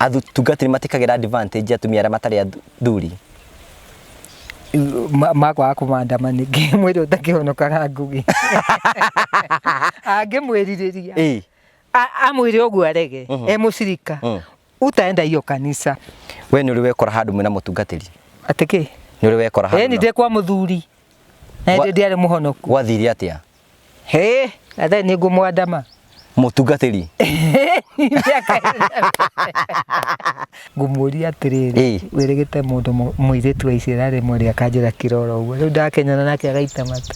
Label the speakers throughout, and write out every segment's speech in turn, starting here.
Speaker 1: Atungatĩri matikagĩra advantage atumia arĩa matarĩ athuri.
Speaker 2: Makwaga kũmandama nĩkĩ mwĩrĩ ũtakĩhonokaga ngũgĩ angĩmwĩrirĩria amwĩre ũguo arege e mũcirika utaenda hiyo kanisa.
Speaker 1: We nĩ ũrĩ wekora handũ mwĩna mũtungatĩri?
Speaker 2: Atĩ kĩ?
Speaker 1: Nĩ ũrĩ wekora handũ?
Speaker 2: Ĩni, ndĩ kwa mũthuri na ndiarĩ mũhonoku.
Speaker 1: Gwathire atĩa?
Speaker 2: Hĩ, athe nĩ ngũmwandama.
Speaker 1: Mũtungatĩri?
Speaker 2: Ngũmũria atĩrĩrĩ, wĩrĩgĩte mũndũ mũirĩtu wa icera rĩmwe rĩa kanjĩra kĩroro ũguo, rĩu ndakenyana nake agaita mata.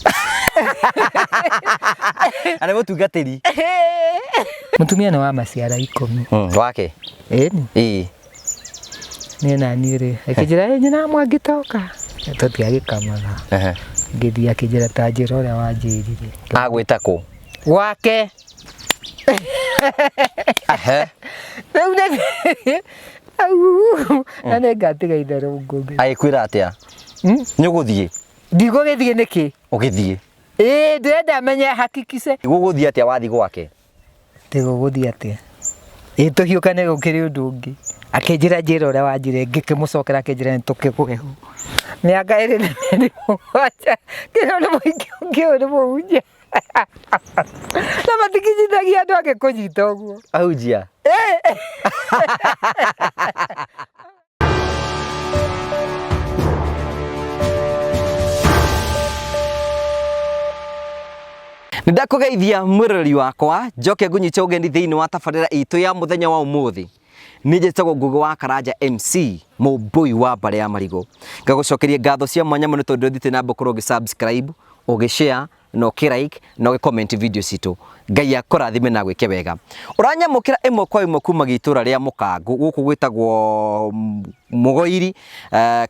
Speaker 1: Arĩ mũtungatĩri?
Speaker 2: Mũtumia nĩ wa maciara 10.
Speaker 1: Wake?
Speaker 2: Ĩni. Niĩ na niĩ rĩ, akĩnjĩra ĩ nyina mwangĩtoka, tũtiagĩkamaga. Ngĩthiĩ akĩnjĩra ta njĩra ũrĩa wanjĩrire.
Speaker 1: Agwĩta kũ?
Speaker 2: Gwake. Rĩu nĩ au, na nĩ ngatiga itherũ ngũgĩ.
Speaker 1: Agĩkwĩra atĩa? Nĩ ũgũthiĩ?
Speaker 2: Ndigũgĩthiĩ nĩkĩ?
Speaker 1: Ũgĩthiĩ.
Speaker 2: Ĩĩ, ndĩrenda menye hakikishe.
Speaker 1: Gũgũthiĩ atĩa wathiĩ gwake?
Speaker 2: Gũgũthiĩ atĩa? Ĩ tũhiũkane gũkĩrĩ ũndũ ũngĩ. Akĩnjĩra njĩra ũrĩa wanjĩrire, ngĩkĩmũcokera akĩnjĩra nĩ tũkĩgũe ho. Mĩaka ĩrĩ na mĩeri mũgwanja, ngĩrwo nĩ mũingĩ ũngĩ ũyũ nĩ mũhunjia. Na matikinyithagia andũ angĩ kũnyita ũguo.
Speaker 1: Ahunjia? Nĩndakũgeithia mwĩroreri wakwa, njoke ngũnyite ũgeni thĩinĩ wa tabarĩra itũ ya mũthenya wa ũmũthĩ. Niĩ njĩtagwo Ngũgĩ wa Karanja MC, mũmbũi wa mbarĩ ya marigũ. Ngagũcokeria ngatho cia mwanya mũno tondũ ũthiĩte na mbere gũkorwo ũgĩ subscribe, ũgĩ share na ũkĩ like na ũgĩ comment video citũ. Ngai akũrathime na agwĩke wega. Ũranyamũkĩra ĩmwe kwa ĩmwe kuma gĩtũra rĩa Mũkangũ gũkũ gwĩtagwo Mũgoiri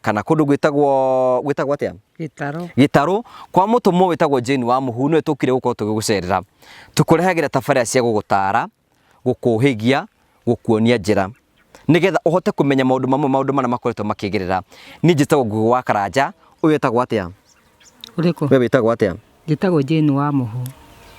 Speaker 1: kana kũndũ gwĩtagwo gwĩtagwo atĩa?
Speaker 2: Gĩtarũ.
Speaker 1: Gĩtarũ kwa mũtũmwo wĩtagwo Jane wa Mũhu nĩwe tũkire gũkorwo tũgĩgũcerera. Tũkũrehagĩra tabarĩra cia gũgũtara, gũkũhĩgia, gũkuonia njĩra nĩgetha ũhote kũmenya maũndũ mamwe maũndũ marĩa makoretwo makĩgerera. Niĩ njĩtagwo Ngũgĩ wa Karanja, ũyũ etagwo atĩa?
Speaker 2: Ũrĩkũ?
Speaker 1: We wĩtagwo atĩa?
Speaker 2: Njĩtagwo Jane wa Mũhu.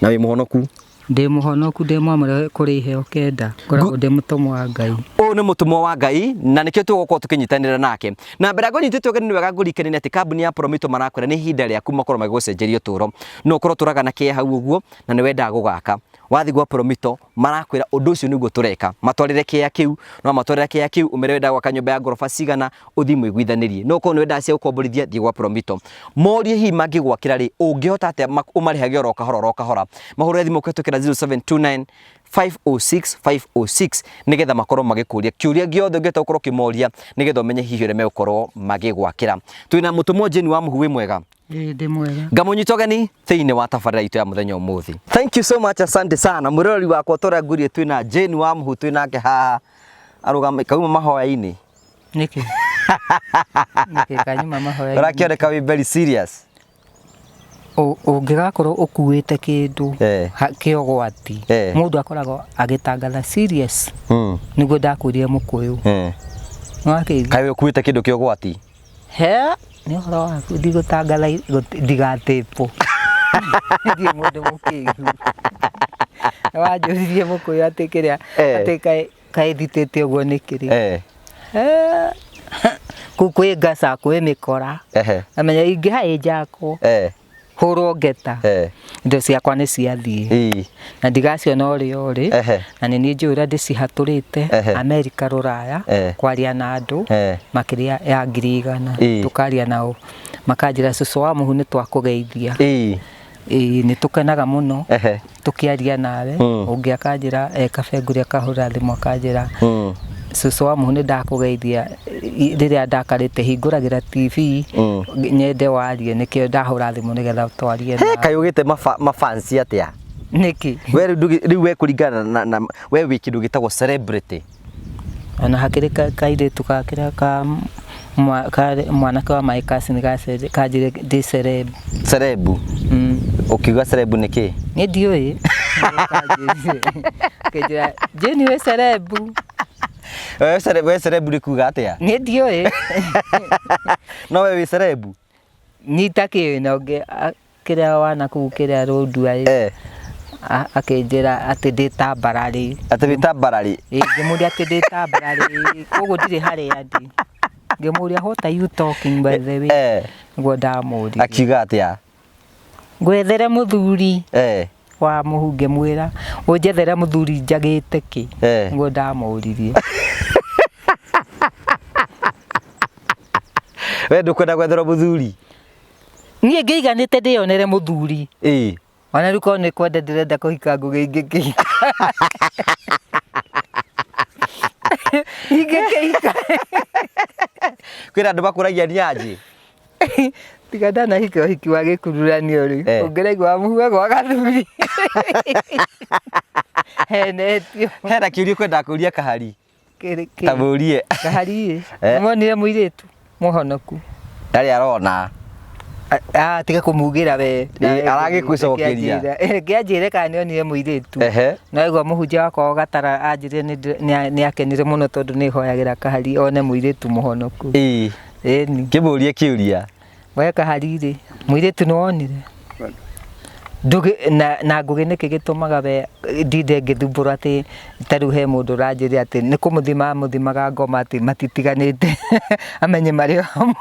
Speaker 1: Na wĩ mũhonoku?
Speaker 2: Ndĩ mũhonoku, ndĩ mwamũre kũrĩ iheo kenda. Ngoragwo ndĩ mũtũmwo wa Ngai.
Speaker 1: Ũyũ nĩ mũtũmwo wa Ngai na nĩkĩo tũgũkorwo tũkĩnyitanĩra nake. Na mbere ya ngũnyitĩte ũgeni nĩ wega ngũririkanie atĩ kambuni ya Promito marakwĩra nĩ ihinda rĩaku makorwo magĩgũcenjeria ũtũũro. No ũkorwo ũtũraga na kĩeha hau ũguo na nĩ wendaga gũgaka. Wathiĩ gwa Promito marakwĩra ũndũ ũcio nĩguo tũreka. Matwarĩre kĩea kĩu, no matwarĩra kĩea kĩu ũmere wendaga gwaka nyũmba ya ngoroba cigana, ũthiĩ mũiguithanĩrie. No ũkorwo nĩ wendaga cia gũkomborithia, thiĩ gwa Promito. Morie hihi mangĩgwakĩra rĩ, ũngĩhota atĩa ũmarĩhage oro kahora oro kahora. Mahũrĩre thimũ kũhĩtũkĩra 0729 506 506 nĩgetha makorwo magĩkũria kĩũria gĩothe ũngĩhota gũkorwo ũkĩmoria nĩgetha ũmenye hihi ũrĩa megũkorwo magĩgwakĩra. Twĩna mũtũmwo Jane wa Mũhu, wĩ mwega?
Speaker 2: Ĩĩ ndĩ mwega.
Speaker 1: Ngamũnyita ũgeni thĩinĩ wa tabarĩra itũ ya mũthenya ũmũthĩ. Thank you so much, asante sana mwĩroreri wakwa tũrĩa ngwĩrire twĩna Jane wa Mũhu twĩ nake haha arũgama kauma mahoya-inĩ.
Speaker 2: Nĩkĩ? Nĩkĩ kanyuma mahoya-inĩ?
Speaker 1: Ũrakĩoneka wĩ very serious.
Speaker 2: Ũngĩgakorwo ũkuĩte kĩndũ kĩa ũgwati, mũndũ akoragwo agĩtangatha serious. Nĩguo ndakwĩrire mũkũyũ. Nĩwakĩigua?
Speaker 1: Kaĩ ũkuĩte kĩndũ kĩa ũgwati?
Speaker 2: He, nĩ ũhoro waku ndigũtangatha ndigatĩpwo. Ndirĩ mũndũ mũkĩgu. Nĩwanjũririe mũkũyũ atĩ kĩrĩa atĩ kaĩ kaĩ thitĩte ũguo nĩkĩ rĩ. Kũu kwĩ ngaca kwĩ mĩkora. Amenya ingĩhaĩnjakwo. Hũrwo ngeta. Indo ciakwa nĩ ciathiĩ. Na ndigaciona ũrĩa ũrĩ. Na nĩ niĩ njũĩ ũrĩa ndĩcihatũrĩte Amerika rũraya kwaria na andũ makĩria ya 100,000. Tũkaria nao makanjĩra cũcũ wa mũhu nĩ twakũgeithia. Ĩĩ nĩ tũkenaga mũno tũkĩaria nawe. Ũngĩ akanjĩra e Kabengũri akahũrĩra thimũ akanjĩra cũcũ wa mũhu nĩ ndakũgeithia rĩrĩa ndakarĩte hingũragĩra TV nyende warie nĩkĩo ndahũra thimũ nĩgetha twarie
Speaker 1: nawe. Kaĩ ũgĩte mafansi atĩa?
Speaker 2: Nĩkĩ?
Speaker 1: We rĩu we kũringana na we wĩ kĩndũ gĩtagwo celebrity.
Speaker 2: Ona hakĩrĩ kairĩtu ka kĩrĩa ka mwanake wa my cousin kanjĩrire ndĩ celeb.
Speaker 1: Celeb? Ũkiuga celeb nĩ kĩ?
Speaker 2: Niĩ ndiũĩ. Akĩnjĩra Jane wĩ celeb.
Speaker 1: We celeb nĩ kuga atĩa?
Speaker 2: Niĩ ndiũĩ.
Speaker 1: No we wĩ celeb?
Speaker 2: Niĩ itakĩũĩ na ũngĩ kĩrĩa wana kũu kĩrĩa rũndua ĩ. Akĩnjĩra atĩ ndĩ ta mbararĩ.
Speaker 1: Atĩ wĩ ta mbararĩ.
Speaker 2: Ĩĩ, ngĩmũria atĩ ndĩ ta mbararĩ, koguo ndirĩ harĩa ndĩ. Ngĩmũria what are you talking by the way? Nĩguo ndamũririe.
Speaker 1: Akiuga atĩa?
Speaker 2: Ngwethere mũthuri wa mũhu, ngĩmwĩra ũnjethere mũthuri njagĩte kĩ? Nĩguo ndamũririe.
Speaker 1: We ndũkwenda gwetherwo mũthuri?
Speaker 2: Niĩ ngĩiganĩte ndĩyonere mũthuri. Ona rĩu korwo nĩ kwenda ndĩrenda kũhika Ngũgĩ ingĩkĩhika. Ingĩkĩhika.
Speaker 1: Kwĩna andũ makũragia nĩ anjĩ.
Speaker 2: Tiga ndanahika ũhiki wa gĩkururanio rĩ, ũngĩraigua wa mũhuaga wa gathuri. Henetio.
Speaker 1: Hena kĩũria ũkwendaga kũria Kahari. Ta mũrie.
Speaker 2: Kahari ĩ, nĩwonire mũirĩtu mũhonoku?
Speaker 1: Ndarĩ arona.
Speaker 2: Ah, tiga kũmugĩra we.
Speaker 1: Aragĩgũcokeria.
Speaker 2: Reke anjĩre kana nĩonire mũirĩtu. No aigua mũhunjia wakwa wa Gatara anjĩrire nĩ akenire mũno tondũ nĩ hoyagĩra Kahari one mũirĩtu mũhonoku. Ĩni.
Speaker 1: Kĩmũrie kĩũria.
Speaker 2: We Kahari rĩ, mũirĩtu nĩ wonire? Ndũgĩ na Ngũgĩ nĩkĩ gĩtũmaga we ndinde ngĩthumbũrwo atĩ ta rĩu he mũndũ ũranjĩrire atĩ nĩ kũmũthima amũthimaga ngoma atĩ matitiganĩte amenye marĩ o hamwe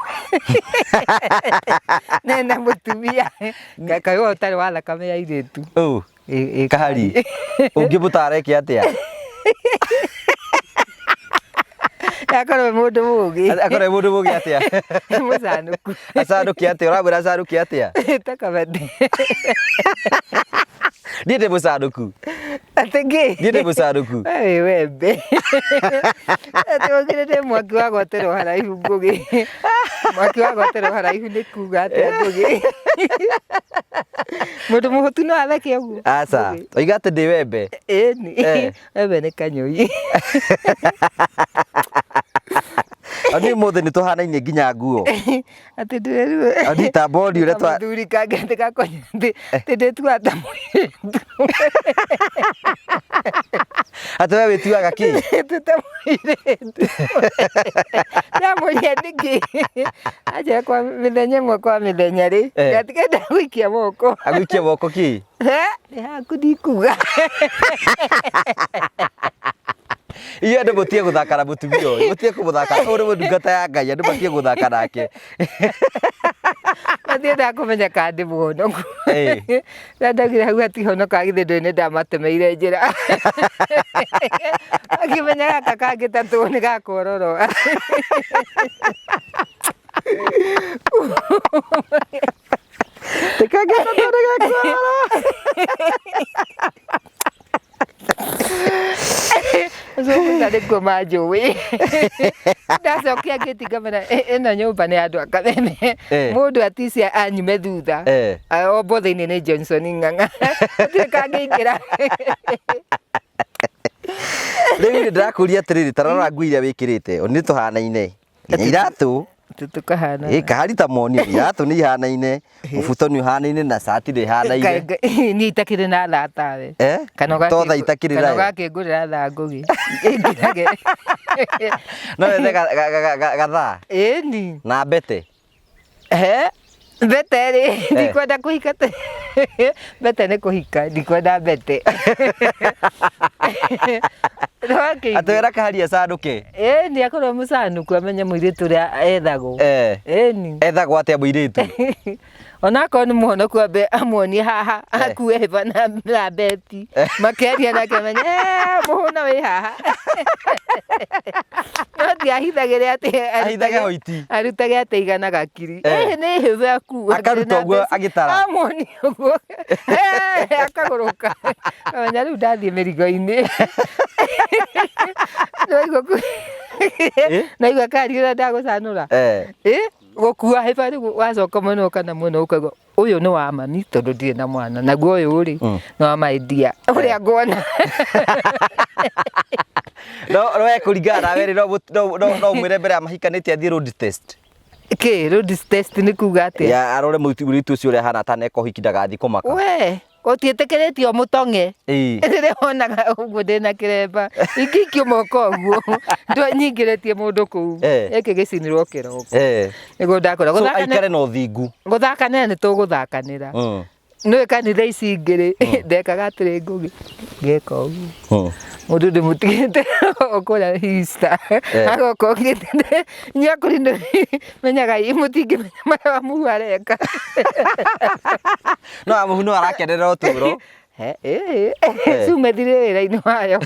Speaker 2: na mũtumia kaĩ we ũtarĩ wa thakame ya airĩtu.
Speaker 1: Ũ? Kahari ũngĩmũtara eke atĩa?
Speaker 2: Akorwo e mũndũ mũgĩ.
Speaker 1: Akorwo e mũndũ mũgĩ atĩa?
Speaker 2: Mũcanũku.
Speaker 1: Acanũke atĩa? Ũramwĩra acanũke atĩa?
Speaker 2: Ta kabati.
Speaker 1: Niĩ ndĩ mũcanũku.
Speaker 2: Atĩ kĩ?
Speaker 1: Niĩ ndĩ mũcanũku.
Speaker 2: We wĩ wembe. Atĩ ũkĩrĩ ndĩ mwaki wa gwaterwo haraihu Ngũgĩ. Mwaki wa gwaterwo haraihu nĩ kuga atĩa Ngũgĩ? Mũndũ mũhũtu no atheke ũguo?
Speaker 1: Aca. Oiga atĩ ndĩ wembe.
Speaker 2: Ĩni. Wembe nĩ kanyũi.
Speaker 1: Niĩ ũmũthĩ nĩ tũhanaine nginya nguo.
Speaker 2: Atĩ ndĩrerirwo.
Speaker 1: Ani ta mboni ũrĩa twa.
Speaker 2: Kamũthuri kangĩ atĩ gakonya atĩ atĩ ndĩtuaga ta mũirĩtu.
Speaker 1: Atĩ we wĩtuaga kĩ?
Speaker 2: Atĩ ta mũirĩtu. Ndamũria nĩkĩ? Anjĩra kwa mĩthenya ĩmwe kwa mĩthenya rĩ, ngatigenda gũikia moko.
Speaker 1: Agũikia moko kĩ?
Speaker 2: Nĩ haku ndikuga.
Speaker 1: Inyuĩ andũ mũtige gũthaka na mũtumia ũyũ, mũtige kũmũthaka, ũyũ nĩ ndungata ya Ngai, andũ matige gũthaka nake.
Speaker 2: Matiendaga kũmenya kana ndĩ mũhonoku. Rĩrĩa ndaugire hau hatihonokaga githĩ ndũĩ nĩ ndamatemeire njĩra. Makĩmenya gaka kangĩ ta tũ nĩ gakororo.
Speaker 1: Nĩ kangĩ ta tũ nĩ gakororo.
Speaker 2: Ũcio nĩkuo manjũĩ. Ndacokia ngĩti ngamera ĩno nyũmba nĩ andũ a Kameme. Mũndũ aticia anyume thutha. Ombwo thĩinĩ nĩ Johnson Ng'ang'a. Gũtirĩ kangĩingĩra.
Speaker 1: Rĩu nĩ ndĩrakũria atĩrĩrĩ, ta rora nguo iria wĩkĩrĩte, nĩ tũhanaine. Nginya iratũ.
Speaker 2: Tũkahana.
Speaker 1: Ĩ kahari ta monio, iratũ nĩ ihanaine, mũbuto nĩ ũhanaine na cati nĩ ĩhanaine.
Speaker 2: Niĩ itakĩrĩ na thaa tawe.
Speaker 1: Kana To thaa itakĩrĩ
Speaker 2: nayo. Kana ũgakĩngũrĩra thaa Ngũgĩ. Ĩngĩrage.
Speaker 1: No wethe gathaa.
Speaker 2: Ĩni.
Speaker 1: Na mbete.
Speaker 2: He? Mbete rĩ, ndikwenda kũhika te. Mbete nĩ kũhika, ndikwenda mbete.
Speaker 1: Atĩ wĩra kahari acanũke.
Speaker 2: Ĩni akorwo mũcanũku amenye mũirĩtu ũrĩa ethagwo. Ĩni.
Speaker 1: Ethagwo atĩa mũirĩtu?
Speaker 2: Ona akorwo nĩ mũhonoku ambe amuonie haha akue hĩba na beti makĩaria nake amenye mũhũna wĩ haha. No ti ahithagĩre atĩ
Speaker 1: Ahithage hoiti.
Speaker 2: Arutage atĩ igana gakiri. Nĩ hĩba akua.
Speaker 1: Akaruta ũguo agĩtara.
Speaker 2: Amuonie ũguo. Akagũrũka. Amenya rĩu ndathiĩ mĩrigo-inĩ. Naigua karia ũrĩa ndagũcanũra. Gũkua hĩba rĩu wacoka mwena ũyũ kana mwena ũyũ ũkaigua ũyũ nĩ wa mami tondũ ndirĩ na mwana naguo ũyũ rĩ nĩ wa my dear ũrĩa nguona.
Speaker 1: No we kũringana nawe rĩ no ũmwĩre mbere ya mahikanĩtie athiĩ road test?
Speaker 2: Kĩ road test nĩ kuga atĩa?
Speaker 1: Ya arore mũirĩtu ũcio ũrĩa ahana ataneka ũhiki ndagathiĩ kũmaka.
Speaker 2: We gũtiĩtĩkĩrĩtio mũtong'e. Rĩrĩa wonaga ũguo ndĩna kĩremba ingĩikio moko ũguo nyingĩrĩtie mũndũ kũu gĩkĩ gĩcinirwo kĩroko. Nĩguo ndakora.
Speaker 1: So aikare na ũthingu.
Speaker 2: Gũthakanĩra nĩ tũgũthakanĩra. Nĩũĩ kanitha ici ingĩ rĩ, ndekaga atĩrĩ Ngũgĩ, ngeka ũguo. Mũndũ ndĩmũtigĩte o kũrĩa Easter, agoka okĩte inyuĩ akũrinũ menyagai mũtingĩmenya marĩa Wamuhu areka.
Speaker 1: No Wamuhu no arakenerera ũtũũro.
Speaker 2: Ĩĩ, cume thirĩ wĩra-inĩ wayo.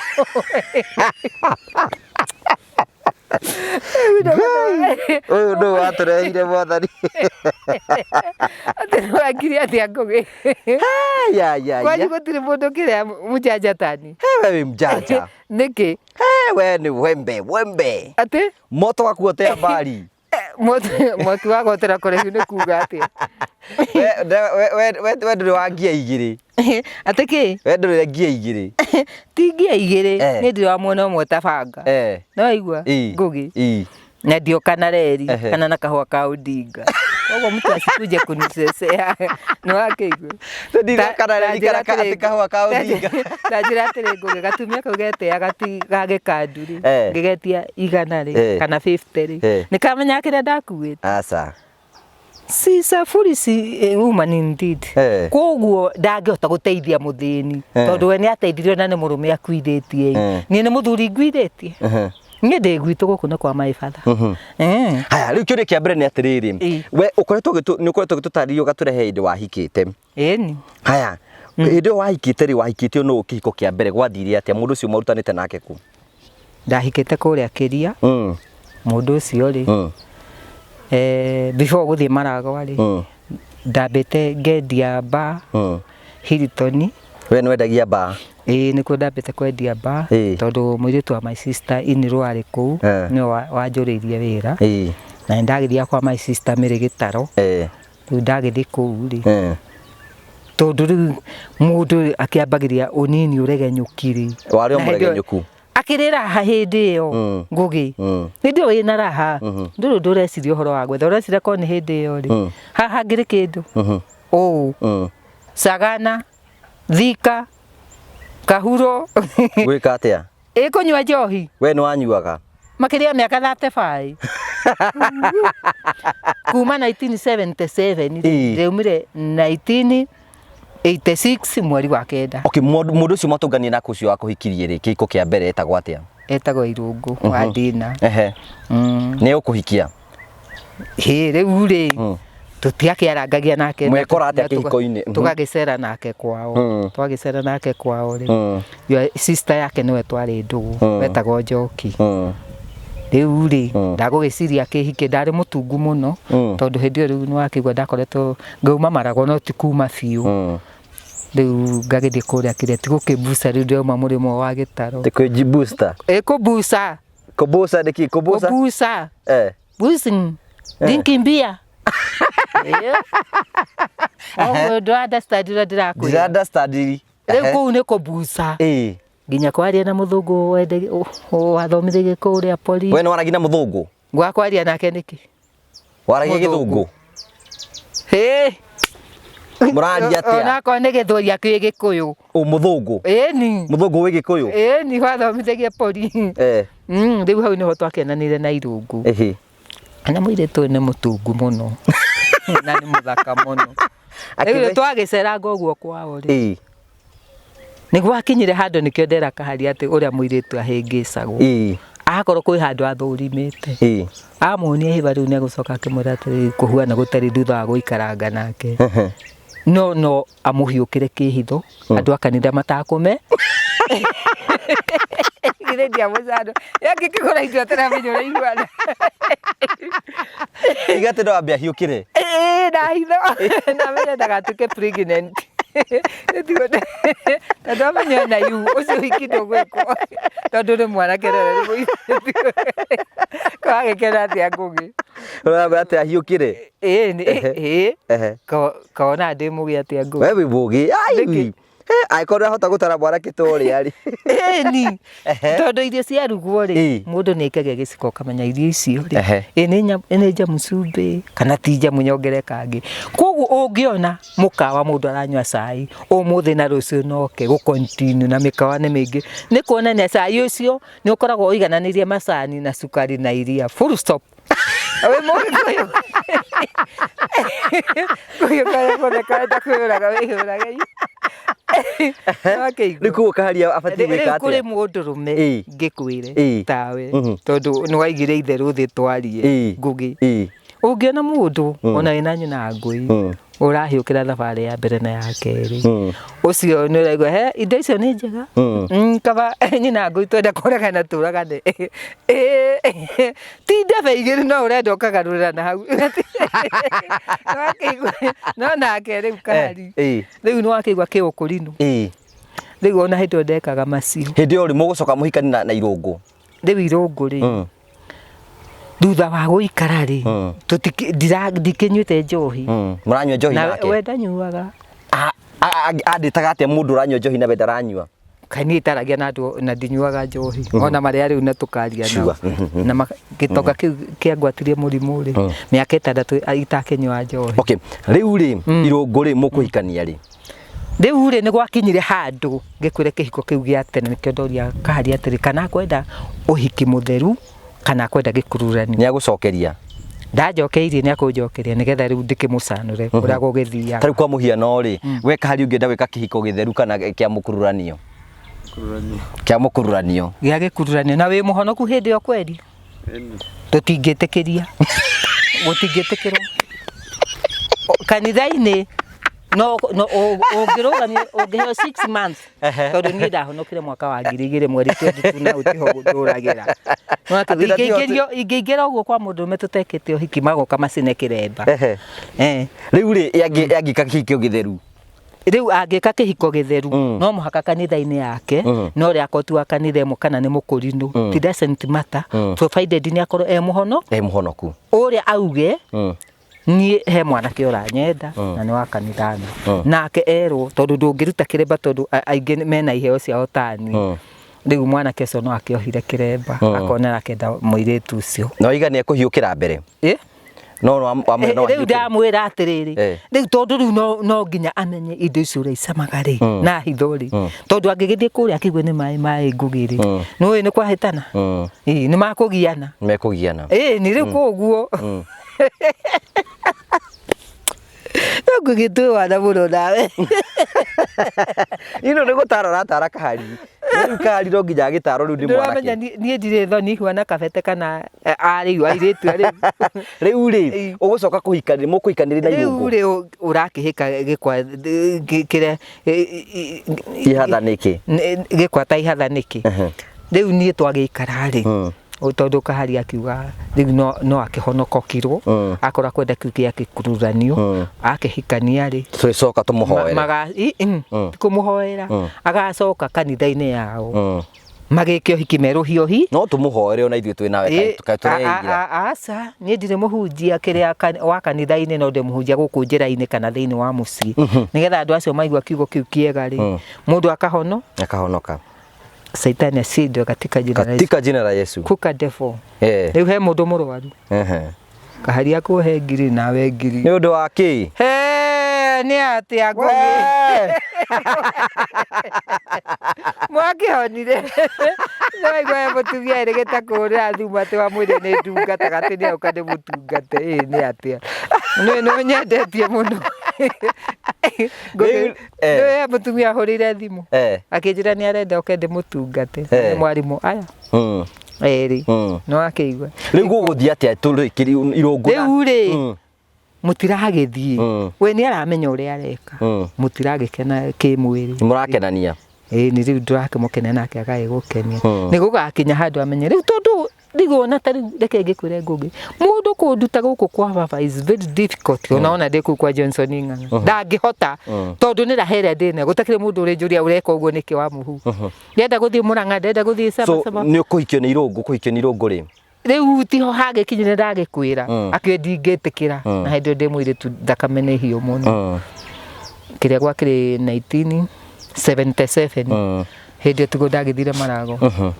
Speaker 1: Ũyũ nũ watũrehire mwathani.
Speaker 2: Atĩ nĩwangiri atĩa Ngũgĩ?
Speaker 1: Ya ya
Speaker 2: Kwanyu
Speaker 1: ya.
Speaker 2: gũtirĩ mũndũ kĩrĩa mũjanja tani?
Speaker 1: We wĩ mjanja.
Speaker 2: Nĩkĩ?
Speaker 1: We nĩ wembe wembe.
Speaker 2: Atĩ?
Speaker 1: Moto wakuotea mbari.
Speaker 2: Mwaki wa gotera kũraihu nĩ kuga atĩa?
Speaker 1: We ndũrĩ wa ngia igĩrĩ.
Speaker 2: Atĩ kĩ?
Speaker 1: We ndũrĩ ngia igĩrĩ.
Speaker 2: Ti ngia igĩrĩ, niĩ ndirĩ wa mwena ũmwe ta banga. Nĩ waigua? Ngũgĩ. Na ndioka na reri kana na kahũa ka Odinga. Koguo mtu asikuje kunisesea. Nĩ wakĩigua?
Speaker 1: Ndioka na reri kana atĩ kahũa ka Odinga.
Speaker 2: Ta njĩra atĩrĩ Ngũgĩ, gatumia kau geteaga ti ga gĩkandu rĩ, ngĩgetia 100 rĩ, kana 50 rĩ, nĩ kamenyaga kĩrĩa ndakuĩte?
Speaker 1: Aca.
Speaker 2: She's a foolish woman indeed. Koguo ndangĩhota gũteithia mũthĩni tondũ we nĩ ateithirio na nĩ mũrũme akuithĩtie. Niĩ nĩ mũthuri nguithĩtie. Niĩ ndĩ gwitũ gũkũ nĩ kwa my father.
Speaker 1: Haya, rĩu kĩũria kĩa mbere nĩ atĩrĩrĩ, we ũkoretwo nĩ ũkoretwo ũgĩtũtarĩria ũgatũrehe hĩndĩ wahikĩte.
Speaker 2: Ĩni.
Speaker 1: Haya, hĩndĩ ĩyo wahikĩte rĩ, wahikĩtio nũ kĩhiko kĩa mbere gwathire atĩa? Mũndũ ũcio mwarutanĩte nake kũ?
Speaker 2: Ndahikĩte kũrĩa Kĩria. Mũndũ ũcio rĩ, before gũthiĩ Maragwa rĩ, ndambĩte ngendia bar Hilton.
Speaker 1: We nĩ wendagia bar?
Speaker 2: Ĩĩ nĩkuo ndambĩte kwendia bar tondũ mũirĩtu wa my sister in law arĩ kũu nĩwe wanjũrĩirie wĩra. Na nĩ ndagĩthiaga kwa my sister Mary Gĩtaro. Rĩu ndagĩthiĩ kũu rĩ, tondũ rĩu mũndũ akĩambagĩria ũnini ũregenyũki rĩ.
Speaker 1: Warĩ o mũregenyũku?
Speaker 2: Akĩrĩ raha hĩndĩ ĩyo Ngũgĩ. Hĩndĩ ĩyo wĩna raha, ndũrĩ ũndũ ũreciria ũhoro wa gwetha, ũreciria korwo nĩ hĩndĩ ĩyo rĩ, haha hangĩrĩ kĩndũ? Ũũ. Sagana, Thika, Kahuro.
Speaker 1: Gwĩka atĩa?
Speaker 2: Ĩ kũnyua njohi.
Speaker 1: We nĩ wanyuaga?
Speaker 2: Makĩria ya mĩaka 35. Kuma 1977 rĩ, ndĩraumire 1986 mweri wa kenda.
Speaker 1: Okay, mũndũ ũcio mwatũnganire nake ũcio wakũhikirie rĩ, kĩhiko kĩa mbere etagwo atĩa?
Speaker 2: Etagwo Irũngũ wa Ndina.
Speaker 1: Nĩ ũkũhikia?
Speaker 2: Hĩ rĩu rĩ, tũtiakĩarangagia nake.
Speaker 1: Mwekora atĩa kĩhiko-inĩ?
Speaker 2: Tũgagĩcera nake kwao. Twagĩcera nake kwao rĩ, your sister yake nĩwe twarĩ ndũgũ, wetagwo Njoki. Rĩu rĩ, ndagũgĩciria kĩhike, ndarĩ mũtungu mũno, tondũ hĩndĩ ĩyo rĩu nĩwakĩigua ndakoretwo ngauma Maragwa no ti kuma biũ. Rĩu ngagĩthiĩ kũrĩa kĩrĩa, ti gũkĩmbuca rĩu ndĩrauma mũrĩmo wa gĩtaro.
Speaker 1: Ti kwĩ booster?
Speaker 2: Ĩ kũmbuca.
Speaker 1: Kũmbuca nĩkĩ? Kũmbuca?
Speaker 2: Kũmbuca. Boosting. Drinking beer. Ũguo ndũ understand ũrĩa ndĩrakwĩra.
Speaker 1: Ndira understand.
Speaker 2: Rĩu kũu nĩ kũmbuca. Nginya kwaria na mũthũngũ wathomithagia kũrĩa pori.
Speaker 1: We nĩ waragia na mũthũngũ?
Speaker 2: Ngwakwaria nake nĩkĩ?
Speaker 1: Waragia gĩthũngũ?
Speaker 2: Hĩ.
Speaker 1: Mũraria atĩa?
Speaker 2: Onakorwo nĩ gĩthweri akĩũĩ gĩkũyũ.
Speaker 1: Ũ mũthũngũ?
Speaker 2: Ĩni.
Speaker 1: Mũthũngũ wĩ gĩkũyũ?
Speaker 2: Ĩni wathomithagia pori. Rĩu hau nĩho twakenanire na Irũngũ. Na mũirĩtu ũyũ nĩ mũtungu mũno. Na nĩ mũthaka mũno. Rĩu twagĩceranga ũguo kwao rĩ. Nĩ gwakinyire handũ nĩkĩo ndera kaharia atĩ ũrĩa mũirĩtu ahĩngĩcagwo. Akorwo kwĩ handũ athũrimĩte. Amuonia hĩba rĩu nĩ egũcoka akĩmwĩra atĩrĩrĩ kũhuana gũtarĩ thutha wa gũikaranga nake. No no amũhiũkĩre kĩhitho andũ a kanitha matakũme. Githĩ ndiamũcandũ. Angĩkĩgũra indo ataramenya ũrĩa ihuana.
Speaker 1: Iga atĩ no ambe ahiũkĩre.
Speaker 2: Ĩĩ na hitho. Na amenye ndagatuĩke pregnant. Tondũ amenya ona yu ũcio ũhiki ndũgwĩkwo. Tondũ nĩ mwanake na nĩ mũirĩtu. Kawagĩkena atĩa Ngũgĩ?
Speaker 1: Ũramwĩra atĩ ahiũkĩre?
Speaker 2: Ĩĩ ĩĩ. Kona ndĩ mũgĩ atĩa Ngũgĩ?
Speaker 1: We wĩ mũgĩ.
Speaker 2: Nĩkĩ?
Speaker 1: Angĩkorwo ndũrahota gũtara mwanake ta ũrĩa rĩ.
Speaker 2: Ĩni. Tondũ irio ciarugwo rĩ, mũndũ nĩ aikagia gĩciko ũkamenya irio icio rĩ, ĩ nĩ njamu cumbĩ kana ti njamu nyongere kangĩ. Koguo ũngĩona mũkawa mũndũ aranyua cai ũmũthĩ na rũciũ noke gũ continue na mĩkawa nĩ mĩingĩ, nĩ kuonania cai ũcio nĩ ũkoragwo ũigananĩirie macani na cukari na iria full stop. Wĩ Mũgĩkũyũ. Ngũgĩ karĩa guothe karenda kwĩyũraga wĩyũrage. Wakĩigua?
Speaker 1: Rĩu koguo Kaharia abatiĩ gwĩka
Speaker 2: Rĩu kũrĩ
Speaker 1: atĩa?
Speaker 2: mũndũrũme ngĩkwĩre tawe tondũ nĩ waigire itherũ thĩ twarie Ngũgĩ. Ũngĩona mũndũ ona wĩna nyina wa ngũi ũrahiũkĩra thabarĩ ya mbere na ya kerĩ, ũcio nĩ ũraigua he indo icio nĩ njega. Kaba nyina wa ngũi twenda kũragana tũragane. Ĩĩ, ti ndebe igĩrĩ no ũrenda ũkagarũrĩra na hau. Nĩwakĩigua? No nake rĩu Kahari, rĩu nĩwakĩigua kĩũkũrinũ. Rĩu ona hĩndĩ ĩyo ndekaga macio.
Speaker 1: Hĩndĩ ĩyo rĩ mũgũcoka mũhikani na irũngũ?
Speaker 2: Rĩu irũngũ rĩ, thutha wa gũikara rĩ, ndikĩnyuĩte njohi.
Speaker 1: Mũranyua njohi
Speaker 2: Na
Speaker 1: nake?
Speaker 2: we ndanyuaga.
Speaker 1: Andĩtaga atĩa mũndũ ũranyua njohi na we ndaranyua?
Speaker 2: Kaĩ niĩ itaragia na andũ na ndinyuaga njohi. Ona marĩa rĩu na tũkaria nao. Na gĩtonga kĩu kĩangwatirie mũrimũ rĩ, mĩaka 6 itakĩnyua njohi.
Speaker 1: Okay, rĩu rĩ, irũngũ rĩ, mũkũhikania rĩ?
Speaker 2: Rĩu rĩ, nĩ gwakinyire handũ ngĩkwĩre kĩhiko kĩu gĩa tene, nĩkĩo ndoria Kahari atĩrĩ, kana akwenda ũhiki mũtheru kana akwenda gĩkururanio.
Speaker 1: Nĩ agũcokeria?
Speaker 2: Ndanjokeirie, nĩ akũnjokeria nĩgetha rĩu ndĩkĩmũcanũre ũrĩa gũgĩthiaga.
Speaker 1: Ta rĩu kwa mũhiano rĩ, we Kahari ũngĩenda gwĩka kĩhiko gĩtheru kana kĩa mũkururanio? Kĩa mũkururanio.
Speaker 2: Gĩa gĩkururanio. Na wĩ mũhonoku hĩndĩ ĩyo kweri? Tũtingĩtĩkĩria. Gũtingĩtĩkĩrwo. Kanitha-inĩ no no ũngĩrũgamio ũngĩheo 6 months tondũ niĩ ndahonokire mwaka wa 2000 mweri 22 na ũtiho ndũragĩra.
Speaker 1: Atĩ na tiho
Speaker 2: Ingĩingĩra ũguo kwa mũndũrũme tũtekĩte ũhiki magoka macine kĩremba.
Speaker 1: Rĩu rĩ, angĩka kĩhiko gĩtheru?
Speaker 2: Rĩu angĩka kĩhiko gĩtheru no mũhaka kanitha-inĩ yake, no ũrĩa akorwo ti wa kanitha ĩmwe kana nĩ mũkũrinũ, it doesn't matter, provided nĩ akorwo e mũhono.
Speaker 1: E mũhonoku.
Speaker 2: Ũrĩa auge niĩ he mwanake ũranyenda na nĩ wa kanitha na nake erwo tondũ ndũngĩruta kĩremba tondũ aingĩ mena iheo ciao ta niĩ. Rĩu mwanake ũcio no akĩohire kĩremba akona akenda mũirĩtu ũcio.
Speaker 1: No iga nĩ ekũhiũkĩra mbere. No, no, wamwĩra no
Speaker 2: Rĩu
Speaker 1: ahiũkĩre.
Speaker 2: ndamwĩra atĩrĩrĩ, rĩu tondũ rĩu no nginya amenye indo icio ũrĩa icamaga rĩ, na hitho rĩ, tondũ angĩgĩthiĩ kũrĩa akĩigue nĩ maĩ maĩ ngũgĩ rĩ, nĩũĩ nĩ kwahĩtana? Ĩĩ, nĩ makũgiana.
Speaker 1: Mekũgiana.
Speaker 2: Ĩĩ, nĩ rĩu koguo. No ngũgĩ twĩ wana mũno nawe.
Speaker 1: Ino nĩ gũtara ũratara Kahari. Rĩu Kahari no nginya agĩtarwo rĩu nĩ mwanake.
Speaker 2: Ndũramenya niĩ ndirĩ thoni huana kabete kana arĩu airĩtu rĩu.
Speaker 1: Rĩu rĩ, ũgũcoka kũhikanĩria, mũkũhikanĩria na
Speaker 2: Rĩu
Speaker 1: irũngũ.
Speaker 2: rĩ ũrakĩhĩka gĩkwa kĩrĩa
Speaker 1: Ihatha nĩkĩ?
Speaker 2: Gĩkwa ta ihatha nĩkĩ? Rĩu niĩ twagĩikara rĩ, tondũ Kahari akiuga rĩu no akĩhonokokirwo, akorwo akwenda kĩu gĩa gĩkururanio, akĩhikania rĩ,
Speaker 1: Tũgĩcoka tũmũhoere.
Speaker 2: Ti kũmũhoera, agacoka kanitha-inĩ yao. Magĩke ũhiki merũhiohi.
Speaker 1: No tũmũhoere ona ithuĩ twĩ nawe tũreigĩra.
Speaker 2: Aca, niĩ ndirĩ mũhunjia kĩrĩa wa kanitha-inĩ, no ndĩ mũhunjia gũkũ njĩra-inĩ kana thĩinĩ wa mũciĩ. Nĩgetha andũ acio maigua kiugo kĩu kĩega rĩ, mũndũ akahono.
Speaker 1: Akahonoka.
Speaker 2: Saitani ashindwe katika jina la Yesu.
Speaker 1: Katika jina la Yesu.
Speaker 2: Kuka devil. Rĩu he mũndũ mũrwaru. Kahari akũhe ngiri nawe ngiri.
Speaker 1: Nĩ ũndũ wa kĩ?
Speaker 2: He, nĩ atĩa ngũgĩ? Mwakĩhonire. No igua he mũtumia erĩgĩte kũhũrĩra thimũ atĩ wamwĩre nĩ ndungataga atĩ nĩ oka ndĩmũtungate. Ĩ nĩ atĩa? Nĩ nĩ ũnyendetie mũno. Ngũgĩ, nĩ he mũtumia ahũrĩire thimũ. Akĩnjĩra nĩ arenda oke ndĩmũtungate. Nĩ mwarimũ aya. Erĩ. Nĩ wakĩigua.
Speaker 1: Rĩu gũgũthiĩ atĩa tũrĩkĩrie irũngũ na
Speaker 2: Rĩu rĩ, mũtiragĩthiĩ. We nĩ aramenya ũrĩa areka. Mũtiragĩkena kĩmwĩrĩ.
Speaker 1: Nĩ mũrakenania.
Speaker 2: Ĩĩ, nĩ rĩu ndũrakĩmũkenia nake agagĩgũkenia. Nĩ gũgakinya handũ amenye. Rĩu tondũ rĩu ona ta rĩu reke ngĩkwĩre Ngũgĩ, mũndũ kũnduta gũkũ kwa baba is very difficult. Ona ona ndĩ kũu kwa Johnson Ng'ang'a. Ndangĩhota tondũ nĩ raha ĩrĩa ndĩnayo. Gũtakĩrĩ mũndũ ũrĩnjũria ũreka ũguo nĩkĩ wa mũhu. Ndĩrenda gũthiĩ Mũrang'a, ndĩrenda gũthiĩ Caba
Speaker 1: So,
Speaker 2: Caba.
Speaker 1: nĩ ũkũhikio nĩ irũngũ, kũhikio nĩ irũngũ rĩ?
Speaker 2: Rĩu tiho hagĩkinyire ndagĩkwĩra. Akĩũria ndingĩtĩkĩra. Na hĩndĩ ĩyo ndĩ mũirĩtu thakame nĩ hiũ mũno. Kĩrĩa gwakĩrĩ 1977. Hĩndĩ ĩyo tiguo ndagĩthire Marago.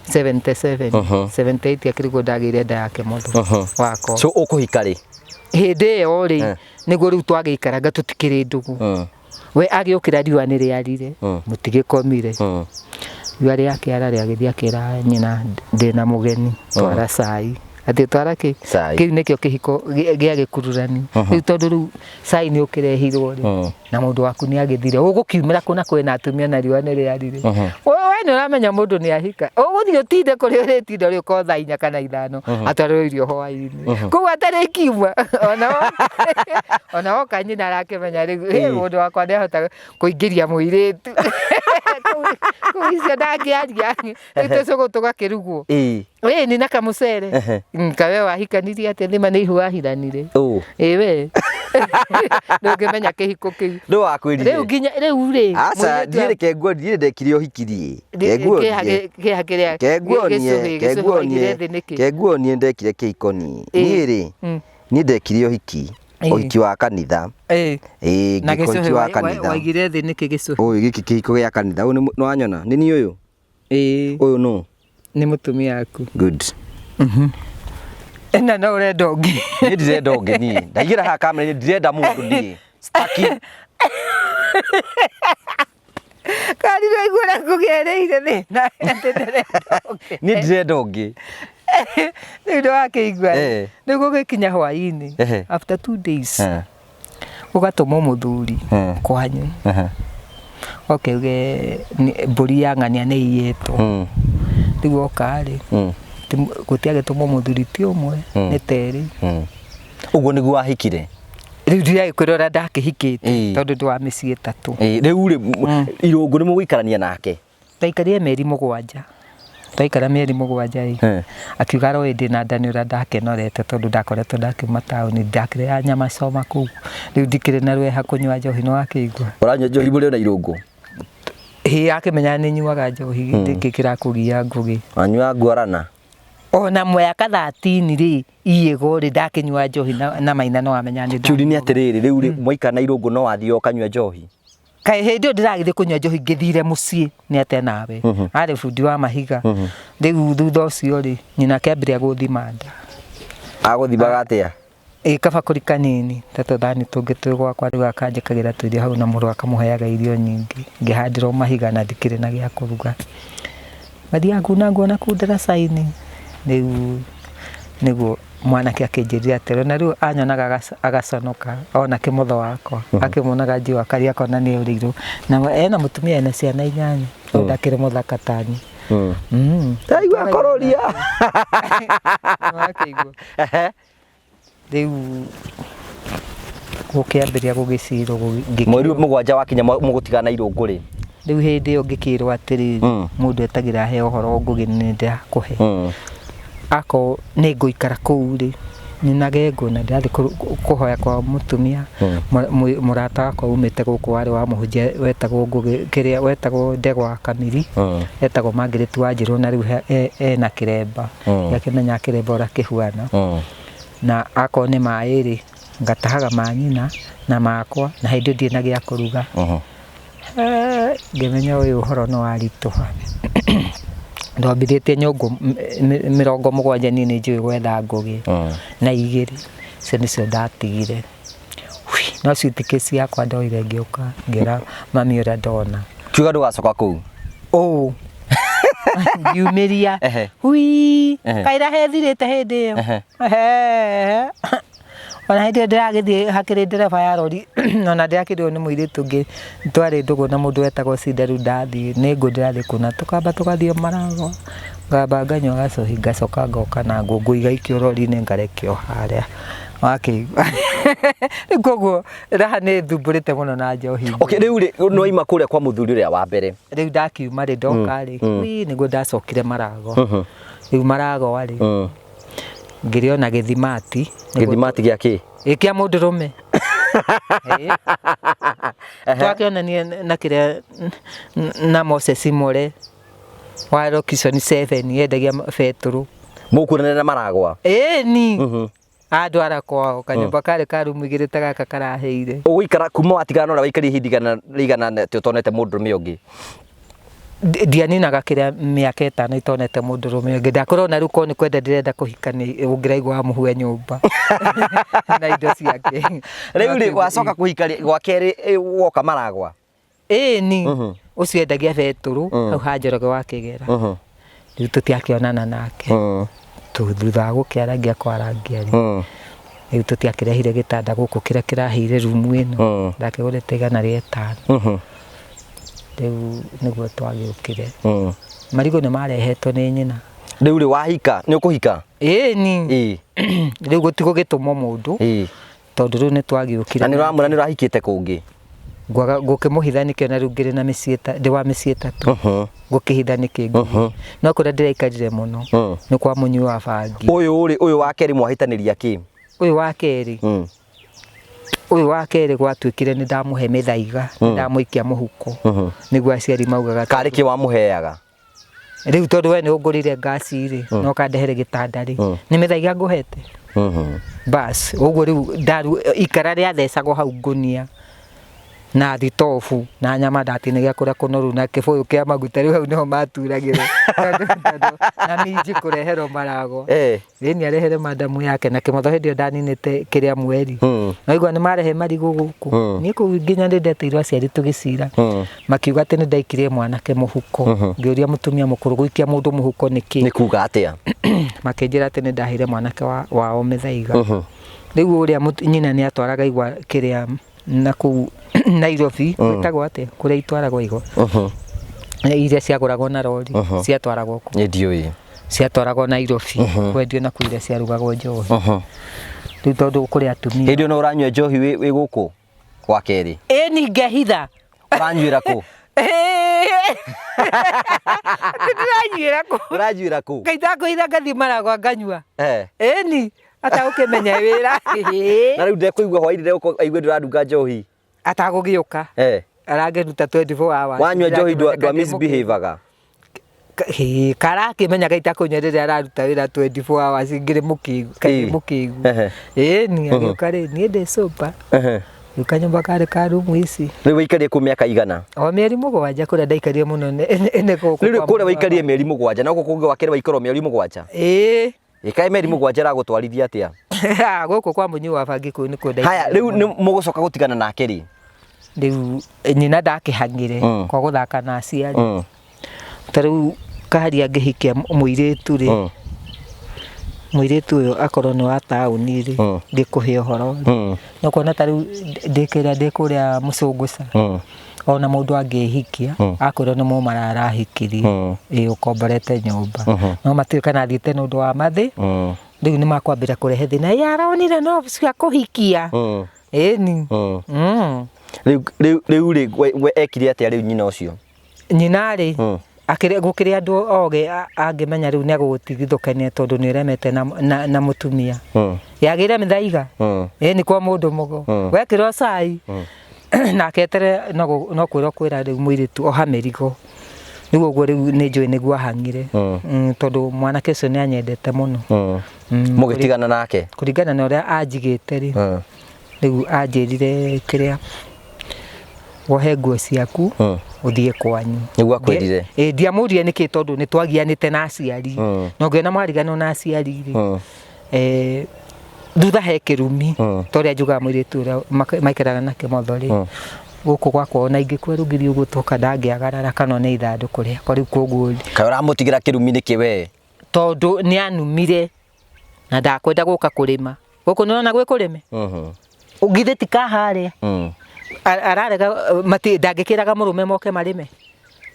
Speaker 2: 77. 78 akĩrĩ guo ndagĩire nda yake mũthũ wakwa.
Speaker 1: So ũkũhika rĩ?
Speaker 2: Hĩndĩ ĩyo rĩ, nĩguo rĩu twagĩikaranga tũtikĩrĩ ndũgũ. We agĩũkĩra riũa nĩ rĩarire, mũtigĩkomire. Riũa rĩakĩara rĩagĩthiĩ akĩra nyina ndĩna mũgeni, twara cai. Atĩ twara kĩ?
Speaker 1: Cai.
Speaker 2: Kĩu nĩkĩo kĩhiko gĩa gĩkururani. Rĩu tondũ rĩu cai nĩ ũkĩrehirwo rĩ, na mũndũ waku nĩ agĩthire, ũgũkiumĩra kũ na kwĩna atumia na riũa nĩ rĩarire. We nĩ ũramenya mũndũ nĩ ahika, ũgũthiĩ ũtinde kũrĩa ũrĩtinda ũrĩũka o thaa 4 kana 5 atwarĩrwo irio hwaĩ-inĩ. Koguo atarĩ kiuma ona woka nyina arakĩmenya rĩu, "Ĩ, mũndũ wakwa nĩ ahota kũingĩria mũirĩtu." Kũu icio ndangĩaria, rĩu tũcũgũ tũgakĩrugwo. Ĩĩ ni na kamũcere. Kawe wahikanirie atĩa nĩma nĩ ihu wahiranire. Ĩĩ we. Ndũngĩmenya kĩhiko kĩu.
Speaker 1: Nũ wakwĩrire?
Speaker 2: Rĩu nginya rĩu rĩ.
Speaker 1: Aca, ndiĩ reke nguonie, niĩ ndekire ũhiki niĩ.
Speaker 2: Kenguonie. Kĩha kĩrĩa
Speaker 1: Kenguonie, kenguonie. Kenguonie ndekire kĩhiko niĩ. Niĩ rĩ, niĩ ndekire ũhiki. Ũhiki wa kanitha.
Speaker 2: Ĩĩ.
Speaker 1: Ĩĩ,
Speaker 2: Na
Speaker 1: ngĩka ũhiki
Speaker 2: gĩcũhĩ
Speaker 1: wa kanitha.
Speaker 2: waigire thĩ nĩkĩ gĩcũhĩ?
Speaker 1: Ũyũ gĩkĩ kĩhiko gĩa kanitha. Ũyũ nĩ wanyona? Nĩ niĩ ũyũ?
Speaker 2: Ĩĩ.
Speaker 1: Ũyũ nũ?
Speaker 2: Nĩ mũtumia waku.
Speaker 1: Good.
Speaker 2: Ĩna no ũrenda ũngĩ.
Speaker 1: Niĩ ndirenda ũngĩ niĩ. Ndaigĩra haha kamera-inĩ ndirenda mũndũ niĩ. Staki.
Speaker 2: Kari ndũraigua ũrĩa ngũgereire thĩna atĩ ndĩrenda ũngĩ.
Speaker 1: Niĩ ndirenda ũngĩ.
Speaker 2: Rĩu nĩwakĩigua. Rĩu gũgĩkinya hwaĩ-inĩ after 2 days ũgatũmwo mũthuri kwanyu. Oke uge mbũri ya ng'ania nĩ iyĩtwo. Rĩu oka rĩ, gũtiagĩtũmwo mũthuri ti ũmwe, nĩ terĩ.
Speaker 1: Ũguo nĩguo wahikire?
Speaker 2: Rĩu ndiragĩkwĩra ũrĩa ndakĩhikĩte tondũ ndĩ wa mĩciĩ 3.
Speaker 1: Rĩu rĩ, Irũngũ nĩ mũgũikarania nake?
Speaker 2: Twaikarire mĩeri 7. Twaikara mĩeri 7 ĩ, akiuga aroĩ ndĩna nda nĩ ũrĩa ndakenorete tondũ ndakoretwo ndakiuma taũni, ndakĩrĩaga nyama choma kũu, rĩu ndikĩrĩ na rweha kũnyua njohi nĩ wakĩigua.
Speaker 1: Ũranyua njohi mũrĩ na Irũngũ?
Speaker 2: Ĩ, akĩmenya nĩ nyuaga njohi, nĩkĩ kĩrakũgia ngũgĩ?
Speaker 1: Wanyuaga nguarana?
Speaker 2: Ona mwaka 13 rĩ, iyĩgo rĩ, ndakĩnyua njohi na maina no amenya nĩ
Speaker 1: Kĩũria nĩ atĩrĩrĩ, rĩu rĩ, mwaikara na Irũngũ no wathiĩ ũkanyua njohi?
Speaker 2: Kaĩ hĩndĩ ĩyo ndĩragĩthiĩ kũnyua njohi ngĩthire mũciĩ nĩ atĩa nawe. Arĩ bundi wa mahiga. Rĩu thutha ũcio rĩ, nyina akĩambĩrĩria gũthima nda.
Speaker 1: Agũthimaga atĩa?
Speaker 2: Ĩ kabakũri kanini ta tũthani tũngĩ twĩ gwakwa rĩu akanjĩkagĩra tũirio hau na mũrũ akamũheaga irio nyingĩ. Ngĩhandĩrwo mahiga na ndikĩrĩ na gĩa kũruga. Mathiaga kuna nguo na kũu ndaraca-inĩ. Rĩu nĩguo mwanake akĩnjĩrire atĩrĩ, na rĩu anyonaga agaconoka ona kĩmotho wakwa, akĩmuonaga njiũ akaria akona nĩ ũrĩirwo. Na ena mũtumia ena ciana 8, no ndakĩrĩ mũthaka tani.
Speaker 1: Ndaigua kũrũria.
Speaker 2: Wakĩigua. Rĩu gũkĩambĩrĩria gũgĩcirwo
Speaker 1: Mweri 7 wakinya mũgũtigana na Irũngũ rĩ?
Speaker 2: Rĩu hĩndĩ ĩyo ngĩkĩrwo atĩrĩrĩ, mũndũ etagĩra aheo ũhoro Ngũgĩ nĩ ndĩrakũhe. Akorwo nĩ ngũikara kũu rĩ, nyinage ngũ na ndĩrathiĩ kũhoya kwa mũtumia mũrata wakwa umĩte gũkũ warĩ wa mũhunjia wetagwo Ngũgĩ, kĩrĩa wetagwo Ndegwa Kamiri, etagwo Margaret Wanjirũ na rĩu ena kĩremba, gĩakĩmenya kĩremba ũrĩa kĩhuana. Na akorwo nĩ maĩ rĩ, ngatahaga ma nyina na makwa, na hĩndĩ ĩyo ndirĩ na gĩa kũruga. Ngĩmenya ũyũ ũhoro nĩ waritũha. Ndombithĩtie nyũngũ 70 niĩ nĩ njũĩ gwetha ngũgĩ na 2, icio nĩcio ndatigire. No suitcase yakwa ndoire ngĩũka ngĩra mami ũrĩa ndona.
Speaker 1: Kiuga ndũgacoka kũu?
Speaker 2: Ũũ. Ngiumĩria. Hui, kaĩra hethirĩte hĩndĩ ĩyo. Ona hĩndĩ ĩyo ndĩragĩthiĩ hakĩrĩ ndereba ya rori ona ndĩrakĩrĩrwo nĩ mũirĩtu ũngĩ twarĩ ndũgũ na mũndũ wetagwo Cinda rĩu ndathiĩ nĩ ngũ ndĩrathiĩ kuna tũkamba tũgathiĩ Maragwa ngamba nganyua gacohi ngacoka ngoka na ngũ ngũiga ikio rori-inĩ ngarekio harĩa wakĩigua. Rĩu koguo raha nĩ thumbũrĩte mũno na njohi.
Speaker 1: Okay, rĩu rĩ nĩ waima kũrĩa kwa mũthuri ũrĩa wa mbere.
Speaker 2: Rĩu ndakiuma rĩ ndoka rĩ nĩguo ndacokire Maragwa. Rĩu Maragwa rĩ ngĩrĩona gĩthimati.
Speaker 1: Gĩthimati gĩa kĩ?
Speaker 2: Ĩ kĩa mũndũrũme. Twakĩonania na kĩrĩa na Moses More wa Location 7 yendagia betũrũ.
Speaker 1: Mũkuonania na Maragwa?
Speaker 2: Ĩni. Andwara kwao kanyũmba karĩ ka rumu 2 ta gaka karaheire.
Speaker 1: Ũgũikara kuma watigana na ũrĩa waikarire ihinda rĩigana atĩa ũtonete mũndũrũme ũngĩ?
Speaker 2: Ndianinaga kĩrĩa mĩaka 5 itonete mũndũrũme ũngĩ. Ndakorwo na rĩu korwo nĩ kwenda ndĩrenda kũhikania ũngĩraigua wamũhue nyũmba na indo ciake.
Speaker 1: Rĩu rĩ wacoka kũhika gwa kerĩ woka Maragwa?
Speaker 2: Ĩni. Ũcio endagia betũrũ hau ha Njoroge wa Kĩgera. Rĩu tũtiakĩonana nake. Thutha wa gũkĩarangia kwarangia rĩ, rĩu tũtiakĩrehire gĩtanda gũkũ kĩrĩa kĩraheire rumu ĩno, ndakĩgũrĩte 500. Rĩu nĩguo twagĩũkire. Marigũ nĩ marehetwo nĩ nyina.
Speaker 1: Rĩu rĩ wahika, nĩ ũkũhika?
Speaker 2: Ĩni. Rĩu gũtigũgĩtũmwo mũndũ. Tondũ rĩu nĩ twagĩũkire.
Speaker 1: Na nĩ ũramwĩra nĩ ũrahikĩte kũngĩ?
Speaker 2: Ngwaga ngũkĩmũhitha nĩkĩ ona rĩu ngĩrĩ na mĩciĩ ndĩ wa mĩciĩ ĩtatũ. Ngũkĩhitha nĩkĩ ngũthiĩ. No kũrĩa ndĩraikarire mũno nĩ kwa mũnyui wa bangi.
Speaker 1: Ũyũ rĩ, ũyũ wa kerĩ mwahĩtanĩria kĩ?
Speaker 2: Ũyũ wa kerĩ? Ũyũ wa kerĩ gwatuĩkire nĩ ndamũhe mĩthaiga, nĩ ndamũikia mũhuko. Nĩguo aciari maugaga.
Speaker 1: Karĩ kĩ wamũheaga?
Speaker 2: Rĩu tondũ we nĩ ũngũrĩire ngasi rĩ, na ũkandehere gĩtanda rĩ, nĩ mĩthaiga ngũhete? Bas, ũguo rĩu ndaru ikara rĩathecagwo hau ngũnia na thitobu na nyama ndatinagia kũrĩa kũnoru na kĩbũyũ kĩa maguta, rĩu hau nĩho maturagĩrwo na minji kũreherwo marago. Ĩni arehere madamu yake na kĩmotho hĩndĩ ĩyo ndaninĩte kĩrĩa mweri. Waigua nĩ marehe marigũ gũkũ. Niĩ kũu nginya nĩ ndeteirwo aciari tũgĩcira. Makiuga atĩ nĩ ndaikirie mwanake mũhuko. Ngĩũria mũtumia mũkũrũ gũikia mũndũ mũhuko nĩ kĩ?
Speaker 1: Nĩ kuga atĩa?
Speaker 2: Makĩnjĩra atĩ nĩ ndaheire mwanake wao mĩthaiga. Rĩu ũrĩa nyina nĩ atwaraga igwa kĩrĩa na kũu Nairobi, gwĩtagwo atĩa? Kũrĩa itwaragwo igwa. Iria ciagũragwo na rori, ciatwaragwo kũ?
Speaker 1: Niĩ ndiũĩ.
Speaker 2: Ciatwaragwo Nairobi, kwendio na kũu iria ciarugagwo njohi. Rĩu tondũ kũrĩ atumia.
Speaker 1: Hĩndĩ ĩyo no ũranyua njohi wĩ gũkũ gwa kerĩ?
Speaker 2: Ĩni ngehitha.
Speaker 1: Ũranyuĩra kũ?
Speaker 2: Ndĩranyuĩra kũ?
Speaker 1: Ũranyuĩra kũ?
Speaker 2: Ngai ndakũhitha ngathiĩ maragwa nganyua. Ĩni atagũkĩmenya wĩra.
Speaker 1: Na rĩu ndekũigua hwainĩ ndegũkorwo aigue ndũrarunga njohi.
Speaker 2: Atagũgĩũka. Arangĩruta 24 hours.
Speaker 1: Wanyua njohi ndwa misbehaviaga.
Speaker 2: Karakĩmenya gaita kũnyua rĩrĩa araruta wĩra 24 hours ngĩrĩ mũkĩgu, kairĩ mũkĩgu. Ĩni agĩũka rĩ, niĩ ndĩ sober. Rĩu kanyũmba karĩ ka rumu ici.
Speaker 1: Rĩu waikarire kũu mĩaka igana?
Speaker 2: O mĩeri 7 kũrĩa ndaikarire mũno nĩ gũkũ.
Speaker 1: Rĩu kũrĩa waikarire mĩeri 7 na gũkũ kũngĩ wa kerĩ waikara mĩeri 7?
Speaker 2: Ĩĩ.
Speaker 1: Ĩkaĩ mĩeri 7 ĩragũtwarithia atĩa?
Speaker 2: Gũkũ kwa mũnyui wa bangi kũu nĩkuo
Speaker 1: ndaikarire. Haya, rĩu nĩ mũgũcoka gũtigana nake rĩ?
Speaker 2: Rĩu nyina ndakĩhang'ire kwa gũthaka na aciari. Ta rĩu kahari angĩhikia mũirĩtu rĩ, mũirĩtu ũyũ akorwo nĩ wa taũni rĩ, ngĩkũhe ũhoro rĩ, no kuona ta rĩu ndĩkĩrĩa ndĩ kũrĩa Mũcũngũca, ona mũndũ angĩhikia, akwĩrwo nĩ mũmara arahikirie, ĩ ũkomborete nyũmba, no matiũĩ kana athiĩte nĩ ũndũ wa mathĩ, rĩu nĩ makwambĩra kũrehe thĩna, ĩ aronire no cia kũhikia, ĩni.
Speaker 1: Rĩu rĩ, we ekire atĩa rĩu nyina ũcio?
Speaker 2: Nyina rĩ, gũkĩrĩ andũ ogĩ angĩmenya rĩu nĩ agũgũtigithũkania tondũ nĩ ũremete na mũtumia. Yagĩire mĩthaiga? Ĩni kwa mũndũ mũgo. Wekĩrwo cai, nake etere no kwĩrwo kwĩra rĩu mũirĩtu oha mĩrigo. Rĩu ũguo rĩu nĩ njũĩ nĩguo ahang'ire. Tondũ mwanake ũcio nĩ anyendete mũno.
Speaker 1: Mũgĩtigana nake?
Speaker 2: Kũringana na ũrĩa anjigĩte rĩ, rĩu anjĩrire kĩrĩa wohe nguo ciaku ũthiĩ kwanyu.
Speaker 1: Nĩguo akwĩrire?
Speaker 2: Ĩ, ndiamũririe nĩkĩ tondũ nĩ twagianĩte na aciari. Na ũngĩona mwariganwo na aciari rĩ, thutha he kĩrumi, ta ũrĩa njugaga mũirĩtu ũrĩa maikaraga nake motho rĩ, gũkũ gwakwa ona ingĩkua rũgiri ũguo toka ndangĩagarara kana one ithandũkũ rĩakwa rĩu koguo.
Speaker 1: Kaĩ ũramũtigĩra kĩrumi nĩkĩ we?
Speaker 2: Tondũ nĩ anumire na ndakwenda gũka kũrĩma. Gũkũ nĩ ũrona gwĩ kũrĩme? Githĩ ti kaharĩa? Ararega, ndangĩkĩraga mũrũme moke marĩme.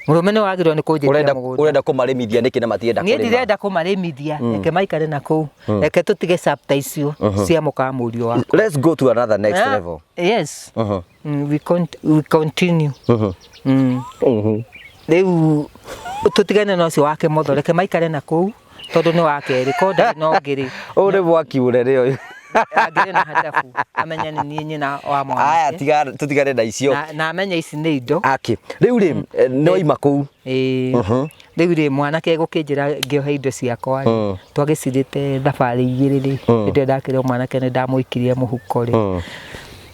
Speaker 2: Mũrũme nĩ wagĩrĩirwo nĩ kũnjĩtia mũgũnda.
Speaker 1: Ũrenda kũmarĩmithia nĩkĩ na matienda
Speaker 2: kũrĩma? Niĩ ndirenda kũmarĩmithia, reke maikare na kũu. Reke tũtige chapter icio cia mũkamũriũ wakwa.
Speaker 1: Let's go to another next level.
Speaker 2: Yes. We continue. Rĩu tũtigane na ũcio wake motho, reke maikare na kũu tondũ nĩ wa kerĩ, ko ndarĩ na ũngĩ rĩ.
Speaker 1: Ũyũ nĩ mwaki mũnene ũyũ.
Speaker 2: Angĩrĩ na hadabu, amenye nĩ niĩ nyina wa mwanake.
Speaker 1: Aya, tũtigane na icio.
Speaker 2: Na amenye ici nĩ indo.
Speaker 1: Aki. Rĩu rĩ, nĩ waima kũu.
Speaker 2: Ĩĩ. Rĩu rĩ, mwanake gũkĩnjĩra ngĩohe indo ciakwa rĩ, twagĩcirĩte thabarĩ igĩrĩ rĩ, hĩndĩ ĩyo ndakĩrĩ o mwanake nĩ ndamũikirie mũhuko rĩ,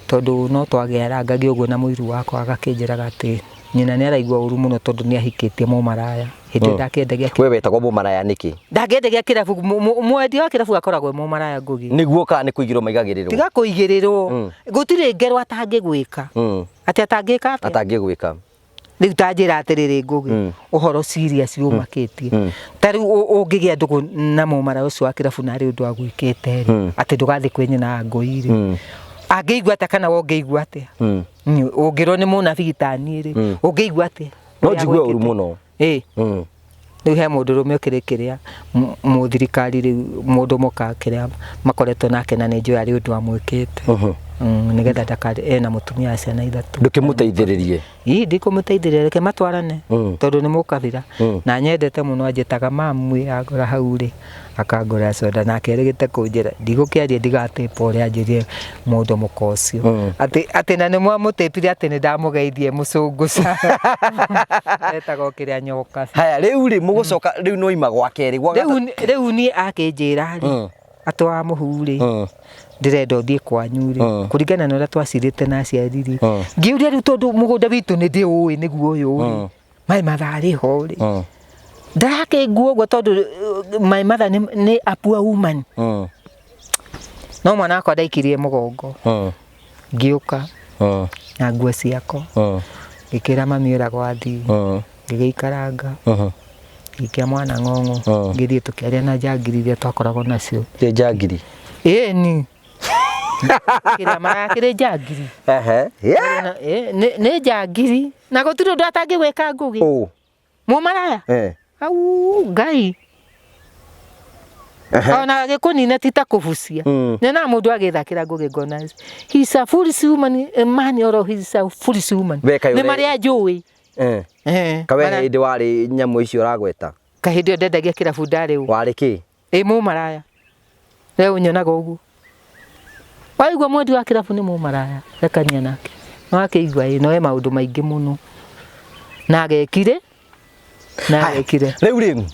Speaker 2: tondũ no twagĩarangagia ũguo na mũiru wakwa agakĩnjĩraga atĩ nyina nĩ araigua ũru mũno tondũ nĩ ahikĩtie mũmaraya. Hĩndĩ ĩyo ndakĩendagia
Speaker 1: We wetagwo mũmaraya nĩkĩ?
Speaker 2: Ndakĩendagia kĩrabu, mwendia wa kĩrabu akoragwo e mũmaraya Ngugi.
Speaker 1: Nĩguo kana nĩ kũigĩrĩrwo maigagĩrĩrwo?
Speaker 2: Tiga kũigĩrĩrwo. Gũtirĩ ngero atangĩgwĩka. Atĩ atangĩka atĩa?
Speaker 1: Atangĩgwĩka.
Speaker 2: Rĩu ta njĩra atĩrĩrĩ, Ngũgĩ, ũhoro serious ũmakĩtie, ta rĩu ũngĩgĩa ndũgũ na mũmara ũcio wa kĩrabu na harĩ ũndũ agwĩkĩte rĩ, atĩ ndũgathiĩ kwĩ nyina wa ngũi rĩ, angĩigua atĩa kana we ũngĩigua atĩa? Ũngĩrwo nĩ mũnabii ta niĩ rĩ, ũngĩigua atĩa?
Speaker 1: No
Speaker 2: Ũrĩa
Speaker 1: njigue ũru
Speaker 2: agwĩkĩte?
Speaker 1: Mũno.
Speaker 2: Rĩu he mũndũrũme ũkĩrĩ kĩrĩa mũthirikari rĩu, mũndũ mũka kĩrĩa makoretwo nake, na nĩ njũĩ arĩ ũndũ amwĩkĩte, nĩgetha ndakarĩ ena mũtumia wa ciana ithatũ.
Speaker 1: Ndũkĩmũteithĩrĩrie?
Speaker 2: Ii, ndikũmũteithĩrĩria, reke matwarane, tondũ nĩ mũkabira na nyendete mũno. Anjĩtaga mamu, agũra hau rĩ, akangũrĩra soda, nake erĩgĩte kũnjĩra ndigũkĩaria ndigatĩpa ũrĩa anjĩrire mũndũ mũka ũcio, atĩ na nĩ mwamũtĩpire atĩ nĩ ndamũgeithie mũcũngũ etagwo kĩrĩa nyoka.
Speaker 1: Haya, rĩu rĩ, mũgũcoka rĩu no ima gwa kerĩ gwa
Speaker 2: Rĩu niĩ akĩnjĩra rĩ, atĩ wa mũhu rĩ, ndĩrenda ũthiĩ kwanyu rĩ, kũringana na ũrĩa twacirĩte na aciari rĩ. Ngĩũria rĩu, tondũ mũgũnda witũ nĩ ndĩũĩ nĩguo ũyũ rĩ, my mother arĩ ho rĩ, ndarakĩngua ũguo, tondũ my mother nĩ a poor woman. No mwana wakwa ndaikirie mũgongo, ngĩũka na nguo ciakwa, ngĩkĩra mami ũrĩa gwathiĩ, ngĩgĩikaranga, ngĩikia mwana ng'ong'o, ngĩthiĩ tũkĩaria na njangiri iria twakoragwo nacio.
Speaker 1: Ĩ njangiri?
Speaker 2: Ĩni, kĩrĩa marakĩrĩ njangiri. Nĩ njangiri na gũtirĩ ũndũ atangĩgwĩka, Ngũgĩ.
Speaker 1: Ũ.
Speaker 2: Mũmaraya. Au Ngai, ona gĩkũnina ti ta kũbucia. Nyonaga mũndũ agĩthakĩra Ngũgĩ, ngona he's a foolish woman, a man or he's a foolish woman.
Speaker 1: We kaĩ
Speaker 2: Nĩ marĩa njũĩ.
Speaker 1: Kawe hĩndĩ warĩ nyamũ icio ũragweta?
Speaker 2: Kahĩndĩ ĩyo ndendagia kĩrabu ndarĩ ũ?
Speaker 1: Warĩ kĩ?
Speaker 2: Ĩ mũmaraya. Rĩu nyonaga ũguo, waigua mwendi wa kĩrabu nĩ mũmaraya, rekania nake. Nĩwakĩigua? Ĩ no e maũndũ maingĩ mũno na agekire na agekire.
Speaker 1: Rĩu rĩ,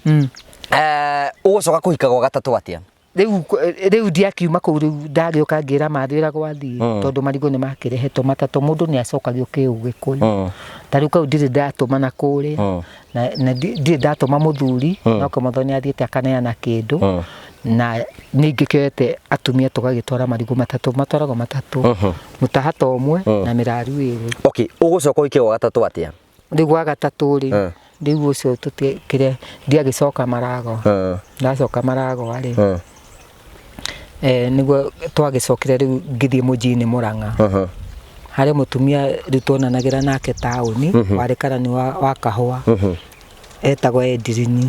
Speaker 1: ũgũcoka kũhika gwa gatatũ atĩa?
Speaker 2: Rĩu ndiakiuma kũu, rĩu ndagĩũka ngĩra mathĩ ũrĩa gwathiĩ, tondũ marigũ nĩ makĩrehetwo matatũ. Mũndũ nĩ acokagio kĩũgĩkũyũ. Ta rĩu kau ndirĩ ndatũma na kũrĩa, na ndirĩ ndatũma mũthuri, no kĩmotho nĩ athiĩte akaneana kĩndũ, na nĩ ingĩkĩoete atumia tũgagĩtwara marigũ matatũ, matwaragwo matatũ, mũtahato ũmwe na mĩraru ĩrĩ.
Speaker 1: Okay, ũgũcoka ũhike gwa gatatũ atĩa?
Speaker 2: Rĩu gwa gatatũ rĩ, rĩu ũcio tũtikĩre, ndiagĩcoka Maragwa. Ndacoka Maragwa rĩ, nĩguo twagĩcokire rĩu ngĩthiĩ mũjini Mũrang'a, harĩ mũtumia rĩu tuonanagĩra nake taũni, warĩ karani wa kahũa, etagwo Edirini.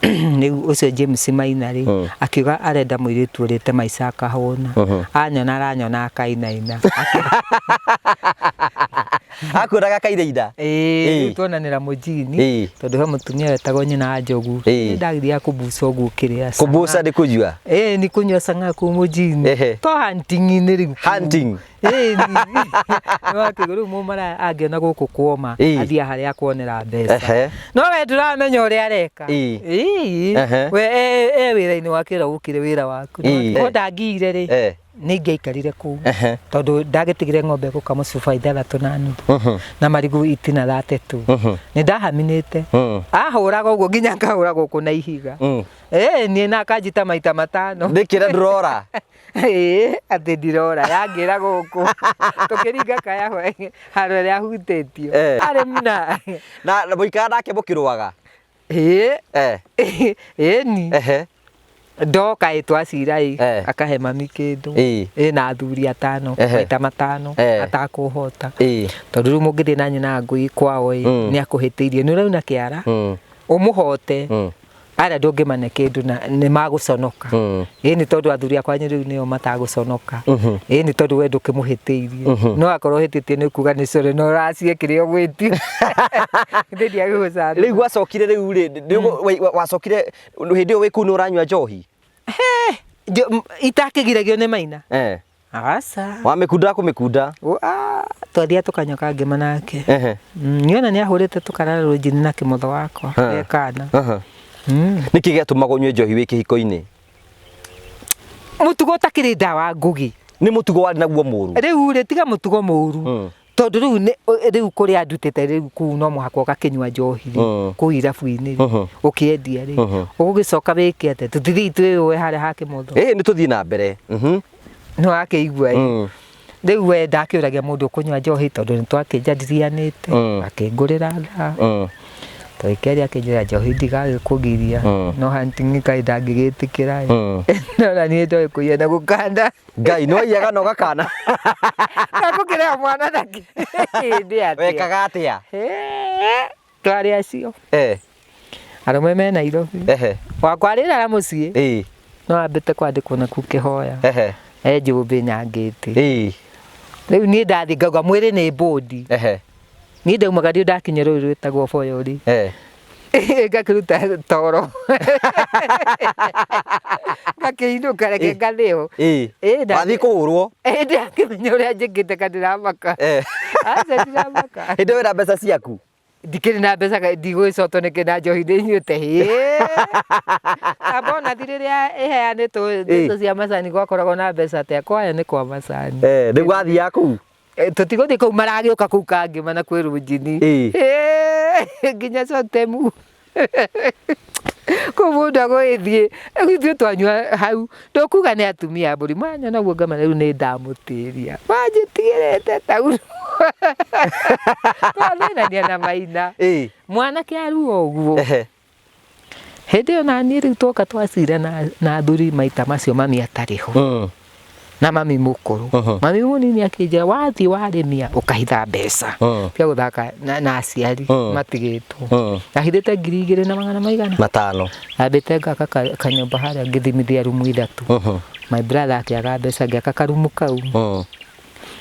Speaker 2: Rĩu ũcio James Maina rĩ, akiuga arenda mũirĩtu ũrĩte maica akahũna. Anyona aranyona akainaina.
Speaker 1: Akuonaga kairaina?
Speaker 2: Ĩĩ, rĩu tuonanĩra mũjini, tondũ he mũtumia wetagwo nyina wa Njogu. Nĩ ndagĩthiaga kũbuca ũguo kĩrĩa
Speaker 1: Kũbuca nĩ kũnyua?
Speaker 2: Ĩĩ, nĩ kũnyua cang'aa kũu mũjini. To hunting-inĩ rĩu kũu.
Speaker 1: Hunting?
Speaker 2: Ĩĩ, nĩwakĩigua rĩu mũmaraya angĩona gũkũ kuoma, athiaga harĩa akuonera mbeca. No we ndũramenya ũrĩa areka.
Speaker 1: Ĩĩ.
Speaker 2: We e wĩra-inĩ wake ũrĩa ũkĩrĩ wĩra waku. Ko ndangĩire rĩ, nĩ ingĩaikarire kũu, tondũ ndagĩtigire ng'ombe gũkamwo cuba 6.5 na marigũ itina 32. Nĩ ndahaminĩte. Ahũraga ũguo nginya akahũra gũkũ na ihiga. Ĩĩ, niĩ na akanjita maita matano.
Speaker 1: Nĩkĩra ndũrora?
Speaker 2: Ĩĩ, atĩ ndirora yangĩra gũkũ tũkĩringa kaya handũ harĩa ahutĩtio. Arĩ mna.
Speaker 1: Na mũikara nake mũkĩrũaga?
Speaker 2: Ĩĩ. Ĩni. Ndoka ĩ twacira ĩ, akahe mami kĩndũ. Ĩ na athuri atano, maita matano atakũhota, tondũ rĩu mũngĩthiĩ na nyina ngũi kwao ĩ, nĩ akũhĩtĩirie, nĩ ũrauna kĩara ũmũhote. Arĩa ndũngĩmane kĩndũ na nĩ magũconoka. Ĩ nĩ tondũ athuri akwa rĩu nĩo matagũconoka. Ĩ nĩ tondũ we ndũkĩmũhĩtĩirie, no akorwo ũhĩtĩtie nĩ kuga nĩ sorry, no ũracie kĩrĩa ũgwĩtio. Ndĩ ndiagĩgũcandũra.
Speaker 1: Rĩu gwacokire rĩu rĩ, wacokire hĩndĩ ĩyo wĩ kũu nĩ ũranyua njohi?
Speaker 2: Itakĩgiragio nĩ Maina. Aca.
Speaker 1: Wamĩkunda kũmĩkunda?
Speaker 2: Twathiaga tũkanyua kangima nake. Niona nĩ ahũrĩte tũkarara rũnjini na kĩmotho wakwa gekana.
Speaker 1: Nĩkĩ gĩatũmaga ũnyue njohi wĩ kĩhiko-inĩ?
Speaker 2: Mũtugo ũtakĩrĩ ndawa, Ngũgĩ.
Speaker 1: Nĩ mũtugo warĩ naguo mũru?
Speaker 2: Rĩu rĩ, tiga mũtugo mũru, tondũ rĩu rĩu kũrĩa ndutĩte rĩu kũu no mũhaka ũgakĩnyua njohi rĩ, kũu irabu-inĩ rĩ, ũkĩendia rĩ, ũgũgĩcoka wĩke atĩa? Tũtithiĩ twĩyũe harĩa ha kĩmotho?
Speaker 1: Ĩĩ, nĩ tũthiĩ na mbere.
Speaker 2: Nĩ wakĩigua ĩ? Rĩu we ndakĩũragia mũndũ ũkũnyua njohi tondũ nĩ twakĩnjadirianĩte. Akĩngũrĩra thaa. Tũgĩkĩaria akĩnjĩra njohi ndigagĩkũgiria. No hunting kaĩ ndangĩgĩtĩkĩra ĩ. No na niĩ ndoĩ kũiya na gũkanda.
Speaker 1: Ngai nĩ waiyaga na ũgakana.
Speaker 2: Ngakũkĩrĩha mwana na kĩndĩ atĩa.
Speaker 1: Wekaga atĩa?
Speaker 2: Twarĩ acio. Arũme me Nairobi. Wakwa arĩrara mũciĩ. No ambĩte kwandĩkwo nakuo kĩhoya. E njũmbĩ nyangĩte. Rĩu niĩ ndathiĩ ngauga mwĩrĩ nĩ mbũndi. Niĩ ndaumaga ndio ndakinya rũĩ rwĩtagwo Boyori. Ngakĩruta toro. Ngakĩinũka reke ngathĩo.
Speaker 1: Wathiĩ kũhũrwo.
Speaker 2: Ndakĩmenya ũrĩa njĩkĩte ka ndĩramaka. Aca ndiramaka.
Speaker 1: Hĩndĩ ĩyo wĩna mbeca ciaku?
Speaker 2: Ndikĩrĩ na mbeca ndigũgĩcotwo nĩkĩ na njohi ndĩnyuĩte. Ta bonathi rĩrĩa ĩheanĩtwo ndeto cia macani gwakoragwo na mbeca atĩa? Kwaya nĩ kwa macani.
Speaker 1: Rĩu wathiaga kũu?
Speaker 2: Tũtigũthiĩ kũu maragĩũka kũu Kangĩma na kwĩ Rũnjini. Nginya Sotemu. Kũu mũndũ agũgĩthiĩ, rĩu ithuĩ twanyua hau, ndũkuga nĩ atumia a mbũri, manyona ũguo ngamera rĩu nĩ ndamũtĩria, manjĩtigĩrĩte taurũ. Twathĩnania na maina. Mwanake arua ũguo. Hĩndĩ ĩyo naniĩ rĩu twoka twacira na athuri maita macio mami atarĩ ho. Na mami mũkũrũ. Mami mũnini akĩnjĩra wathiĩ warĩmia ũkahitha mbeca. Cia gũthaka na aciari matigĩtwo. Ndahithĩte 2,000 na magana maigana?
Speaker 1: 5.
Speaker 2: Ndambĩte ngaka kanyũmba harĩa ngĩthimithia rumu 3. My brother akĩaga mbeca ngĩaka karumu kau.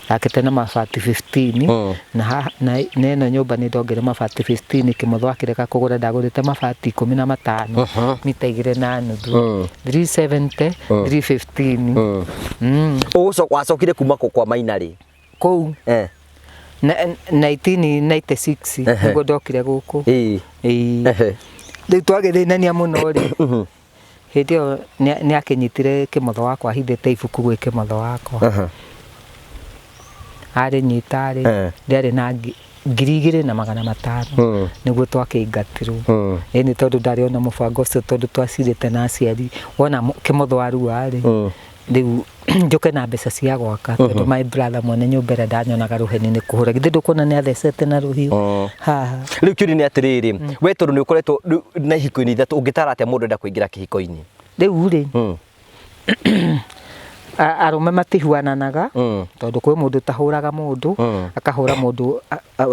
Speaker 2: Akĩte na mabati 15 na na ĩno nyũmba nĩ ndongeire mabati 15 kĩmotho akĩrega kũgũra ndagũrĩte mabati 15 mita 2.5 370 315.
Speaker 1: Wacokire kuma kwa Maina rĩ?
Speaker 2: Kũu 1996 nĩguo ndokire gũkũ. Rĩu twagĩthĩnania mũno rĩ. Hĩndĩ ĩyo nĩ akĩnyitire kĩmotho wakwa ahithĩte ibuku gwĩ kĩmotho wakwa. Arĩ nyita rĩ, ndĩarĩ na 2,500 nĩguo twakĩingatirwo. Ĩni tondũ ndarĩ ona mũbango ũcio tondũ twacirĩte na aciari wona kĩmotho arua rĩ, rĩu njũke na mbeca cia gwaka tondũ my brother mwene nyũmba ĩrĩa ndanyonaga rũheni nĩ kũhũra githĩ ndũkuona nĩ athecete na rũhiũ haha.
Speaker 1: Rĩu kĩũria nĩ atĩrĩrĩ, we tondũ nĩ ũkoretwo na ihiko-inĩ 3 ũngĩtara atĩa mũndũ enda kũingĩra kĩhiko-inĩ?
Speaker 2: Rĩu rĩ, arũme matihuananaga tondũ kwĩ mũndũ ũtahũraga mũndũ akahũra mũndũ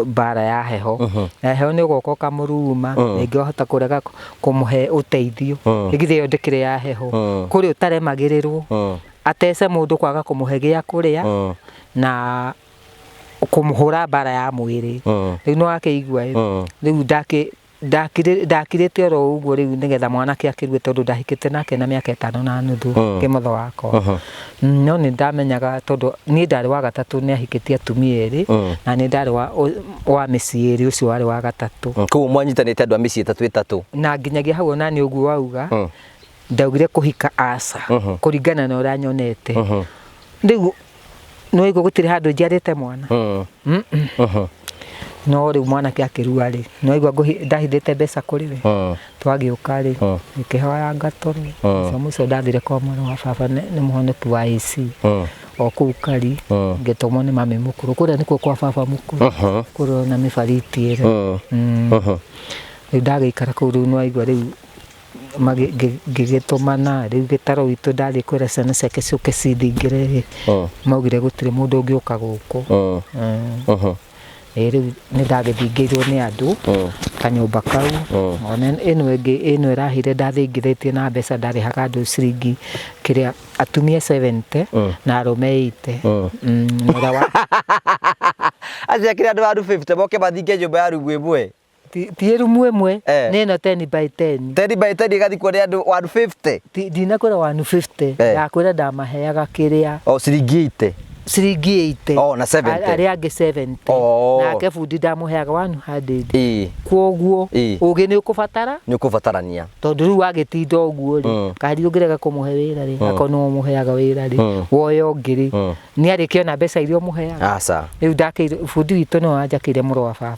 Speaker 2: mbara ya heho. Ya heho nĩ ũgoka ũkamũruma rĩngĩ wahota kũrega kũmũhe ũteithio githĩ ĩyo ndĩkĩrĩ ya heho. Kũrĩ ũtaremagĩrĩrwo atece mũndũ kwaga kũmũhe gĩa kũrĩa na kũmũhũra mbara ya mwĩrĩ. Rĩu nĩ wakĩigua ĩ, rĩu ndakirĩte oro ũguo rĩu nĩgetha mwanake akĩrue tondũ ndahikĩte nake na mĩaka 5.5 kĩmotho wakwa. No nĩ ndamenyaga tondũ niĩ ndarĩ wa gatatũ nĩ ahikĩtie atumia erĩ na nĩ ndarĩ wa mĩciĩ ĩrĩ ũcio warĩ wa gatatũ.
Speaker 1: Koguo mwanyitanĩte andũ a mĩciĩ 3
Speaker 2: Na nginyagia hau ona nĩ ũguo wauga ndaugire kũhika aca kũringana na ũrĩa nyonete. Rĩu nĩ waigua gũtirĩ handũ njiarĩte mwana. No rĩu mwanake akĩrua rĩ, nĩ waigua ndahithĩte mbeca kũrĩ we. Twagĩũka rĩ, ngĩkĩhoya ngatoro. Mũico mũico ndathire kwa mwana wa baba nĩ mũhonoki wa AC. O kũu Kari, ngĩtũmwo nĩ mami mũkũrũ. Kũrĩa nĩkuo kwa baba mũkũrũ. Kũrĩa na mĩbariti ĩrĩa. Rĩu ndagĩikara kũu rĩu nĩ waigua rĩu ngĩgĩtũmana rĩu gĩtaro gitũ ndathiĩ kwĩra ciana ciake ciũke cithingĩre rĩ, maugire gũtirĩ mũndũ ũngĩũka gũkũ. Rĩu nĩ ndagĩthingĩirwo nĩ andũ kanyũmba kau. Ona ĩno ĩngĩ ĩno ĩrahire ndathingithĩtie na mbeca ndarĩhaga andũ ciringi kĩrĩa atumia 70 na arũme 80.
Speaker 1: Acio akĩrĩ andũ a 50 moke mathinge nyũmba ya rumu ĩmwe.
Speaker 2: Ti rumu ĩmwe, nĩ ĩno 10 by 10.
Speaker 1: 10 by 10 ĩgathikwo nĩ andũ 150.
Speaker 2: Ndinakwĩra 150, ndakwĩra ndamaheaga kĩrĩa.
Speaker 1: O ciringi 80.
Speaker 2: Ciringi 80.
Speaker 1: Oh, na 70.
Speaker 2: Arĩa angĩ 70. Nake bundi ndamũheaga 100. Kwoguo ũgĩ nĩ ũkũbatara?
Speaker 1: Nĩ ũkũbatarania.
Speaker 2: Tondũ rĩu wagĩtinda ũguo rĩ, kahari ũngĩrega kũmũhe wĩra rĩ, akorwo nĩwe ũmũheaga wĩra rĩ, woya ũngĩ rĩ, nĩ arĩkĩona mbeca iria ũmũheaga.
Speaker 1: Aca.
Speaker 2: Rĩu ndakĩire bundi witũ nĩwe wanjakĩire mũrũ wa baba.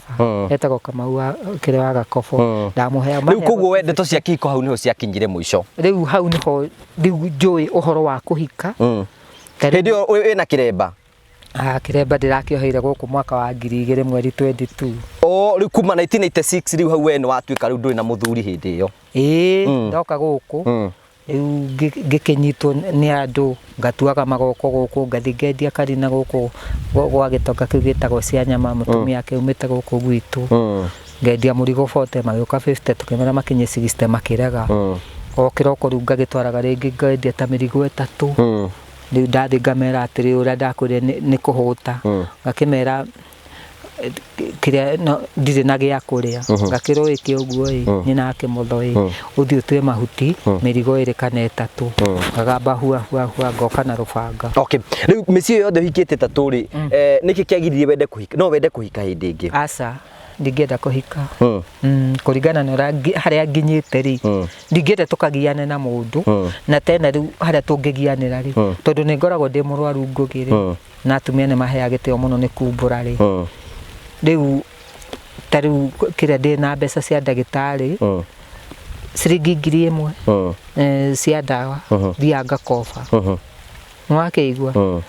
Speaker 2: Etagwo Kamau wa kĩrĩa wa Gakobo. Ndamũheaga.
Speaker 1: Rĩu koguo we ndeto cia kĩhiko hau nĩho ciakinyire mũico.
Speaker 2: Rĩu hau nĩho rĩu njũĩ ũhoro wa kũhika.
Speaker 1: Hĩndĩ ĩyo wĩna kĩremba?
Speaker 2: Ah, kĩremba ndĩrakĩoheire gũkũ mwaka wa 2000 mweri 22.
Speaker 1: O rĩu kuma 1986 rĩu hau we nĩ watuĩka rĩu ndũrĩ na mũthuri hĩndĩ ĩyo.
Speaker 2: Ĩĩ, ndoka gũkũ rĩu ngĩkĩnyitwo nĩ andũ, ngatuaga magoko gũkũ, ngathiĩ ngendia karina gũkũ gwa gĩtonga kĩu gĩtagwo cia nyama, mũtumia ake aumĩte gũkũ gwitũ. Ngendia mũrigo 40 magĩũka 50, tũkĩmera makinye 60 makĩrega. O kĩroko rĩu ngagĩtwaraga rĩngĩ ngendia ta mĩrigo ĩtatũ. Rĩu ndathiĩ ngamera atĩrĩ ũrĩa ndakwĩrire nĩ kũhũta. Ngakĩmera kĩrĩa no ndirĩ na gĩa kũrĩa. Ngakĩrwo ĩke ũguo ĩ, nyina akĩmotho ĩ, ũthiĩ ũtue mahuti mĩrigo ĩrĩ kana ĩtatũ. Ngagamba hua hua hua ngoka na rũbanga.
Speaker 1: Okay. Rĩu mĩciĩ ĩyo yothe ũhikĩte ĩtatũ rĩ, nĩkĩ kĩagiririe wende kũhika? No wende kũhika hĩndĩ ĩngĩ?
Speaker 2: Aca, ndingĩenda kũhika. Kũringana na ũrĩa harĩa nginyĩte rĩ, ndingĩenda tũkagiane na mũndũ, na tena rĩu harĩa tũngĩgianĩra rĩ, tondũ nĩ ngoragwo ndĩ mũrwaru Ngũgĩ rĩ, na atumia nĩ maheaga gĩtĩo mũno nĩ kumbũra rĩ, rĩu ta rĩu kĩrĩa ndĩ na mbeca cia ndagĩtarĩ, ciringi 1000 cia ndawa, thiaga ngakoba. Nĩ wakĩigua?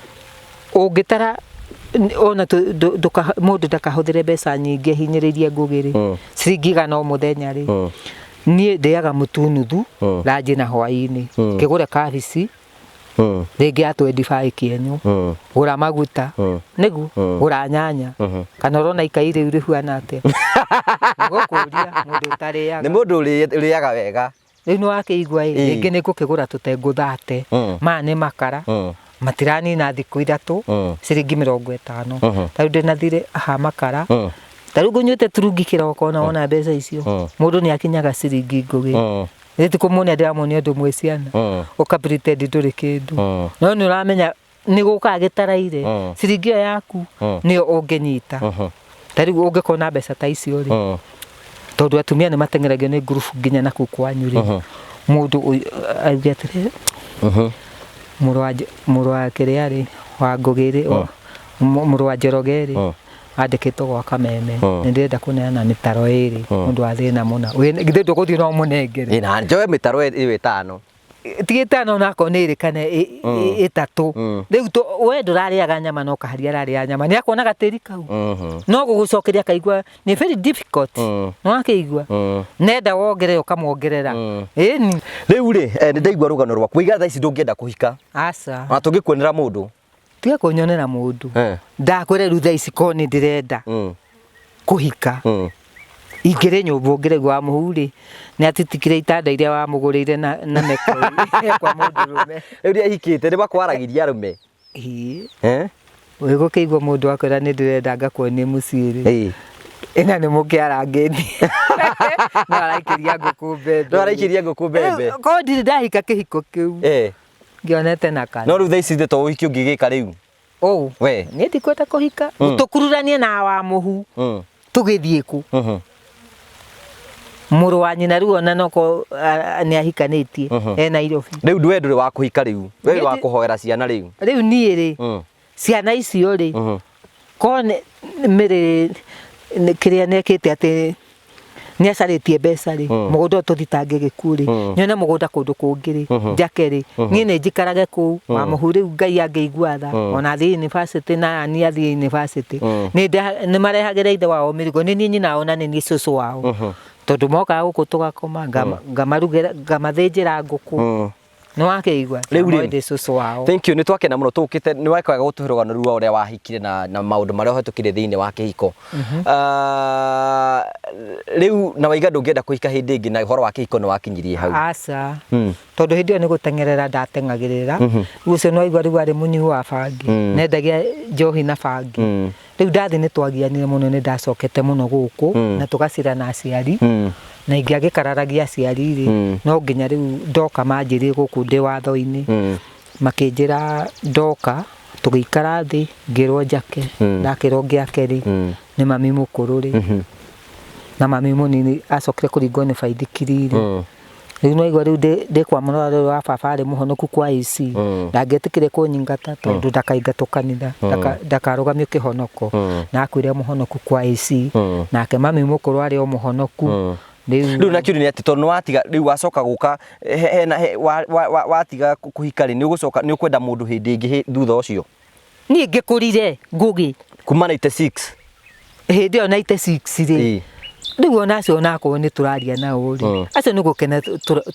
Speaker 2: Ũngĩtara ona mũndũ ndakahũthĩre mbeca nyingĩ ahinyĩrĩrie Ngũgĩ rĩ, ciringi 100 o mũthenya rĩ, niĩ ndĩaga mũtu nuthu ranji na hwaĩ-inĩ, ngĩgũre kabici rĩngĩ ya 25 kĩenyũ, gũra maguta nĩguo, gũra nyanya, kana ũrona ikai rĩu rĩhuana atĩa? Nĩgũkũria mũndũ ũtarĩaga.
Speaker 1: Nĩ mũndũ ũrĩaga wega.
Speaker 2: Rĩu nĩ wakĩigua ĩ, rĩngĩ nĩ ngũkĩgũra tũtengũ thate, maya nĩ makara, matiranina thikũ ithatũ, ciringi 50. Ta rĩu ndĩna thirĩ ha makara, ta rĩu ngũnyuĩte turungi kĩroko na wona mbeca icio, mũndũ nĩ akinyaga ciringi Ngũgĩ. Rĩu ti kũmuonia ndĩramuonia ũndũ mwĩ ciana, ũka pretend ndũrĩ kĩndũ. No nĩ ũramenya nĩ gũkaga gĩtaraire, ciringi ĩyo yaku nĩyo ũngĩnyita. Ta rĩu ũngĩkorwo na mbeca ta icio rĩ, tondũ atumia nĩ mateng'eragio nĩ ngurubu nginya na kũu kwanyu rĩ, mũndũ auge atĩrĩ, mũrũ wa kĩrĩa rĩ, wa Ngũgĩ rĩ, mũrũ wa Njoroge rĩ, andĩkĩtwo gwa Kameme, nĩ ndĩrenda kũneana mĩtaro ĩrĩ nĩ ũndũ wa thĩna mũna. Githĩ ndũgũthiĩ na ũmũnengere?
Speaker 1: Ĩ, na njoe mĩtaro ĩyo ĩtano.
Speaker 2: Ti ĩtano onakorwo nĩ ĩrĩ kana ĩtatũ. Rĩu we ndũrarĩaga nyama no kaharia ararĩa nyama, nĩ akuona gatĩri kau. No gũgũcokeria akaigua nĩ very difficult. Nĩ wakĩigua? Nenda wongerere ũkamwongerera. Ĩni.
Speaker 1: Rĩu rĩ, nĩ ndaigua rũgano rwaku. Waiga thaa ici ndũngĩenda kũhika.
Speaker 2: Aca.
Speaker 1: Ona tũngĩkuonera mũndũ.
Speaker 2: Tiga kũnyonera mũndũ. Ndakwĩra rĩu thaa ici korwo nĩ ndĩrenda kũhika. Ingĩrĩ nyũmba ũngĩraigua wa mũhu rĩ, nĩ atitikire itanda iria wamũgũrĩire na meko kwa mũndũrũme.
Speaker 1: Rĩu nĩ ahikĩte, nĩ makwaragĩria arũme?
Speaker 2: Ĩĩ. Wĩgũkĩigua mũndũ akwĩra nĩ ndĩrenda ngakuonie mũciĩ rĩ. Ĩna nĩ mũkĩarangĩtie. No araikĩria ngũkũ mbembe.
Speaker 1: No araikĩria ngũkũ mbembe.
Speaker 2: Korwo ndirĩ ndahika kĩhiko kĩu. Ngĩonete na kana.
Speaker 1: No rĩu thaa ici to ũhiki ũngĩgĩka rĩu.
Speaker 2: Ũũ.
Speaker 1: We.
Speaker 2: Niĩ ndikwenda kũhika. Tũkururanie na wa mũhu. Tũgĩthiĩ kũ? Mũrũ wa nyina rĩu ona noko nĩ ahikanĩtie. E Nairobi.
Speaker 1: Rĩu we ndũrĩ wa kũhika rĩu. We wĩ wa kũhoera ciana rĩu.
Speaker 2: Rĩu niĩ rĩ, ciana icio rĩ, korwo nĩ mĩrĩ kĩrĩa nĩekĩte atĩ nĩ acarĩtie mbeca rĩ, mũgũnda ũyũ tũthitange gĩkuũ rĩ, nyone mũgũnda kũndũ kũngĩ rĩ, njake rĩ, niĩ nĩ njikarage kũu, wa mũhu rĩu Ngai angĩigua tha, ona athiĩ university na niĩ athiĩ university, nĩ marehagĩra ithe wao mĩrigo, nĩ niĩ nyina wao na nĩ niĩ cũcũ wao, tondũ mokaga gũkũ tũgakoma, ngamarugĩra, ngamathĩnjĩra ngũkũ. Nĩ wakĩigua?
Speaker 1: Rĩu rĩ,
Speaker 2: Ndĩ cũcũ wao.
Speaker 1: Thank you, nĩ twakena mũno tũkĩte, nĩ weka wega gũtũhe rũgano rũu rwa ũrĩa wahikire na maũndũ marĩa ũhetũkĩire thĩinĩ wa kĩhiko. Rĩu na waiga ndũngĩenda kũhika hĩndĩ ĩngĩ na ũhoro wa kĩhiko nĩ wakinyirie hau.
Speaker 2: Aca. Tondũ hĩndĩ ĩyo nĩ gũteng'erera ndateng'agĩrĩra. Rĩu ũcio nĩ waigua rĩu arĩ mũnyui wa bangi. Nendagia njohi na bangi. Rĩu ndathiĩ nĩ twagianire mũno, nĩ ndacokete mũno gũkũ na tũgacira na aciari. Na ingĩagĩkararagia aciari rĩ, no nginya rĩu ndoka manjĩrire gũkũ ndĩ watho-inĩ. Makĩnjĩra ndoka, tũgĩikara thĩ, ngĩrwo njake. Ndakĩrwo ngĩake rĩ, nĩ mami mũkũrũ rĩ, na mami mũnini acokire kũringwo nĩ baithikiri rĩ. Rĩu no igua rĩu ndĩ kwa mũrora rĩu wa baba arĩ mũhonoku kwa AC. Ndangĩetĩkire kũnyingata tondũ ndakaingatwo kanitha, ndakarũgamio kĩhonoko. Na akuire mũhonoku kwa AC. Nake mami mũkũrũ arĩ o mũhonoku. Rĩu
Speaker 1: Rĩu na kĩũria nĩ atĩ tondũ nĩ watiga rĩu wacoka gũka, he, he, na, he, wa, wa, wa, watiga kũhika rĩ, nĩ ũgũcoka, nĩ ũkwenda mũndũ hĩndĩ ĩngĩ thutha ũcio?
Speaker 2: Niĩ ngĩkũrire Ngũgĩ.
Speaker 1: Kuma 96.
Speaker 2: Hĩndĩ ĩyo 96 rĩ. Rĩu ona acio onakorwo nĩ tũraria nao rĩ, acio nĩ gũkena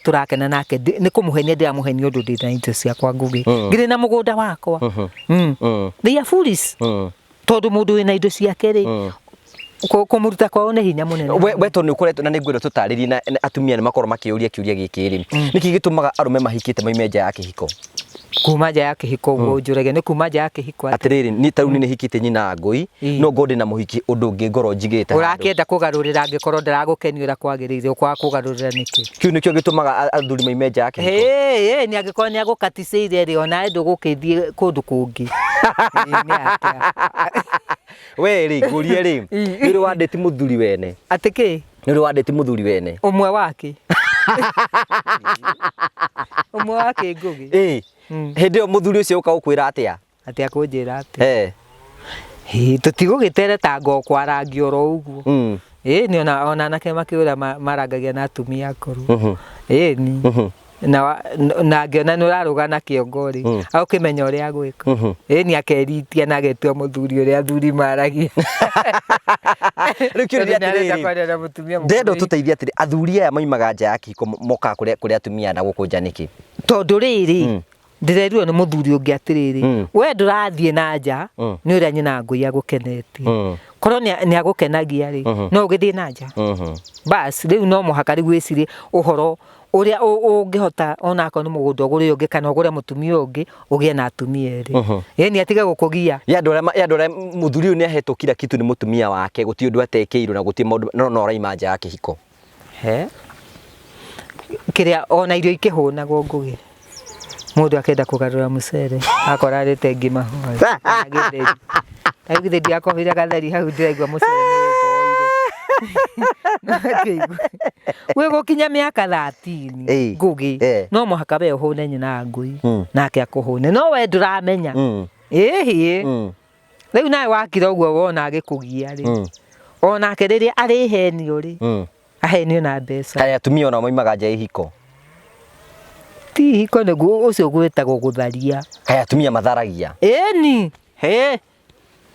Speaker 2: tũrakena nake, nĩ kũmũhenia ndĩramũhenia ũndũ ndĩ na indo ciakwa Ngũgĩ. Ngĩrĩ na mũgũnda wakwa. They are foolish. Tondũ mũndũ wĩna indo ciake rĩ, kũmũruta kwao nĩ hinya mũnene.
Speaker 1: We tondũ nĩ ũkoretwo na nĩ ngwenda tũtarĩrie na atumia nĩ makorwo makĩũria kĩũria gĩkĩ rĩ, nĩkĩ gĩtũmaga arũme mahikĩte maime nja ya kĩhiko?
Speaker 2: Kuma nja ya kĩhiko ũguo ũnjũragia nĩ kuma nja ya kĩhiko
Speaker 1: atĩ? Atĩrĩrĩ, niĩ ta rĩu niĩ nĩhikĩtie nyina wa ngũi, no ngorwo ndĩna mũhiki ũndũ ũngĩ ngorwo njigĩte handũ.
Speaker 2: Ũrakĩenda kũgarũrĩra angĩkorwo ndaragũkenia ũrĩa kwagĩrĩire, ũkwaga kũgarũrĩra nĩkĩ?
Speaker 1: Kĩu nĩkĩo gĩtũmaga athuri maime nja ya kĩhiko?
Speaker 2: Hĩĩ, nĩ angĩkorwo nĩ agũkaticĩire rĩ, onawe ndũgũkĩthiĩ kũndũ kũngĩ. Ĩĩ nĩ atĩa?
Speaker 1: We rĩ, ngũrie rĩ, nĩ ũrĩ wandĩti mũthuri wene?
Speaker 2: Atĩ kĩ?
Speaker 1: Nĩ ũrĩ wandĩti mũthuri wene?
Speaker 2: Ũmwe wake. Ũmwe wake Ngũgĩ.
Speaker 1: Ĩĩ. Hĩndĩ ĩyo mũthuri ũcio ũka gũkwĩra atĩa?
Speaker 2: Atĩ akũnjĩra atĩa? Eh. Hĩ, tũtigũgĩteretanga o kwarangia oro ũguo. Ĩĩ ni ona anake makĩũra marangagia na atumia akũrũ. Ĩĩ ni. Na na angĩona nĩ ũrarũga na kĩongo rĩ, agũkĩmenya ũrĩa agwĩka. Ĩĩ ni akeritia na agetua mũthuri ũrĩa athuri maragia.
Speaker 1: Rĩu kĩũria
Speaker 2: Tondũ nĩarenda
Speaker 1: atĩrĩrĩ,
Speaker 2: kwaria na mũtumia mũkũrũ.
Speaker 1: Ndĩrenda ũtũteithie atĩrĩ, athuri aya maimaga nja ya kĩhiko mokaga kũrĩ atumia na gũkũ nja nĩkĩ?
Speaker 2: Tondũ rĩrĩ, ndĩrerirwo nĩ mũthuri ũngĩ atĩrĩrĩ, we ndũrathiĩ na nja nĩ ũrĩa nyina ngũi agũkenetie. Korwo nĩ agũkenagia rĩ, no ũgĩthiĩ na nja. Bas, rĩu no mũhaka rĩu wĩcirie ũhoro ũrĩa ũngĩhota onakorwo nĩ mũgũnda ũgũre ũngĩ kana ũgũre mũtumia ũngĩ ũgĩe na atumia erĩ. Ĩni atige gũkũgia.
Speaker 1: Ya andũ arĩa mũthuri ũyũ nĩ ahetwo kila kitu nĩ mũtumia wake, gũtirĩ ũndũ atekĩirwo na gũtirĩ maũndũ, no no araima nja ya kĩhiko.
Speaker 2: He. Kĩrĩa ona irio ikĩhũnagwo Ngũgĩ. Mũndũ akenda kũgarũra mũcere akora arĩte ngima hwaĩ kana gĩtheri. Rĩu githĩ ndiakohire gatheri hau ndĩraigua mũcere nĩ ũmboire. Wĩ gũkinya mĩaka 13 Ngũgĩ no mũhaka we ũhũne nyina wa ngũi nake akũhũne no we ndũramenya. Ĩhĩ. Rĩu nawe wakira ũguo wona agĩkũgia rĩ, onake rĩrĩa arĩhenio rĩ, ahenio na mbeca.
Speaker 1: Kaĩ atumia onao maimaga nja ya ihiko?
Speaker 2: Ti ihiko nĩguo ũcio gwĩtagwo gũtharia.
Speaker 1: Kaĩ atumia matharagia?
Speaker 2: Ĩni, hĩ,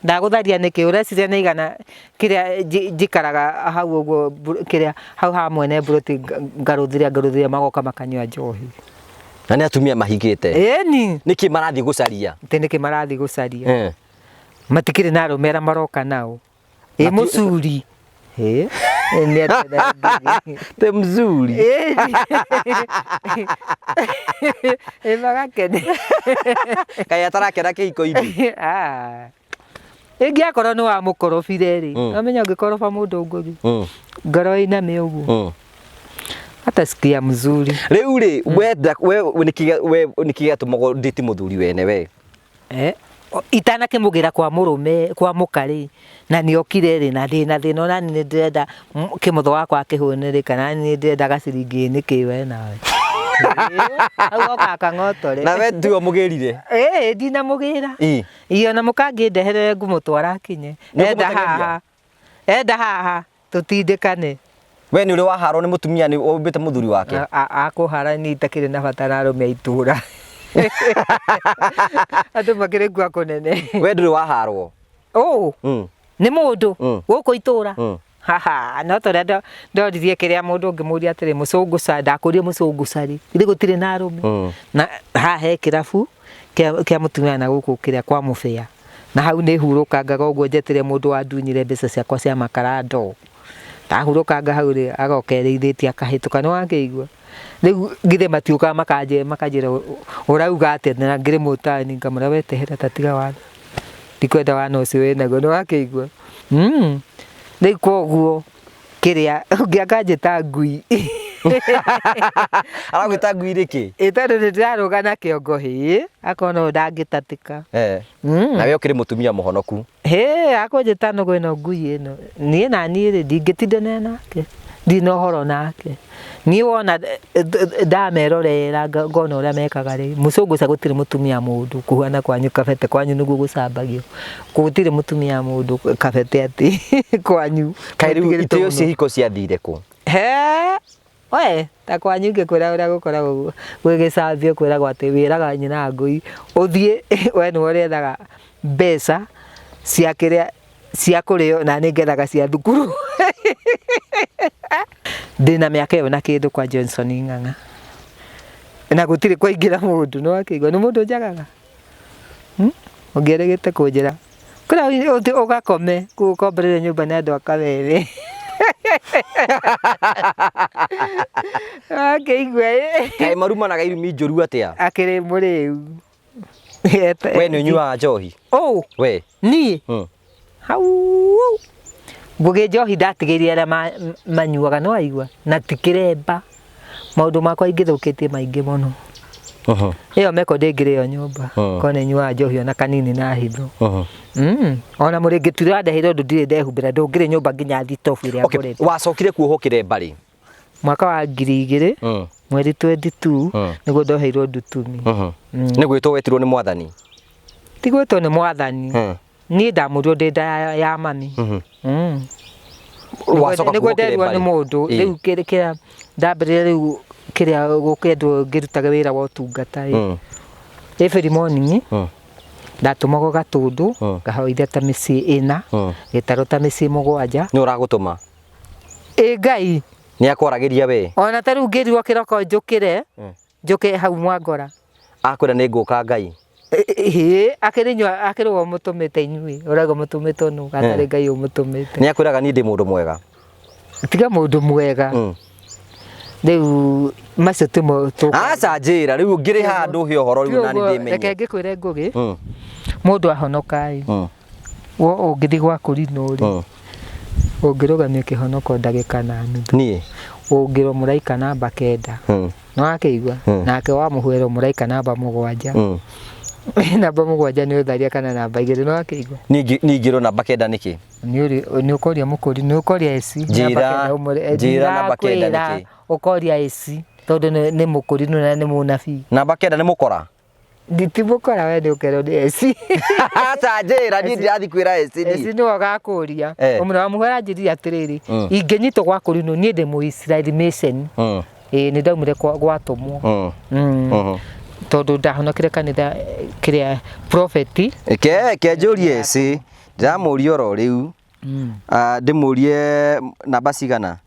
Speaker 2: ndagũtharia nĩkĩ? Ũreciria nĩ igana kĩrĩa njikaraga hau ũguo kĩrĩa hau ha mwene mburoti ngarũthĩria ngarũthĩria magoka makanyua njohi.
Speaker 1: Na nĩ atumia mahikĩte?
Speaker 2: Ĩni.
Speaker 1: Nĩkĩ marathiĩ gũcaria?
Speaker 2: Atĩ nĩkĩ marathiĩ gũcaria? Matikĩrĩ na arũme arĩa maroka nao. Ĩ mũcuri. Ĩ nĩ atĩa
Speaker 1: Te mzuri.
Speaker 2: Ĩ magakena.
Speaker 1: Kaĩ atarakena kĩhiko-inĩ?
Speaker 2: Ah. Ĩngĩ akorwo nĩ wamũkorobire rĩ, wamenya ũngĩkoroba mũndũ ngũthi, ngoro ĩiname ũguo. Hata sikia mzuri.
Speaker 1: Rĩu rĩ, we we nĩkĩ gĩatũmaga ũndĩti mũthuri wene we?
Speaker 2: Eh, itanakĩmũgĩra kwa mũrũme kwa mũka rĩ, na nĩ okire rĩ, na ndĩna thĩna ona niĩ nĩ ndĩrenda kĩmotho wakwa akĩhũne rĩ, kana nĩ ndĩrenda gaciringi nĩkĩ we nawe. Hau okaga kang'otore.
Speaker 1: Na we tiwe ũmũgĩrire?
Speaker 2: Ĩĩ ndinamũgĩra. Ĩ ona mũka angĩndeherera ngũmũtwara akinye. Enda haha. Enda haha tũtindĩkane.
Speaker 1: We nĩ ũrĩ waharwo nĩ mũtumia nĩ ũmbĩte mũthuri wake?
Speaker 2: Akũhara niĩ itakĩrĩ na bata na arũme a itũra. Andũ makĩrĩ kua kũnene.
Speaker 1: We ndũrĩ waharwo?
Speaker 2: Ũũ? Nĩ mũndũ gũkũ itũra? Haha, no ta ũrĩa ndoririe kĩrĩa mũndũ ũngĩmũria atĩrĩ mũcũngũ ca ndakũria mũcũngũ carĩ, githĩ gũtirĩ na arũme? Na haha he kĩrabu kĩa mũtumia na gũkũ kĩrĩa kwa mũbĩa. Na hau nĩ hurũkangaga ũguo njeterere mũndũ wandunyire mbeca ciakwa cia makara ndoo. Ndahurũkanga hau rĩ, agoka erĩithĩtie akahĩtũka, nĩ wakĩigua? Rĩu githĩ matiũkaga makanjĩra ũrauga atĩa na ngĩrĩ mũtani, ngamwĩra we tehera ta tiga wana, ndikwenda wana ũcio wĩnaguo, nĩ wakĩigua? Rĩu koguo kĩrĩa ũngĩ akanjĩta ngui.
Speaker 1: Aragwĩta ngui nĩkĩ?
Speaker 2: Ĩ tondũ nĩ ndĩrarũga na kĩongo hĩ, akona ũyũ ndangĩtatĩka.
Speaker 1: Na we ũkĩrĩ mũtumia mũhonoku.
Speaker 2: Hĩ, akũnjĩta nũgũ ĩno ngui ĩno. Niĩ na niĩ rĩ, ndingĩtindania nake. Ndirĩ na ũhoro nake. Niĩ wona ndamerorera ngona ũrĩa mekaga rĩ, mũcũngũca gũtirĩ mũtumia mũndũ kũhuana kwanyu kabete, kwanyu nĩguo gũcambagio. Gũtirĩ mũtumia mũndũ kabete atĩ kwanyu.
Speaker 1: Kaĩ rĩu itĩo cia ihiko ciathire kũ?
Speaker 2: He! We ta kwanyu ingĩkwĩra ũrĩa gũkoragwo gwĩ gĩcambio kwĩragwo atĩ wĩraga nyina ngũi ũthiĩ we nĩwe ũrĩethaga mbeca cia kĩrĩa cia kũrĩo na niĩ ngethaga cia thukuru. Ndĩna mĩaka ĩyo na kĩndũ kwa Johnson Ng'ang'a na gũtirĩ kwaingĩra mũndũ, nĩ wakĩigua nĩ mũndũ njagaga Ũngĩerĩgĩte kũnjĩra kũrĩa ũthiĩ ũgakome kũu ũkomborere nyũmba nĩ andũ a Kameme. Wakĩigua ĩ.
Speaker 1: Kaĩ marumanaga irumi njũru atĩa?
Speaker 2: Akĩrĩ mũrĩu.
Speaker 1: We nĩ ũnyuaga njohi?
Speaker 2: Ũ?
Speaker 1: We.
Speaker 2: Niĩ? Hau. Ngũgĩ njohi ndatigĩirie arĩa manyuaga nĩ waigua na ti kĩremba. Maũndũ makwa ingĩthũkĩtie maingĩ mũno. Ĩyo meko ndĩngĩrĩo nyũmba korwo nĩ nyuaga njohi ona kanini na hitho. Ona mũrĩngĩti ũrĩa wandeheire ũndũ ndirĩ ndehumbĩra ndũngĩrĩ nyũmba nginya thitobu ĩrĩa ngũrĩte.
Speaker 1: Wacokire kuohwo kĩremba rĩ?
Speaker 2: Mwaka wa 2000 mweri 22 nĩguo ndoheirwo ndutumi.
Speaker 1: Nĩ gwĩtwo wetirwo nĩ mwathani?
Speaker 2: Ti gwĩtwo nĩ mwathani. Niĩ ndamũrirwo ndĩ nda ya mami.
Speaker 1: Wacoka
Speaker 2: Nĩguo
Speaker 1: kuohwo
Speaker 2: nderirwo
Speaker 1: kĩremba
Speaker 2: nĩ
Speaker 1: rĩ?
Speaker 2: mũndũ rĩu kĩrĩa ndambĩrĩria rĩu kĩrĩa gũkĩendwo ngĩrutaga wĩra wa ũtungata ĩ. Every morning ndatũmagwo Gatũndũ ngahoithia ta mĩciĩ ĩna, gĩtarũ ta mĩciĩ 7.
Speaker 1: Nũ ũragũtũma?
Speaker 2: Ĩ Ngai.
Speaker 1: Nĩ akwaragĩria we?
Speaker 2: Ona ta rĩu ngĩrirwo kĩroko njũkĩre, njũke hau Mwangora.
Speaker 1: Akwĩra nĩ ngũka Ngai?
Speaker 2: Ĩĩ, akĩrĩ akĩrĩ we ũmũtũmĩte inyuĩ, ũrauga mũtũmĩtwo nũ gatarĩ Ngai ũmũtũmĩte.
Speaker 1: Nĩ akwĩraga niĩ ndĩ mũndũ mwega?
Speaker 2: Tiga mũndũ mwega. Rĩu macio timo
Speaker 1: Aca njĩra rĩu ngĩrĩ handũ he ũhoro rĩu nani ndĩmenye.
Speaker 2: Reke ngĩkwĩre Ngũgĩ, mũndũ ahonoka ĩ, wo ũngĩthiĩ gwa kũrinũ rĩ, ũngĩrũgamia kĩhonoko ndagĩka na nuthu.
Speaker 1: Niĩ?
Speaker 2: Ũngĩrwo mũraika namba 9. Nĩ wakĩigua? Nake wamũhwerwo mũraika namba 7. Namba 7 nĩ ũtharia kana namba 2, nĩ wakĩigua?
Speaker 1: Niĩ ingĩrwo namba 9 nĩkĩ?
Speaker 2: Nĩ ũkoria mũkũri, nĩ ũkoria AC.
Speaker 1: Njĩra, njĩra namba 9 nĩkĩ?
Speaker 2: Ũkoria AC tondũ nĩ mũkũri na nĩ mũnabii.
Speaker 1: Namba 9 nĩ mũkora?
Speaker 2: Ti mũkora we nĩ ũkerwo nĩ AC.
Speaker 1: Aca njĩra niĩ ndirathiĩ kwĩra AC niĩ.
Speaker 2: AC nĩwe ũgakũria. Ũmũra wa mũhera anjĩrire atĩrĩrĩ, ingĩnyitwo gwa kũrinwo niĩ ndĩ Mũisiraeli mission. Ĩĩ nĩ ndaumire gwatũmwo. Tondũ ndahonokire kanitha kĩrĩa prophet.
Speaker 1: Ke njũrie AC, ndĩramũria oro rĩu. Ndĩmũrie namba cigana?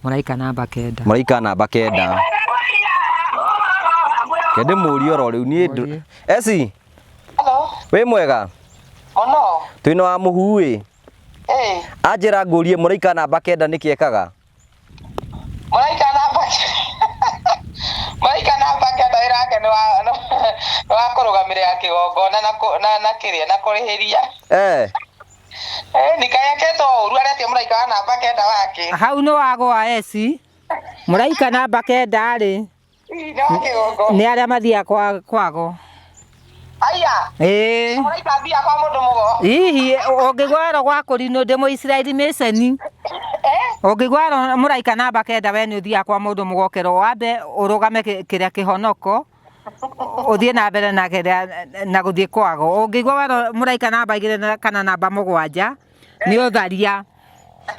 Speaker 2: Mũraika namba 9.
Speaker 1: Mũraika namba 9. Ke ndĩmũrie oro rĩu niĩ Eci.
Speaker 3: Hello.
Speaker 1: Wĩ mwega?
Speaker 3: Mũno.
Speaker 1: Twĩna wa mũhu ĩ. Anjĩra ngũrie mũraika namba 9 nĩkĩ ekaga?
Speaker 3: Mũraika namba mũraika namba 9 wĩra wake nĩ wa kũrũgamĩrĩra kĩgongona na kĩrĩa na kũrĩhĩria. Nĩ kaĩ ekĩtwo ũru aretie mũraika wa namba 9 wake.
Speaker 2: Hau nĩ wagũa Eci. Mũraika namba 9 rĩ. Nĩ arĩa mathiaga kwago.
Speaker 3: Aya.
Speaker 2: Ĩĩ.
Speaker 3: Mũraika athiaga kwa mũndũ mũgo.
Speaker 2: Hihi ũngĩgwarwo gwa kũrinũ ndĩ Mũisiraeli mĩceni. Ũngĩgwarwo mũraika namba 9 we nĩ ũthiaga kwa mũndũ mũgo ũkerwo wambe ũrũgame kĩrĩa kĩhonoko ũthiĩ na mbere na kĩrĩa na gũthiĩ kwago. Ũngĩigua werwo mũraika namba 2 kana namba 7 nĩ ũtharia.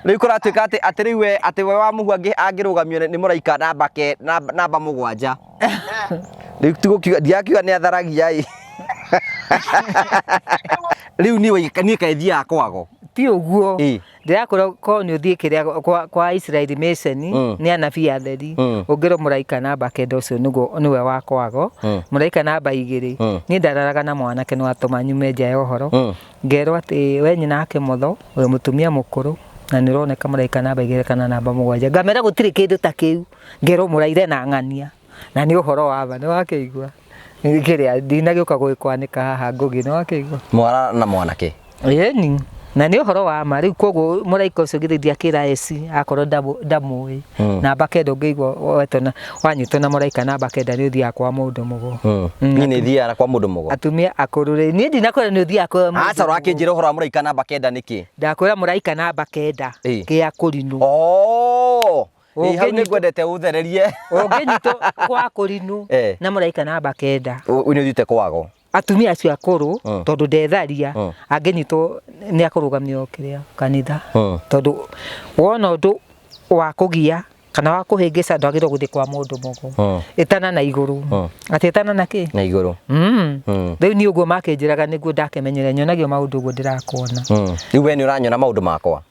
Speaker 1: Rĩu kũratuĩka atĩ atĩ rĩu we atĩ we wa mũhu angĩrũgamio nĩ mũraika namba namba 7. Rĩu tigũkiuga ndiakiuga nĩ atharagia ĩ. Rĩu niĩ niĩ kaĩ thiaga kwago.
Speaker 2: Ti ũguo. Ndĩrakwĩra korwo nĩ ũthiĩ kĩrĩa kwa Israeli Mission nĩ anabii atheri. Ũngĩrwo mũraika namba 9 ũcio nĩguo nĩwe wa kwago. Mũraika namba 2. Niĩ ndararaga na mwanake nĩ watũma nyume nja ya ũhoro. Ngerwo atĩ we nyina wake mũtho, wĩ mũtumia mũkũrũ na nĩ ũroneka mũraika namba 2 kana namba 7. Ngamera gũtirĩ kĩndũ ta kĩu. Ngerwo mũraire na ng'ania. Na nĩ ũhoro wa ma, nĩ wakĩigua? Kĩrĩa ndinagĩũka gũgĩkwanĩka haha Ngũgĩ, nĩ wakĩigua?
Speaker 1: Mwara na mwanake.
Speaker 2: Ĩni, na nĩ ũhoro wa ma. Rĩu koguo mũraika ũcio githĩ ndiakĩra Eci akorwo ndamũĩ. Namba 9 ũngĩigua wetwo na wanyitwo na mũraika namba 9 nĩ ũthiaga kwa mũndũ mũgo.
Speaker 1: Niĩ nĩ thiaga kwa mũndũ mũgo.
Speaker 2: Atumia akũrũ rĩ, niĩ ndinakwĩra nĩ ũthiaga kwa mũndũ
Speaker 1: Aca ũrakĩnjĩra ũhoro wa mũraika namba 9 nĩkĩ?
Speaker 2: Ndakwĩra mũraika namba 9 kĩa kũrinũ.
Speaker 1: Ĩ, hau nĩ ngwendete ũthererie.
Speaker 2: Ũngĩnyitwo kwa kũrinũ na mũraika namba 9.
Speaker 1: Nĩ ũthiĩte kwago.
Speaker 2: Atumia acio akũrũ tondũ ndetharia angĩnyitwo nĩ akũrũgamio kĩrĩa kanitha. Tondũ wona ũndũ wa kũgia Kana wa kũhĩngĩca ndwagĩrĩirwo gũthiĩ kwa mũndũ mũgo. Ĩtana na igũrũ. Atĩ ĩtana na kĩ?
Speaker 1: Na igũrũ.
Speaker 2: Rĩu niĩ ũguo makĩnjĩraga nĩguo ndakĩmenyere nyonagio maũndũ ũguo ndĩrakuona.
Speaker 1: Rĩu we nĩ ũranyona maũndũ makwa?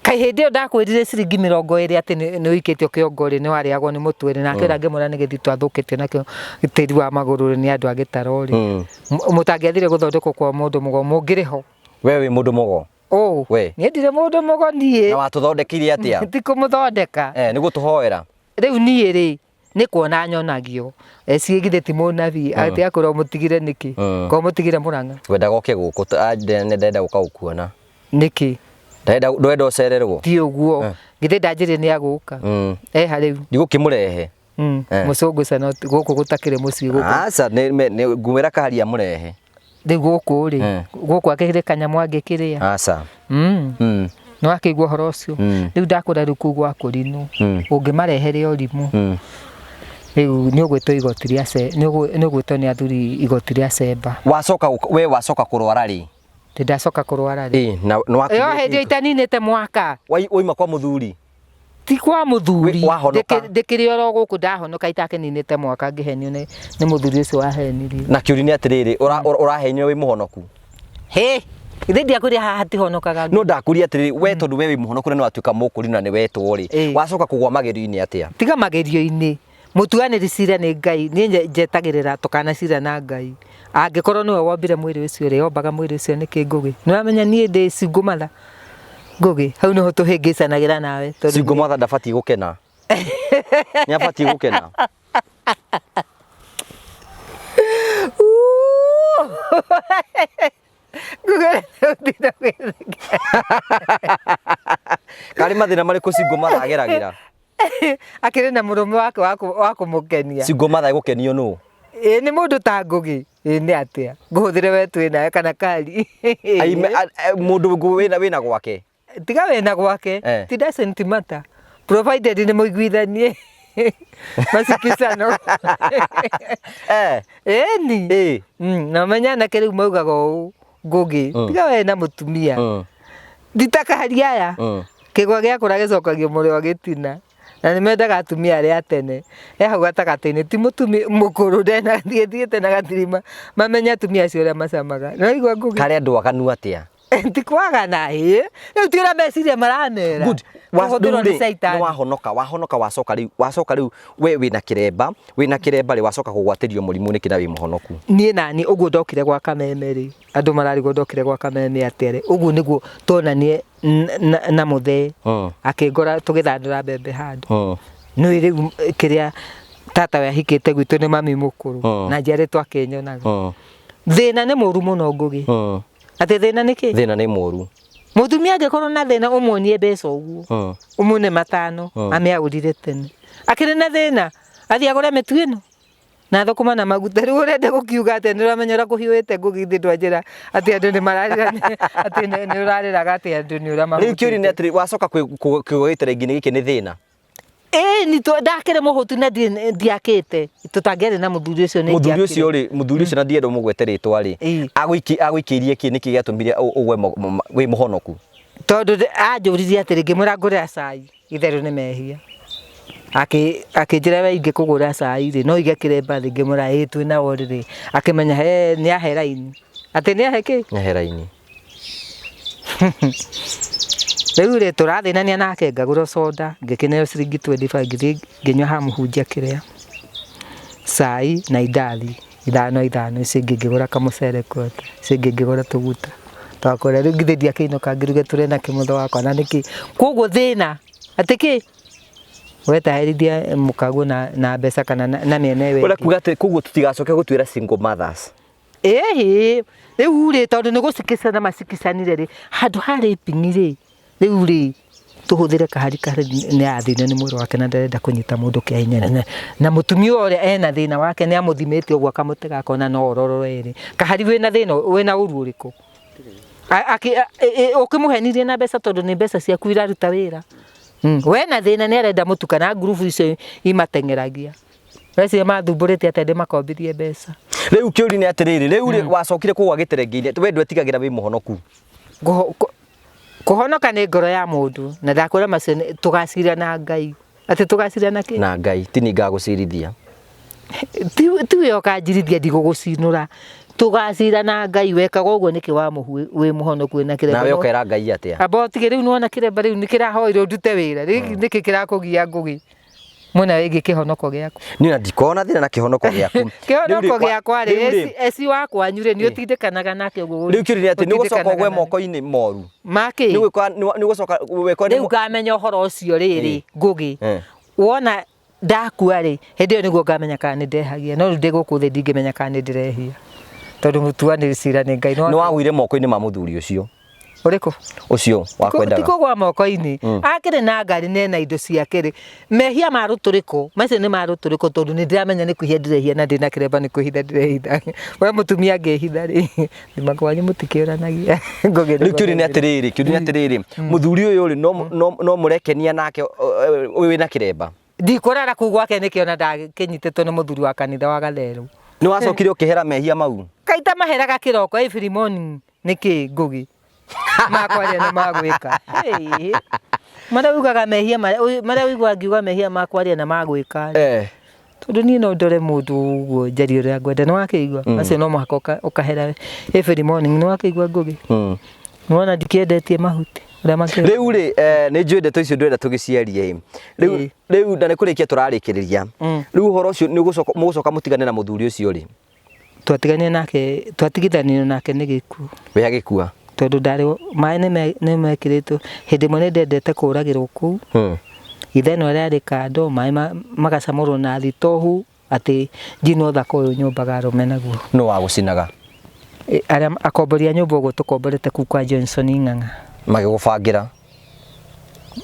Speaker 2: Kaĩ hĩndĩ ĩyo ndakwĩrire ciringi 20 atĩ nĩ ũikĩtio kĩongo rĩ, nĩ warĩagwo nĩ mũtwe rĩ, nake ũrĩa ngĩmwĩra nĩ gĩthitũ athũkĩtio nakĩo tĩri wa magũrũ rĩ, nĩ andũ a gĩtaro rĩ. Mũtangĩathire gũthondekwo kwa mũndũ mũgo mũngĩrĩ ho?
Speaker 1: We wĩ mũndũ mũgo?
Speaker 2: Ũ?
Speaker 1: We.
Speaker 2: Niĩ ndirĩ mũndũ mũgo niĩ.
Speaker 1: Na watũthondekeire atĩa?
Speaker 2: Ti kũmũthondeka.
Speaker 1: Eh, nĩ gũtũhoera.
Speaker 2: Rĩu niĩ rĩ, nĩ kuona nyonagio. Eci githĩ ti mũnabii, atĩ akwĩra ũmũtigire nĩkĩ? Ko ũmũtigire Mũrang'a?
Speaker 1: Ngwendaga oke gũkũ, ndĩrenda gũka gũkuona.
Speaker 2: Nĩkĩ?
Speaker 1: Ndĩrenda, ndũrenda ũcererwo?
Speaker 2: Ti ũguo. Githĩ ndanjĩrire nĩ agũka? Eha rĩu?
Speaker 1: Ndigũkĩmũrehe.
Speaker 2: Mũcũngũ cana gũkũ gũtakĩrĩ mũciĩ gũkũ.
Speaker 1: Aca, ngũmwĩra kahari amũrehe.
Speaker 2: Rĩu gũkũ rĩ, gũkũ akĩrĩ kanyamũ angĩkĩrĩa?
Speaker 1: Aca.
Speaker 2: Nĩ wakĩigua ũhoro ũcio? Rĩu ndakwĩra rĩu kũu gwa kũrinũ, ũngĩmarehere ũrimũ, rĩu nĩ ũgwĩtwo igoti rĩa nĩ ũgwĩtwo nĩ athuri igoti rĩa cemba.
Speaker 1: Wacoka we wacoka kũrwara rĩ?
Speaker 2: Ndĩ ndacoka kũrwara rĩ?
Speaker 1: Ĩ, na nĩ wakinyĩte
Speaker 2: Ĩyo hĩndĩ ĩyo itaninĩte mwaka.
Speaker 1: Waima kwa mũthuri?
Speaker 2: Ti kwa mũthuri.
Speaker 1: Wahonoka.
Speaker 2: Ndĩkĩrĩ oro gũkũ ndahonoka itakininĩte mwaka ngĩhenio nĩ mũthuri ũcio wahenirie.
Speaker 1: Na kĩũria nĩ atĩrĩrĩ, ũrahenio wĩ mũhonoku?
Speaker 2: Hĩ, githĩ ndiakwĩrire haha hatihonokaga?
Speaker 1: No ndakũria atĩrĩrĩ, we tondũ we wĩ mũhonoku na nĩ watuĩka mũkũri na nĩ wetwo rĩ, wacoka kũgwa magerio-inĩ atĩa?
Speaker 2: Tiga magerio-inĩ, mũtuanĩri cira nĩ Ngai, niĩ njetagĩrĩra tũkanacira na Ngai. Angĩkorwo nĩwe wombire mwĩrĩ ũcio rĩ, ombaga mwĩrĩ ũcio nĩkĩ Ngũgĩ? Nĩ ũramenya niĩ ndĩ single mother Ngũgĩ, hau nĩho tũhĩngĩcanagĩra nawe.
Speaker 1: Single mother ndabatiĩ gũkena. Nĩ abatiĩ gũkena. Karĩ mathĩna marĩkũ single mother ageragĩra?
Speaker 2: Akĩrĩ na mũrũme wake wa kũmũkenia.
Speaker 1: Single mother egũkenio nũ?
Speaker 2: Ĩĩ nĩ mũndũ ta Ngũgĩ. Ĩĩ nĩ atĩa? Ngũhũthĩre we twĩ nawe kana kari?
Speaker 1: Mũndũ wĩna gwake?
Speaker 2: Tiga wĩna gwake. Ti doesn't matter. Provided nĩ mũiguithanie. Masikizano. Ĩni. Na ũmenye anake rĩu maugaga ũũ Ngũgĩ. Tiga we na mũtumia. Nditakahari aya. Kĩgwa gĩakũra gĩcokagio mũrĩo gĩtina. Na nĩ mendaga atumia arĩa a tene. E hau gatagatĩ-inĩ ti mũtumia mũkũrũ ndenathiĩte na gatirima. Mamenye atumia acio ũrĩa macamaga. Nĩ waigua Ngũgĩ?
Speaker 1: Karĩ andũ aganu atĩa?
Speaker 2: Ti kwagana ĩ. Rĩu ti ũrĩa meciria maramera.
Speaker 1: Good.
Speaker 2: Kũhũthĩrwo nĩ caitani.
Speaker 1: Nĩ wahonoka, wahonoka wacoka rĩu, wacoka rĩu we wĩna kĩremba, wĩna kĩremba rĩ wacoka kũgwatĩrio mũrimũ nĩkĩ na wĩ mũhonoku?
Speaker 2: Niĩ nani ũguo ndokire gwa Kameme rĩ, andũ mararigwo ndokire gwa Kameme atĩa rĩ, ũguo nĩguo tuonanie na mũthee akĩngora tũgĩthandũra mbembe handũ. Nĩũĩ rĩu kĩrĩa tata we ahikĩte gwitũ nĩ mami mũkũrũ na njiarĩtwo akĩnyonaga. Thĩna nĩ mũru mũno Ngũgĩ. Atĩ thĩna nĩ kĩ?
Speaker 1: Thĩna nĩ mũru.
Speaker 2: Mũtumia angĩkorwo na thĩna ũmuonie mbeca ũguo, ũmũne matano, amĩaũrire tene. Akĩrĩ na thĩna, athiĩ agũre mĩtu ĩno na thũkũma na maguta. Rĩu ũrenda gũkiuga atĩa? Nĩ ũramenya ũrĩa kũhiũhĩte Ngũgĩ ithe ndwanjĩra atĩ andũ nĩ mararĩra, atĩ nĩ ũrarĩraga atĩ andũ nĩ ũrĩa
Speaker 1: Rĩu kĩũria nĩ atĩrĩ, wacoka kĩgwa gĩterengi-inĩ gĩkĩ nĩ thĩna?
Speaker 2: Ĩĩ ni ndakĩrĩ mũhũtu na ndiakĩte tũtangĩarĩ na mũthuri ũcio nĩ
Speaker 1: Mũthuri ũcio rĩ, mũthuri ũcio na ndienda ũmũgwete rĩtwa rĩ, agũikĩirie kĩ? Nĩkĩ gĩatũmire ũgwe wĩ mũhonoku?
Speaker 2: Tondũ anjũririe atĩrĩ, ngĩmwĩra ngũrĩra cai, itherũ nĩ mehia. Akĩnjĩra we ingĩkũgũrĩra cai rĩ, no ũige kĩremba thĩ, ngĩmwĩra ĩĩ twĩ na ũrĩrĩ. Akĩmenya he nĩ ahe raini. Atĩ nĩ ahe kĩ?
Speaker 1: Nĩ ahe raini.
Speaker 2: Rĩu rĩ tũrathĩnania nake ngagũra soda ngĩkĩneo ciringi 25 ngĩthiĩ ngĩnyua ha mũhunjia kĩrĩa cai na indathi ithano ithano icio ingĩ ngĩgũra kamũcere kwota icio ingĩ ngĩgũra tũguta twa kũrĩa rĩu ngĩthiĩ ndiakĩinũka ngĩruge tũrĩe na kĩmũtho wakwa na nĩkĩ koguo thĩna atĩ kĩ wetaherithia mũkaguo na mbeca kana na mĩena ĩyo ĩngĩ.
Speaker 1: Ũrĩa kuga atĩ koguo tũtigacoke gũtuĩra single mothers.
Speaker 2: Ĩhĩ, rĩu rĩ tondũ nĩ gũcikicana macikicanire rĩ, handũ ha raping rĩ, rĩu rĩ, tũhũthĩre kahari karĩ nĩ arathĩnio nĩ mwĩrĩ wake na ndarenda kũnyita mũndũ kĩa hinya na mũtumia ũrĩa ena thĩna wake nĩ amũthimĩte ũguo akamũtega akona no ororo erĩ. Kahari wĩna thĩna, wĩna ũru ũrĩkũ? Ũkĩmũhenirie na mbeca tondũ nĩ mbeca ciaku iraruta wĩra. Wena thĩna nĩ arenda mũtu kana ngurubu icio imateng'eragia. Meciria mathumbũrĩte atĩa ndĩmakombithie mbeca.
Speaker 1: Rĩu kĩũria nĩ atĩrĩrĩ, rĩu rĩ wacokire kũgwa gĩterengeinĩ, we ndwetigagĩra wĩ mũhonoku?
Speaker 2: Kũhonoka nĩ ngoro ya mũndũ na ndakwĩra macio tũgacira na Ngai. Atĩ tũgacira na kĩ?
Speaker 1: Na Ngai ti niĩ ngagũcirithia.
Speaker 2: Ti ti we ũkanjirithia ndigũgũcinũra. Tũgacira na Ngai wekaga ũguo nĩkĩ wa mũhu wĩ mũhonoku wĩna kĩremba.
Speaker 1: Nawe ũkera Ngai atĩa?
Speaker 2: Amba ũtige rĩu nĩwona kĩremba rĩu nĩkĩrahoirwo ndute wĩra. Rĩu nĩkĩ kĩrakũgia Ngũgĩ? Mwena wĩgiĩ kĩhonoko gĩaku.
Speaker 1: Niĩ ona ndikoragwo na thĩna na kĩhonoko gĩaku.
Speaker 2: Kĩhonoko gĩakwa rĩ, eci wa kwanyu rĩ, nĩ ũtindĩkanaga nake ũguo.
Speaker 1: Rĩu kĩũria nĩ atĩ nĩ ũgũcoka ũgwe moko-inĩ moru.
Speaker 2: Makĩ?
Speaker 1: Nĩ ũgũcoka wekore.
Speaker 2: Rĩu ngamenya ũhoro ũcio rĩrĩ, Ngũgĩ. Wona ndakua rĩ, hĩndĩ ĩyo nĩguo ngamenya kana nĩ ndehagia. No rĩu ndĩ gũkũ thĩ ndingĩmenya kana nĩ ndĩrehia. Tondũ mũtuanĩri cira nĩ Ngai.
Speaker 1: Nĩ wagũire moko-inĩ ma mũthuri ũcio.
Speaker 2: Ũrĩkũ?
Speaker 1: Ũcio wakwendaga.
Speaker 2: Ti kũgwa moko-inĩ. Mm. Akĩrĩ na ngari na ena indo ciake rĩ. Mehia ma rũtũrĩko, macio nĩ ma rũtũrĩko tondũ nĩ ndĩramenya nĩ kwĩhia ndĩrehia na ndĩna kĩremba nĩ kwĩhitha ndĩrehitha. We mũtumia angĩhitha rĩ, thima kwanyu mũtikĩũranagia.
Speaker 1: Ngũgĩ Rĩu kĩũria nĩ atĩrĩrĩ, kĩũria nĩ atĩrĩrĩ, mũthuri ũyũ rĩ, no no no mũrekenia nake wĩna kĩremba?
Speaker 2: Ndikũrara kũu gwake nĩkĩ ona ndakĩnyitĩtwo nĩ mũthuri wa kanitha wa Gatherũ.
Speaker 1: Nĩ wacokire ũkĩhera mehia mau?
Speaker 2: Kaita maheraga kĩroko every morning nĩkĩ Ngũgĩ? Makwaria na magwĩka. Marĩa ugaga mehia marĩa ũiguaga ngiuga mehia makwaria na magwĩka.
Speaker 1: Eh.
Speaker 2: Tondũ niĩ no ndore mũndũ ũguo njarie ũrĩa ngwenda nĩ wakĩigua? Mm. Macio no mũhaka ũkahera every morning nĩ wakĩigua Ngũgĩ? Mm. Nĩwona ndikĩendetie mahuti.
Speaker 1: Rĩu rĩ eh, nĩ njũĩ ndeto icio ndĩrenda tũgĩciarie rĩu rĩu na nĩ kũrĩkia tũrarĩkĩrĩria mm. rĩu ũhoro ũcio nĩ mũgũcoka mũtigane na mũthuri ũcio rĩ
Speaker 2: twatiganire nake twatigithanirio nake nĩ gĩkuũ
Speaker 1: we agĩkua
Speaker 2: tondũ ndarĩ maĩ nĩ mekĩrĩtwo hĩndĩ ĩmwe nĩ ndendete kũragĩrwo kũu hmm. ithenwa rĩarĩ kando maĩ magacamũrwo na thitohu atĩ njino thaka ũyũ nyũmbaga arũme naguo.
Speaker 1: Nũ wagũcinaga?
Speaker 2: Arĩa akombori a nyũmba ũguo tũkomborete kũu kwa Johnson Ng'ang'a.
Speaker 1: Magĩgũbangĩra?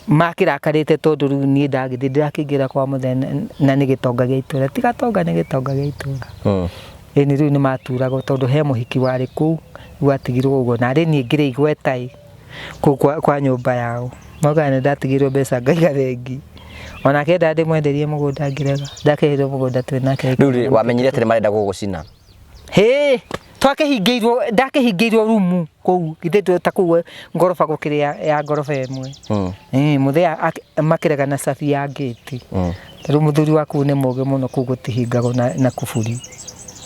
Speaker 2: Makĩrakarĩte tondũ rĩu niĩ ndagĩthiĩ ndĩrakĩingĩra kwa mũthee na nĩ gĩtonga gĩa itũra. Ti gatonga nĩ gĩtonga gĩa itũra. Hmm. Ĩni rĩu nĩ maturagwo tondũ he mũhiki warĩ kũu gwatigirwo ũguo narĩ niĩ ngĩrĩ igweta ĩ. kũu kwa, kwa nyũmba yao maugaga nĩ ndatigĩirwo mbeca ngaiga bengi onake endaga ndĩmwenderie mũgũnda ngĩrega ndakĩheirwo mũgũnda twĩ nake
Speaker 1: Rĩu rĩ, wamenyire atĩ nĩ marenda gũgũcina.
Speaker 2: Hĩ, twakĩhingĩirwo ndakĩhingĩirwo rumu kũu githĩ ndũ ta kũu ngoroba gũkĩrĩ ya, ya ngoroba ĩmwe mm. Mũthee makĩrega na cabi ya ngĩti mm. Rĩu mũthuri waku nĩ mũgĩ mũno kũu gũtihingagwo na, na kuburi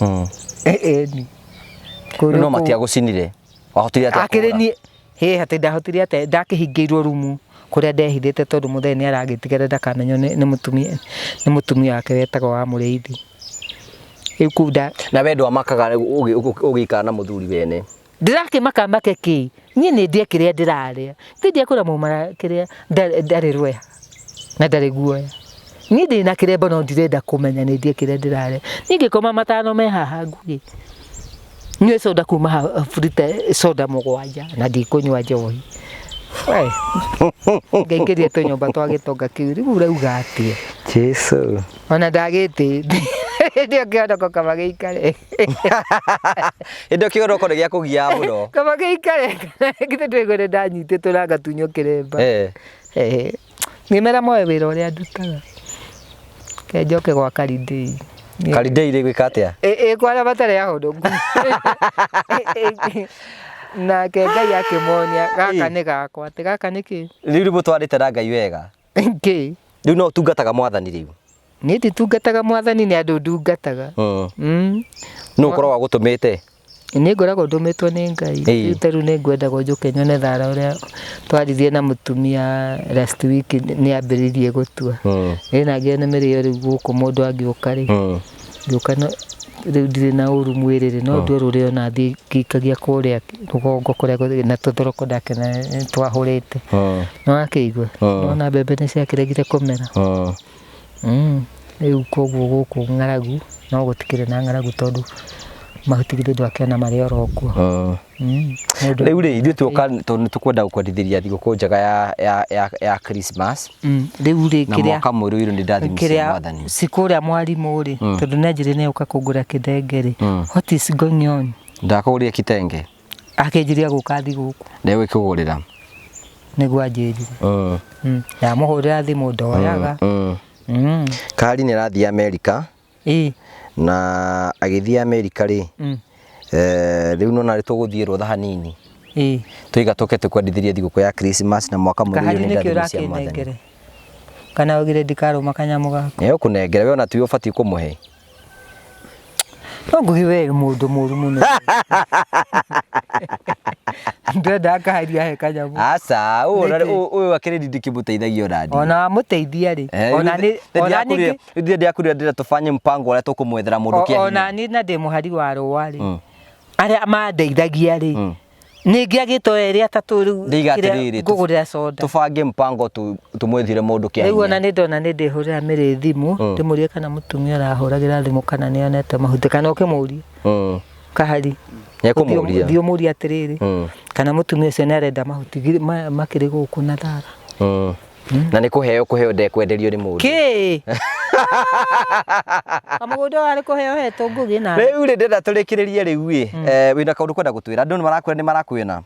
Speaker 2: mm. Ĩni
Speaker 1: no matiagũcinire Wahotire atĩa
Speaker 2: Akĩrĩ niĩ hĩ atĩ ndahotire atĩa ndakĩhingĩirwo rumu kũrĩa ndehithĩte tondũ mũthee nĩ aragĩtigĩra ndakamenywo nĩ mũtumia nĩ mũtumia wake wetagwo wa mũrĩithi. Rĩu kũu nda
Speaker 1: Na we ndwamakaga ũgĩikara na mũthuri wene?
Speaker 2: Ndĩrakĩmaka make kĩ? Niĩ nĩ ndĩe kĩrĩa ndĩrarĩa. Ti ndiekũra mũmara kĩrĩa ndarĩ rweha na ndarĩ guoya. Niĩ ndĩna kĩremba no ndirenda kũmenya nĩ ndĩe kĩrĩa ndĩrarĩa. Niĩ ngĩkoma matano me haha nguhĩ. Nyue soda kuma ha burite soda mũgwanja na ndikũnyua njohi. We ngaingĩria tũnyũmba twa gĩtonga kĩu rĩu ũrauga atĩa?
Speaker 1: Jesu.
Speaker 2: Ona ndagĩtĩ hĩndĩ ĩyo kĩhonoko kaba gĩikare.
Speaker 1: Hĩndĩ ĩyo kĩhonoko nĩ gĩakũgiaga mũno.
Speaker 2: Kaba gĩikare githĩ ndũigua nĩ ndanyitĩtwo na ngatunywo kĩremba.
Speaker 1: Eh.
Speaker 2: Eh. Ngĩmera moe wĩra ũrĩa ndutaga. Reke njoke gwa Karindei.
Speaker 1: Karindei rĩ gwĩka atĩa?
Speaker 2: Ĩ kwa arĩa matarĩ ahonoku. Nake Ngai akĩmonia gaka nĩ gakwa, atĩ gaka nĩ kĩ?
Speaker 1: Rĩu nĩ mũtwarĩte na Ngai wega?
Speaker 2: Kĩ?
Speaker 1: Rĩu no ũtungataga mwathani rĩu?
Speaker 2: Niĩ nditungataga mwathani nĩ andũ ndungataga.
Speaker 1: Mm. Mm. Nũ ũkoragwo agũtũmĩte?
Speaker 2: Nĩ ngoragwo ndũmĩtwo nĩ Ngai. Rĩu ta rĩu nĩ ngwendagwo njũke nyone thara ũrĩa twaririe na mũtumia last week nĩ ambĩrĩirie gũtua.
Speaker 1: Mm.
Speaker 2: Ĩ na ngĩone nĩ mĩrĩo rĩu gũkũ mũndũ angĩũka rĩ,
Speaker 1: Mm.
Speaker 2: ngĩũka no rĩu ndirĩ na ũru mwĩrĩ rĩ, no ndue rũrĩo na thiĩ ngĩikagia kũrĩa rũgongo kũrĩa na tũthoroko ndakena nĩ twahũrĩte.
Speaker 1: Mm.
Speaker 2: Nĩ wakĩigua?
Speaker 1: Mm.
Speaker 2: Nĩwona mbembe nĩ ciakĩregire kũmera.
Speaker 1: Mm.
Speaker 2: Rĩu koguo gũkũ ng'aragu no gũtikĩrĩ na ng'aragu tondũ mahuti githĩ ndwakĩona marĩ oro kuo.
Speaker 1: Rĩu rĩ ithuĩ tuoka tondũ nĩ tũkwenda gũkwendithĩria thigũkũ njega ya ya ya ya Christmas.
Speaker 2: Rĩu rĩ
Speaker 1: Na mwaka mwerũ irũ nĩ ndathimo cia mwathani.
Speaker 2: Ci kũrĩa mwarimũ rĩ tondũ nĩ anjĩrire nĩ egũka kũngũrĩra kĩthenge rĩ what is going on?
Speaker 1: Ndakũgũrĩire kitenge.
Speaker 2: Akĩnjĩria gũka thigũkũ.
Speaker 1: Ndegũkĩgũrĩra.
Speaker 2: Nĩguo anjĩrire. Ndamũhũrĩra thimũ ndoyaga.
Speaker 1: Kari nĩ arathiĩ Amerika. Na agĩthiĩ Amerika rĩ, rĩu nĩwona nĩ tũgũthiĩ rũtha hanini. Tũiga tũke tũkwendithĩrie thigũkũ ya Christmas na mwaka mwerũ
Speaker 2: Kahari
Speaker 1: nĩ
Speaker 2: nĩkĩ
Speaker 1: ndathimo cia mwathani.
Speaker 2: ũrakĩnengere? Kana augire ndikarũma kanyamũ gaku.
Speaker 1: Nĩ egũkũnengera we ona tiwe ũbatiĩ kũmũhe.
Speaker 2: No Ngugi we wĩ mũndũ mũru mũno. Ndĩrenda akaharia he kanyamũ.
Speaker 1: Aca, ũyũ
Speaker 2: Nĩkĩ?
Speaker 1: ũyũ akĩrĩ ndikĩmũteithagia ona niĩ.
Speaker 2: Ona wamũteithia rĩ, ona nĩ ona ningĩ
Speaker 1: Rĩu ndiakwĩrire ndĩrenda tũbanye mpango ũrĩa tũkũmwethera mũndũ kĩa
Speaker 2: ona
Speaker 1: hinya.
Speaker 2: niĩ na ndĩ mũhari wa rũa rĩ, arĩa mandeithagia rĩ, nĩ ngĩagĩte o erĩ atatũ rĩu
Speaker 1: Ndiga
Speaker 2: kĩrĩa
Speaker 1: atĩrĩrĩ,
Speaker 2: ngũgũrĩra soda.
Speaker 1: Tũbange mpango tũmwethire mũndũ kĩa
Speaker 2: Rĩu ona
Speaker 1: hinya.
Speaker 2: nĩ ndona nĩ ndĩhũrĩra Mĩrĩ thimũ ndĩmũrie kana mũtumia ũrahũragĩra thimũ kana nĩ onete mahuti kana ũkĩmũrie kahari.
Speaker 1: Nĩekũmũria.
Speaker 2: Thiĩ ũmũrie atĩrĩrĩ kana mũtumia ũcio nĩ arenda mahuti makĩrĩ gũkũ na thara.
Speaker 1: Na nĩ kũheo kũheo ndekwenderio nĩ mũndũ.
Speaker 2: Kĩ? Kamũgũnda warĩ kũheo hetwo Ngugi na.
Speaker 1: Rĩu rĩ ndĩrenda tũrĩkĩrĩrie rĩu ĩ wĩna kaũndũ kwenda gũtwĩra andũ nĩ marakwĩra nĩ marakuona.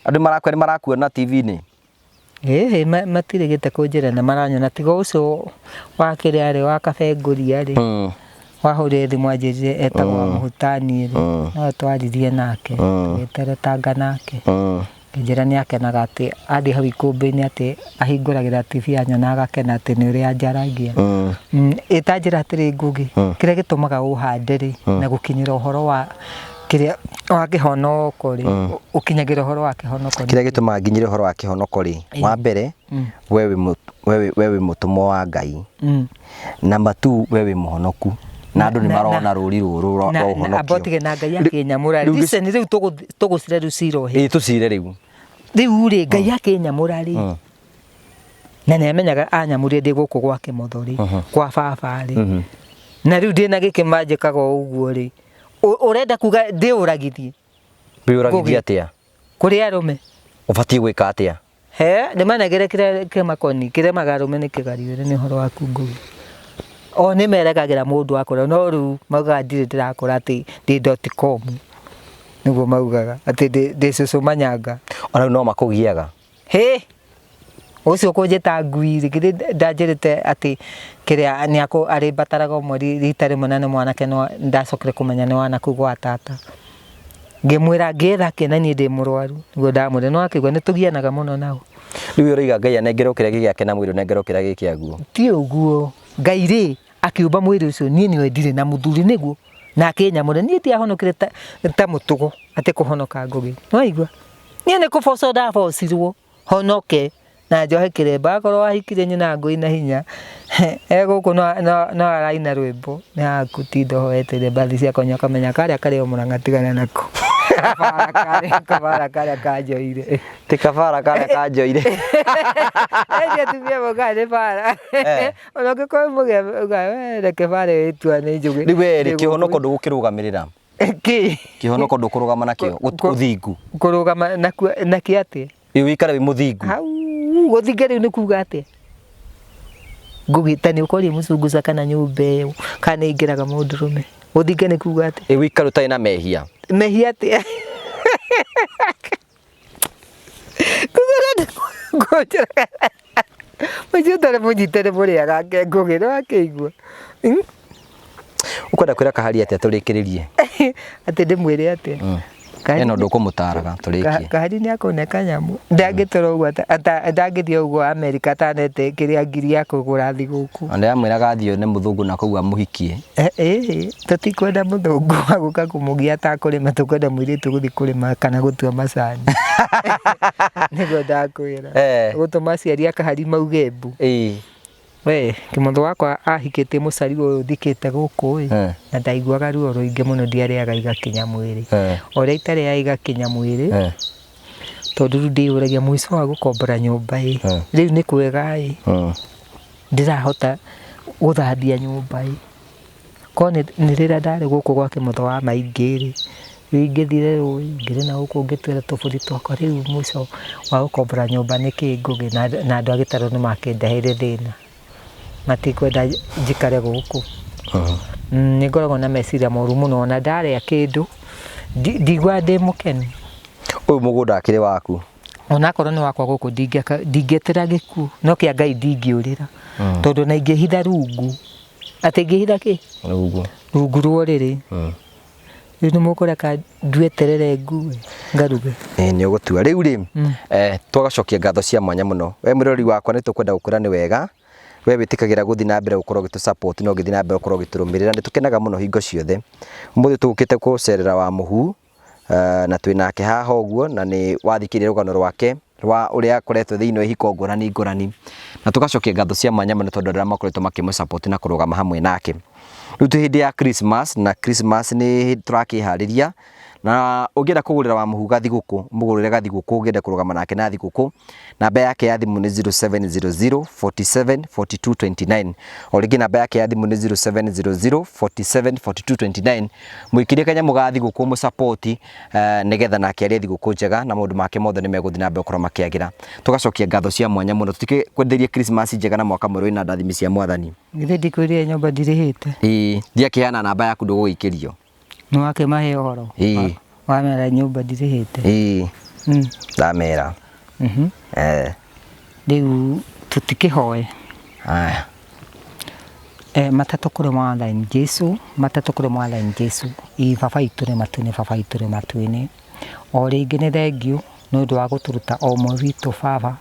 Speaker 1: Andũ nĩ marakwĩra nĩ marakuona TV-inĩ.
Speaker 2: Ĩĩ matirĩgĩte kũnjĩra na maranyona tiga ũcio wa kĩrĩa rĩ wa kabengũria rĩ wahũrire thimũ anjĩrire etagwo wa mũhutani rĩ no twaririe nake tũgĩteretanga nake ngĩnjĩra nĩ akenaga atĩ athiĩ hau ikũmbĩ-inĩ atĩ ahingũragĩra TV anyona agakena atĩ nĩ ũrĩa njaragia. Ĩtanjĩra atĩrĩ Ngugi, kĩrĩa gĩtũmaga ũhande rĩ na gũkinyĩra ũhoro wa kĩrĩa wa kĩhonoko rĩ, ũkinyagĩra ũhoro wa kĩhonoko nĩ
Speaker 1: Kĩrĩa gĩtũmaga nginyĩre ũhoro wa kĩhonoko rĩ, wa mbere we wĩ mũtũmwo wa Ngai na matu we wĩ mũhonoku na andũ nĩ marona rũri rũrũ rwa ũhonokio.
Speaker 2: Amba ũtige na Ngai akĩnyamũra. Listen, rĩu tũgũcira rĩu cira ũhĩe.
Speaker 1: Ĩĩ tũcire rĩu.
Speaker 2: Rĩu rĩ Ngai akĩnyamũra rĩ na nĩ amenyaga anyamũrire ndĩ gũkũ gwa Kĩmotho rĩ kwa baba rĩ na rĩu ndĩna gĩkĩ manjĩkaga o ũguo rĩ ũrenda kuga ndĩũragithie.
Speaker 1: Wĩũragithie atĩa?
Speaker 2: Kũrĩ arũme.
Speaker 1: Ũbatiĩ gwĩka atĩa?
Speaker 2: He, nĩ manegere kĩrĩa kĩmakoni kĩremaga arũme nĩ kĩgariũre nĩ ũhoro waku Ngugi. O nĩ meregagĩra mũndũ akũra no rĩu maugaga ndirĩ ndĩrakũra atĩ ndĩ dot com nĩguo maugaga atĩ ndĩ cũcũ manyanga.
Speaker 1: Ona rĩu no makũgiaga.
Speaker 2: Hĩ, ũcio ũkũnjĩta ngui rĩ, githĩ ndanjĩrĩte atĩ kĩrĩa nĩ arĩmbataraga o mweri rita rĩmwe na nĩ mwanake no ndacokire kũmenya nĩ wa nakũu gwa tata. Ngĩmwĩra ngĩetha kĩ na niĩ ndĩ mũrwaru nĩguo ndamwĩra no akĩigua nĩ tũgianaga mũno nao.
Speaker 1: Rĩu ũroiga Ngai anengerwo kĩrĩa gĩ gĩake na mwĩrĩ ũnengerwo kĩrĩa gĩ kĩaguo.
Speaker 2: Ti ũguo, Ngai rĩ akĩũmba mwĩrĩ ũcio niĩ nĩwe ndirĩ na mũthuri nĩguo na akĩnyamũra niĩ ndiahonokire ta mũtugo atĩ kũhonoka Ngugi. Nĩwaigua? Niĩ nĩ kũbocwo ndabocirwo honoke na njohe kĩremba akorwo wahikirie nyina ngũi na hinya e gũkũ no araina rwĩmbo nĩ haku tinda ũhoete mbathi cia kũnyua ũkamenya karĩa karĩ o mũrang'a tigana nako. Kabara karĩa kanjoire.
Speaker 1: Ti kabara karĩa kanjoire.
Speaker 2: Ĩndĩ atumia maugaga nĩ bara. Ona ũngĩkorwo mũgĩa ugaga we reke bara ĩyo ĩtua nĩ njũgĩ.
Speaker 1: Rĩu we rĩ kĩhonoko ndũgũkĩrũgamĩrĩra.
Speaker 2: Kĩ?
Speaker 1: Kĩhonoko ndũkũrũgama nakĩo, ũthingu.
Speaker 2: Kũrũgama nakĩo atĩa?
Speaker 1: Ĩ wĩikare wĩ mũthingu.
Speaker 2: Hau gũthinga rĩu nĩ kuga atĩa? Ngugi ta nĩ ũkoria mũcunguca kana nyũmba ĩyo kana nĩ ĩingĩraga mũndũrũme. Gũthinga nĩ kuga atĩa?
Speaker 1: Ĩ wĩikare ũtarĩ na mehia.
Speaker 2: Mehia atĩa? Ngugi ũrenda kũnjũraga. Mũciĩ ũtarĩ mũnyite nĩ mũrĩaga Ngugi nĩ wakĩigua.
Speaker 1: Ũkwenda kwĩra Kahari atĩa tũrĩkĩrĩrie?
Speaker 2: Atĩ ndĩmwĩre atĩa?
Speaker 1: Ena ũndũ ũkũmũtaraga tũrĩkie.
Speaker 2: Kahari nĩ akũne kanyamũ. Ndangĩtũra ũguo ndangĩthiĩ ũguo Amerika atanete kĩrĩa ngiri ya kũgũra thigũkũ.
Speaker 1: Ona ndĩramwĩraga athiĩ one mũthũngũ na kũu amũhikie.
Speaker 2: Ĩĩ tũtikwenda mũthũngũ wa gũka kũmũgia atakũrĩma tũkwenda mũirĩtu gũthiĩ kũrĩma kana gũtua macani. Nĩguo ndakwĩra. Gũtũma aciari a Kahari mauge mbu. We kĩmotho wakwa ahikĩtie mũcari ũyũ thikĩte gũkũ ĩ na ndaiguaga ruo rũingĩ mũno ndiarĩaga igakinya mwĩrĩ. O ũrĩa itarĩaga igakinya mwĩrĩ tondũ rĩu ndĩyũragia mũico wa gũkombora nyũmba ĩ rĩu nĩ kwega ĩ ndĩrahota gũthambia nyũmba ĩ. Korwo nĩ rĩrĩa ndarĩ gũkũ gwa kĩmotho wa maingĩ rĩ, rĩu ingĩthire rũĩ ngĩrĩ na gũkũ ngĩtuĩra tũbũri twakwa rĩu mũico wa gũkombora nyũmba nĩkĩ Ngũgĩ na andũ a gĩtarũ nĩ makĩndeheire thĩna. Matikwenda njikare gũkũ. Nĩ ngoragwo na meciria moru mũno ona ndarĩa kĩndũ ndiguaga ndĩ mũkenu.
Speaker 1: Ũyũ mũgũnda akĩrĩ waku?
Speaker 2: Onakorwo nĩ wakwa gũkũ ndingĩetera gĩkuũ no kĩa Ngai ndingĩũrĩra tondũ ona ingĩhitha rungu atĩ ingĩhitha kĩ?
Speaker 1: Rungu.
Speaker 2: Rungu rwa ũrĩrĩ. Rĩu nĩ mũkũreka ndue terere ngue ngaruge?
Speaker 1: Ĩĩ nĩ ũgũtua. Rĩu rĩ, twagacokia ngatho cia mwanya mũno. We mwĩroreri wakwa nĩ tũkwenda gũkwĩra nĩ wega We wĩtĩkagĩra gũthiĩ na mbere gũkorwo ũgĩtũ support na ũgĩthiĩ na mbere gũkorwo ũgĩtũrũmĩrĩra. Nĩ tũkenaga mũno hingo ciothe. Ũmũthĩ tũgũkĩte gũcerera Wamũhu na twĩ nake haha ũguo, na nĩ wathikĩrĩria rũgano rwake rwa ũrĩa akoretwo thĩinĩ wa ihiko ngũrani ngũrani, na tũgacokia ngatho cia mwanya mũno tondũ arĩa makoretwo makĩmũ support na kũrũgama hamwe nake. Rĩu twĩ hĩndĩ ya Christmas, na Christmas nĩ tũrakĩharĩria, na ũngĩenda kũgũrĩra Wamũhu gathigũkũ, mũgũrĩre gathigũkũ, ũngĩenda kũrũgama nake na thigũkũ, namba yake ya thimũ nĩ 0700 47 42 29. O rĩngĩ namba yake ya thimũ nĩ 0700 47 42 29. Mũikĩrie kanyamũ ga thigũkũ, mũsapoti nĩgetha nake arĩe thigũkũ njega na maũndũ make mothe nĩ megũthiĩ na mbere gũkorwo makĩagĩra. Tũgacokia ngatho cia mwanya mũno, tũtikĩkwenderie Christmas njega na mwaka mwerũ wĩna ndathimi cia Mwathani.
Speaker 2: Githĩ ndikwĩrire nyũmba ndirĩhĩte?
Speaker 1: Ĩĩ, ndiakĩheana namba yaku ndũgũgĩikĩrio.
Speaker 2: Nĩ wakĩmahe ũhoro?
Speaker 1: Ĩĩ.
Speaker 2: Wamera nyũmba ndirĩhĩte?
Speaker 1: Ĩĩ. Ndamera.
Speaker 2: Rĩu tũtikĩhoe.
Speaker 1: Haya.
Speaker 2: Matatũ kũrĩ Mwathani Jesu, matatũ kũrĩ Mwathani Jesu. Ĩ baba witũ ũrĩ matu-inĩ, baba witũ ũrĩ matu-inĩ. O rĩngĩ nĩ thengiũ nĩ ũndũ wa gũtũruta o ũmwe witũ baba.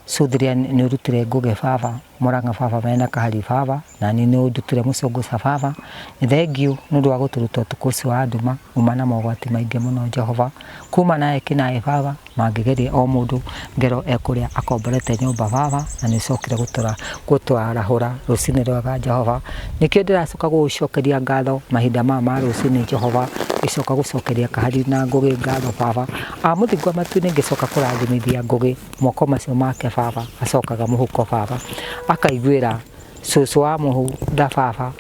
Speaker 2: Cũthĩrĩria nĩ ũrutire Ngũgĩ baba, Mũrang'a baba mena Kahari baba, na niĩ nĩ ũndutire Mũcũngũca baba. Nĩ thengiũ nĩ ũndũ wa gũtũruta ũtukũ ũcio wa nduma, uma na mogwati maingĩ mũno Jehova. Kuma na ekinaĩ baba, mangĩgeria o mũndũ ngero ekũrĩa akomborete nyũmba baba, na nĩ ũcokire gũtwarahũra rũcinĩ rwega Jehova. Nĩkĩo ndĩracoka gũgũcokeria ngatho mahinda maya ma rũcinĩ Jehova, ngĩcoka gũcokeria Kahari na Ngũgĩ ngatho baba. Amũthingu matu-inĩ ngĩcoka kũrathimithia Ngũgĩ moko macio make baba, acokaga mũhuko baba, akaiguĩra cũcũ wa mũhu tha baba,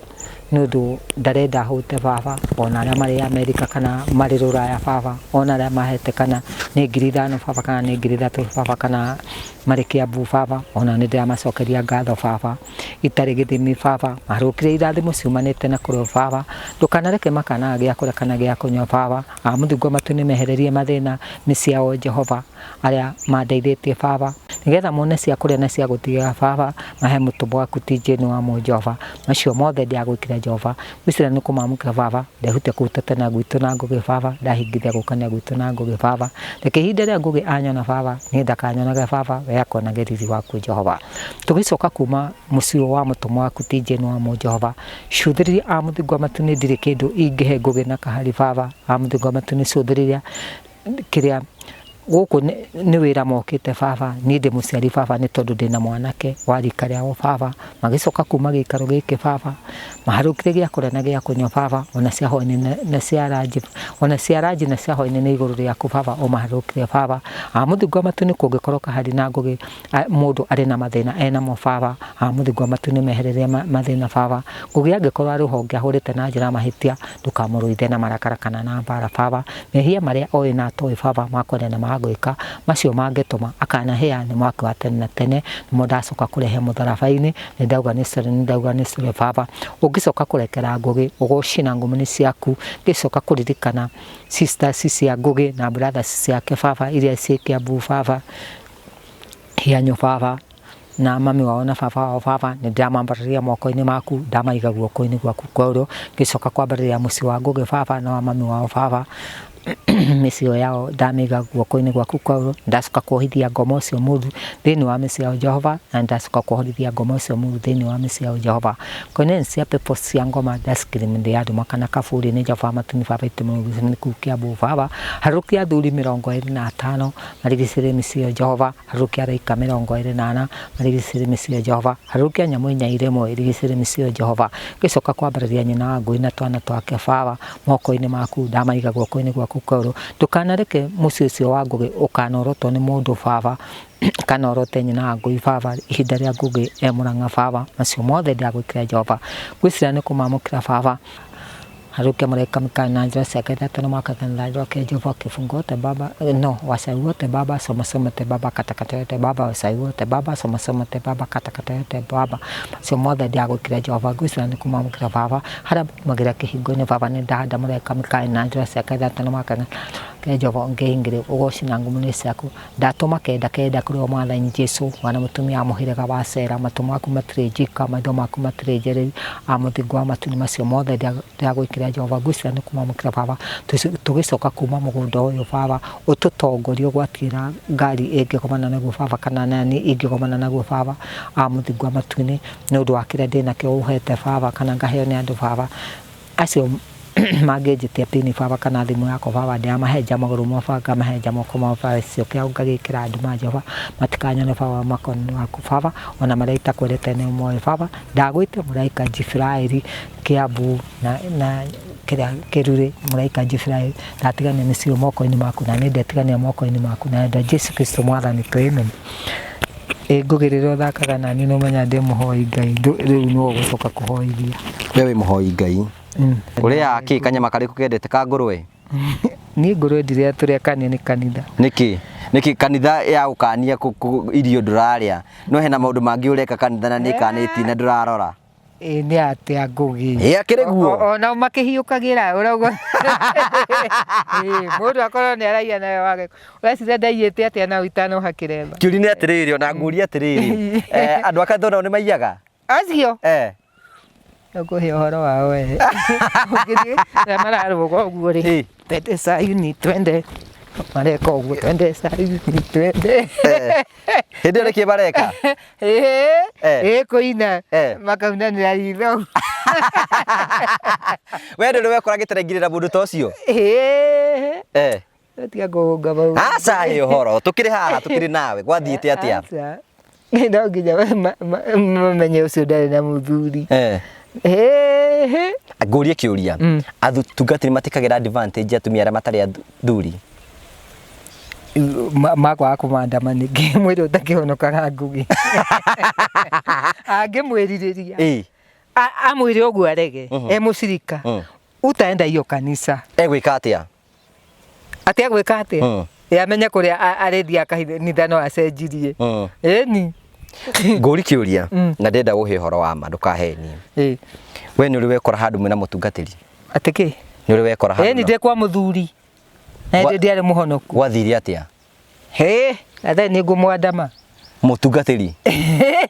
Speaker 2: nĩ ũndũ ndarenda hũte baba, ona arĩa marĩ Amerika kana marĩ Rũraya baba, ona arĩa mahete kana nĩ 5,000 baba, kana nĩ 3,000 baba, kana marĩ Kiambu baba, ona nĩ ndĩramacokeria ngatho baba, itarĩ gĩthimi baba, marũkire irathimo ciumanĩte na kũrĩ baba, ndũkanareke makanaga gĩa kũrĩa kana gĩa kũnyua baba, amũthingu matu-inĩ mehererie mathĩna mĩciĩ yao Jehova, arĩa mandeithĩtie baba, nĩgetha mone cia kũrĩa na cia gũtiga baba, mahe mũtũmwo waku TJ nĩ wa mũ Jehova, macio mothe ndĩragwĩkĩra Jehova, gwĩciria nĩ kũmamũkĩra baba, ndehutia kũhutatana gwitũ na Ngũgĩ baba, ndahingithia gũkania gwitũ na Ngũgĩ baba, reke ihinda rĩa Ngũgĩ anyona baba, niĩ ndakanyonage baba, we akonage riri waku Jehova. Tũgĩcoka kuma mũciĩ wa mũtũmwo waku TJ nĩ wa mũ Jehova, cũthĩrĩria amũthingu matu-inĩ ndirĩ kĩndũ ingĩhe Ngũgĩ na Kahari baba, amũthingu matu-inĩ cũthĩrĩria kĩrĩa gũkũ nĩ wĩra mokĩte baba, niĩ ndĩ mũciari baba nĩ tondũ ndĩna mwanake wa rika rĩao baba, magĩcoka kuma gĩikaro gĩkĩ baba, maharũkire gĩa kũrĩa na gĩa kũnyua baba, ona cia hwaĩ-inĩ na cia ranji, ona cia ranji na cia hwaĩ-inĩ nĩ igũrũ rĩaku baba, ũmaharũkire baba. Amũthingu matu-inĩ kũngĩkorwo Kahari na Ngũgĩ mũndũ arĩ na mathĩna enamo baba, amũthingu matu-inĩ mehererie mathĩna baba. Ngũgĩ angĩkorwo arĩ ũhonge ahũrĩte na njĩra ya mahĩtia, ndũkamũrũithie na marakara kana na mbara baba. Mehia marĩa oĩ na atoĩ baba, makwenda na magwĩka, macio mangĩtũma akanahĩa nĩ mwaki wa tene na tene, nĩmo ndacoka kũrehe mũtharaba-inĩ, nĩ ndauga nĩ sorry, nĩ ndauga nĩ sorry baba. Ũngĩcoka kũrekera Ngũgĩ, ũgocina ngũmũ ciaku, ngĩcoka kũririkana sisters cia Ngũgĩ na brothers ciake baba, iria ciĩ Kiambu baba, Hianyo baba, na mami wao na baba wao baba, nĩ ndĩramambararia moko-inĩ maku, ndamaiga guoko-inĩ gwaku kwa ũrĩo, ngĩcoka kwambararia mũciĩ wa Ngũgĩ baba na wa mami wao baba, mĩciĩ yao ndamĩiga guoko-inĩ gwaku kwa ũrĩo, ndacoka kuohithia ngoma ũcio mũru thĩinĩ wa mĩciĩ yao Jehova, na ndacoka kuohorithia ngoma ũcio mũru thĩinĩ wa mĩciĩ yao Jehova. Koinene cia pepo cia ngoma ndacikiri ndĩ ya nduma kana kaburi nĩ Jehova matu-inĩ baba itũ nĩ kũu Kiambu baba, harũkia athuri 25 marigicĩrie mĩciĩ yao Jehova, harũkia araika 24 marigicĩrie mĩciĩ yao Jehova, harũkia nyamũ inya irĩ irigicĩrie mĩciĩ yao Jehova, ngĩcoka kwambararia nyina wa Ngũgĩ na twana twake baba moko-inĩ maku, ndamaiga guoko-inĩ gwaku kwa ũrĩo, ndũkanareke mũciĩ ũcio wa Ngũgĩ ũkanorotwo nĩ mũndũ baba, kana orote nyina wa Ngũgĩ baba, ihinda rĩa Ngũgĩ e Mũrang'a baba, macio mothe ndĩragwĩkĩra Jehova. Ngwĩciria nĩ kũmamũkĩra baba, Harukia malaika Mikaeli na njĩra ciake ithatũ na mwaka tena Jehova kifungo wote baba, no wasai wote baba, soma soma te baba, kata kata yote baba, wasai wote baba, soma soma te baba, kata kata yote baba, macio mothe ndĩragwĩkĩra Jehova. Ngwĩciria nĩ kũmamũkĩra baba, harĩa magira kĩhingo-inĩ baba, nĩ ndahanda mũraika Mikaeli na njĩra ciake ithatũ na mwaka Ke Jehova ngĩingĩre ũgoci na ngumo nĩ ciaku. Ndatũma kenda kenda kũrĩ o Mwathani Jesu, mwana mũtumia wa mũhĩrĩga wa Sera, matũ maku matirĩ njika, maitho maku matirĩ njereri, a mũthingu wa matu-inĩ macio mothe ndĩragwĩkĩra Jehova, ngwĩciria nĩ kũmamũkĩra Baba, tũgĩcoka kuma mũgũnda ũyũ Baba, ũtũtongorie ũgwatĩra ngari ĩngĩgomana naguo Baba, kana nani ingĩgomana naguo Baba, a mũthingu wa matu-inĩ, nĩ ũndũ wa kĩrĩa ndĩnakĩo ũhete Baba, kana ngaheo nĩ andũ Baba, acio mangĩnjĩtia pini baba kana thimũ yakwa baba ndĩramahenja magũrũ mao baba ngamahenja moko mao baba gĩcicio kĩao ngagĩkĩra nduma Jehova matikanyone baba makoni waku baba ona marĩa itakwĩrĩte nĩ moĩ baba ndagwĩtia mũraika Jibiraeli Kĩambu na, na kĩrĩa kĩrurĩ mũraika Jibiraeli ndatigania mĩcigo moko-inĩ maku na niĩ ndetigania moko-inĩ maku na enda Jesu Kristo mwathani tũ amen. Ĩ Ngũgĩ rĩrĩa ũthakaga naniĩ nĩ ũmenyaga ndĩ mũhoi Ngai rĩu nĩwe ũgũcoka kũhoithia.
Speaker 1: We wĩ mũhoi Ngai. Ũrĩaga kĩ kanyama karĩkũ kendete ka ngũrwe?
Speaker 2: Niĩ ngũrwe ndirĩa tũrĩa kanie nĩ kanitha.
Speaker 1: Nĩkĩ? Nĩkĩ kanitha ya gũkania irio ndũrarĩa no hena maũndũ mangĩ ũreka kanitha na nĩ ĩkanĩtie na ndũrarora?
Speaker 2: Ĩ nĩ atĩa Ngũgĩ?
Speaker 1: Ĩ akĩrĩ guo?
Speaker 2: Onao makĩhiũkagĩra ũrauga mũndũ akorwo nĩ araiya nawe wage ũreciria ndaiyĩte atĩa nao itanoha kĩremba.
Speaker 1: Kĩũria nĩ atĩrĩrĩ ona ngũrie atĩrĩrĩ andũ a kanitha onao nĩ maiyaga?
Speaker 2: Acio?
Speaker 1: Eh.
Speaker 2: Ũkũhe ũhoro wao we. Ũngĩthiĩ rĩrĩa mararũga ũguo rĩ, twende Sayuni twende mareka ũguo twende Sayuni twende.
Speaker 1: Hĩndĩ ĩyo nĩkĩ mareka?
Speaker 2: Ĩĩ kũina makaunanĩra ritho.
Speaker 1: We ndũrĩ wekora gĩtarengirĩra mũndũ ta ũcio?
Speaker 2: Ĩĩ. Tiga kũhũnga
Speaker 1: mau. Aca ĩ ũhoro tũkĩrĩ haha tũkĩrĩ nawe gwathiĩte atĩa?
Speaker 2: Aca. No nginya mamenye ũcio ndarĩ na mũthuri.
Speaker 1: Ngũrie kĩũria, atungatĩri matikagĩra advantage atumia arĩa matarĩ athuri?
Speaker 2: Makwaga kũmandama nĩkĩ mwĩrĩ ũtakĩhonokaga Ngũgĩ. Angĩmwĩrirĩria amwĩre ũguo arege e mũcirika utaenda hiyo kanisa.
Speaker 1: Egwĩka atĩa?
Speaker 2: Atĩ egwĩka atĩa? Ĩ amenye kũrĩa arĩthiaga kanitha no acenjirie. Ĩni.
Speaker 1: Ngũri kĩũria na ndĩrenda ũhe ũhoro wa ma ndũkahenie. We nĩ ũrĩ wekora handũ mwĩna mũtungatĩri?
Speaker 2: Atĩ kĩ?
Speaker 1: Nĩ ũrĩ wekora handũ?
Speaker 2: Ĩni ndĩ kwa mũthuri. Na hĩndĩ ndiarĩ mũhonoku.
Speaker 1: Gwathire atĩa?
Speaker 2: Hĩ, athe nĩ ngũmwandama.
Speaker 1: Mũtungatĩri? Ehe.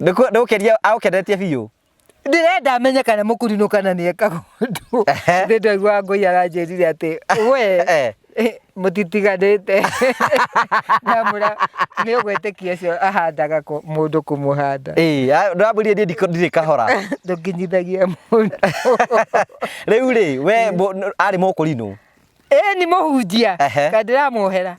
Speaker 1: Nĩ agũkenetie biũ?
Speaker 2: Ndĩrenda menye kana mũkurinũ kana nĩ ekaga ũndũ. Ndĩ ndaigua Ngũi aranjĩrire atĩ we mũtitiganĩte. Ndamwĩra nĩ ũgwĩtĩkia ũcio ahandaga mũndũ kũmũhanda.
Speaker 1: Ĩĩ, ndĩramwĩrire niĩ ndirĩ kahora.
Speaker 2: Ndũkinyithagia mũndũ.
Speaker 1: Rĩu rĩ, we arĩ mũkũrinũ?
Speaker 2: Ĩĩ nĩ mũhunjia. Kaĩ ndĩramuohera.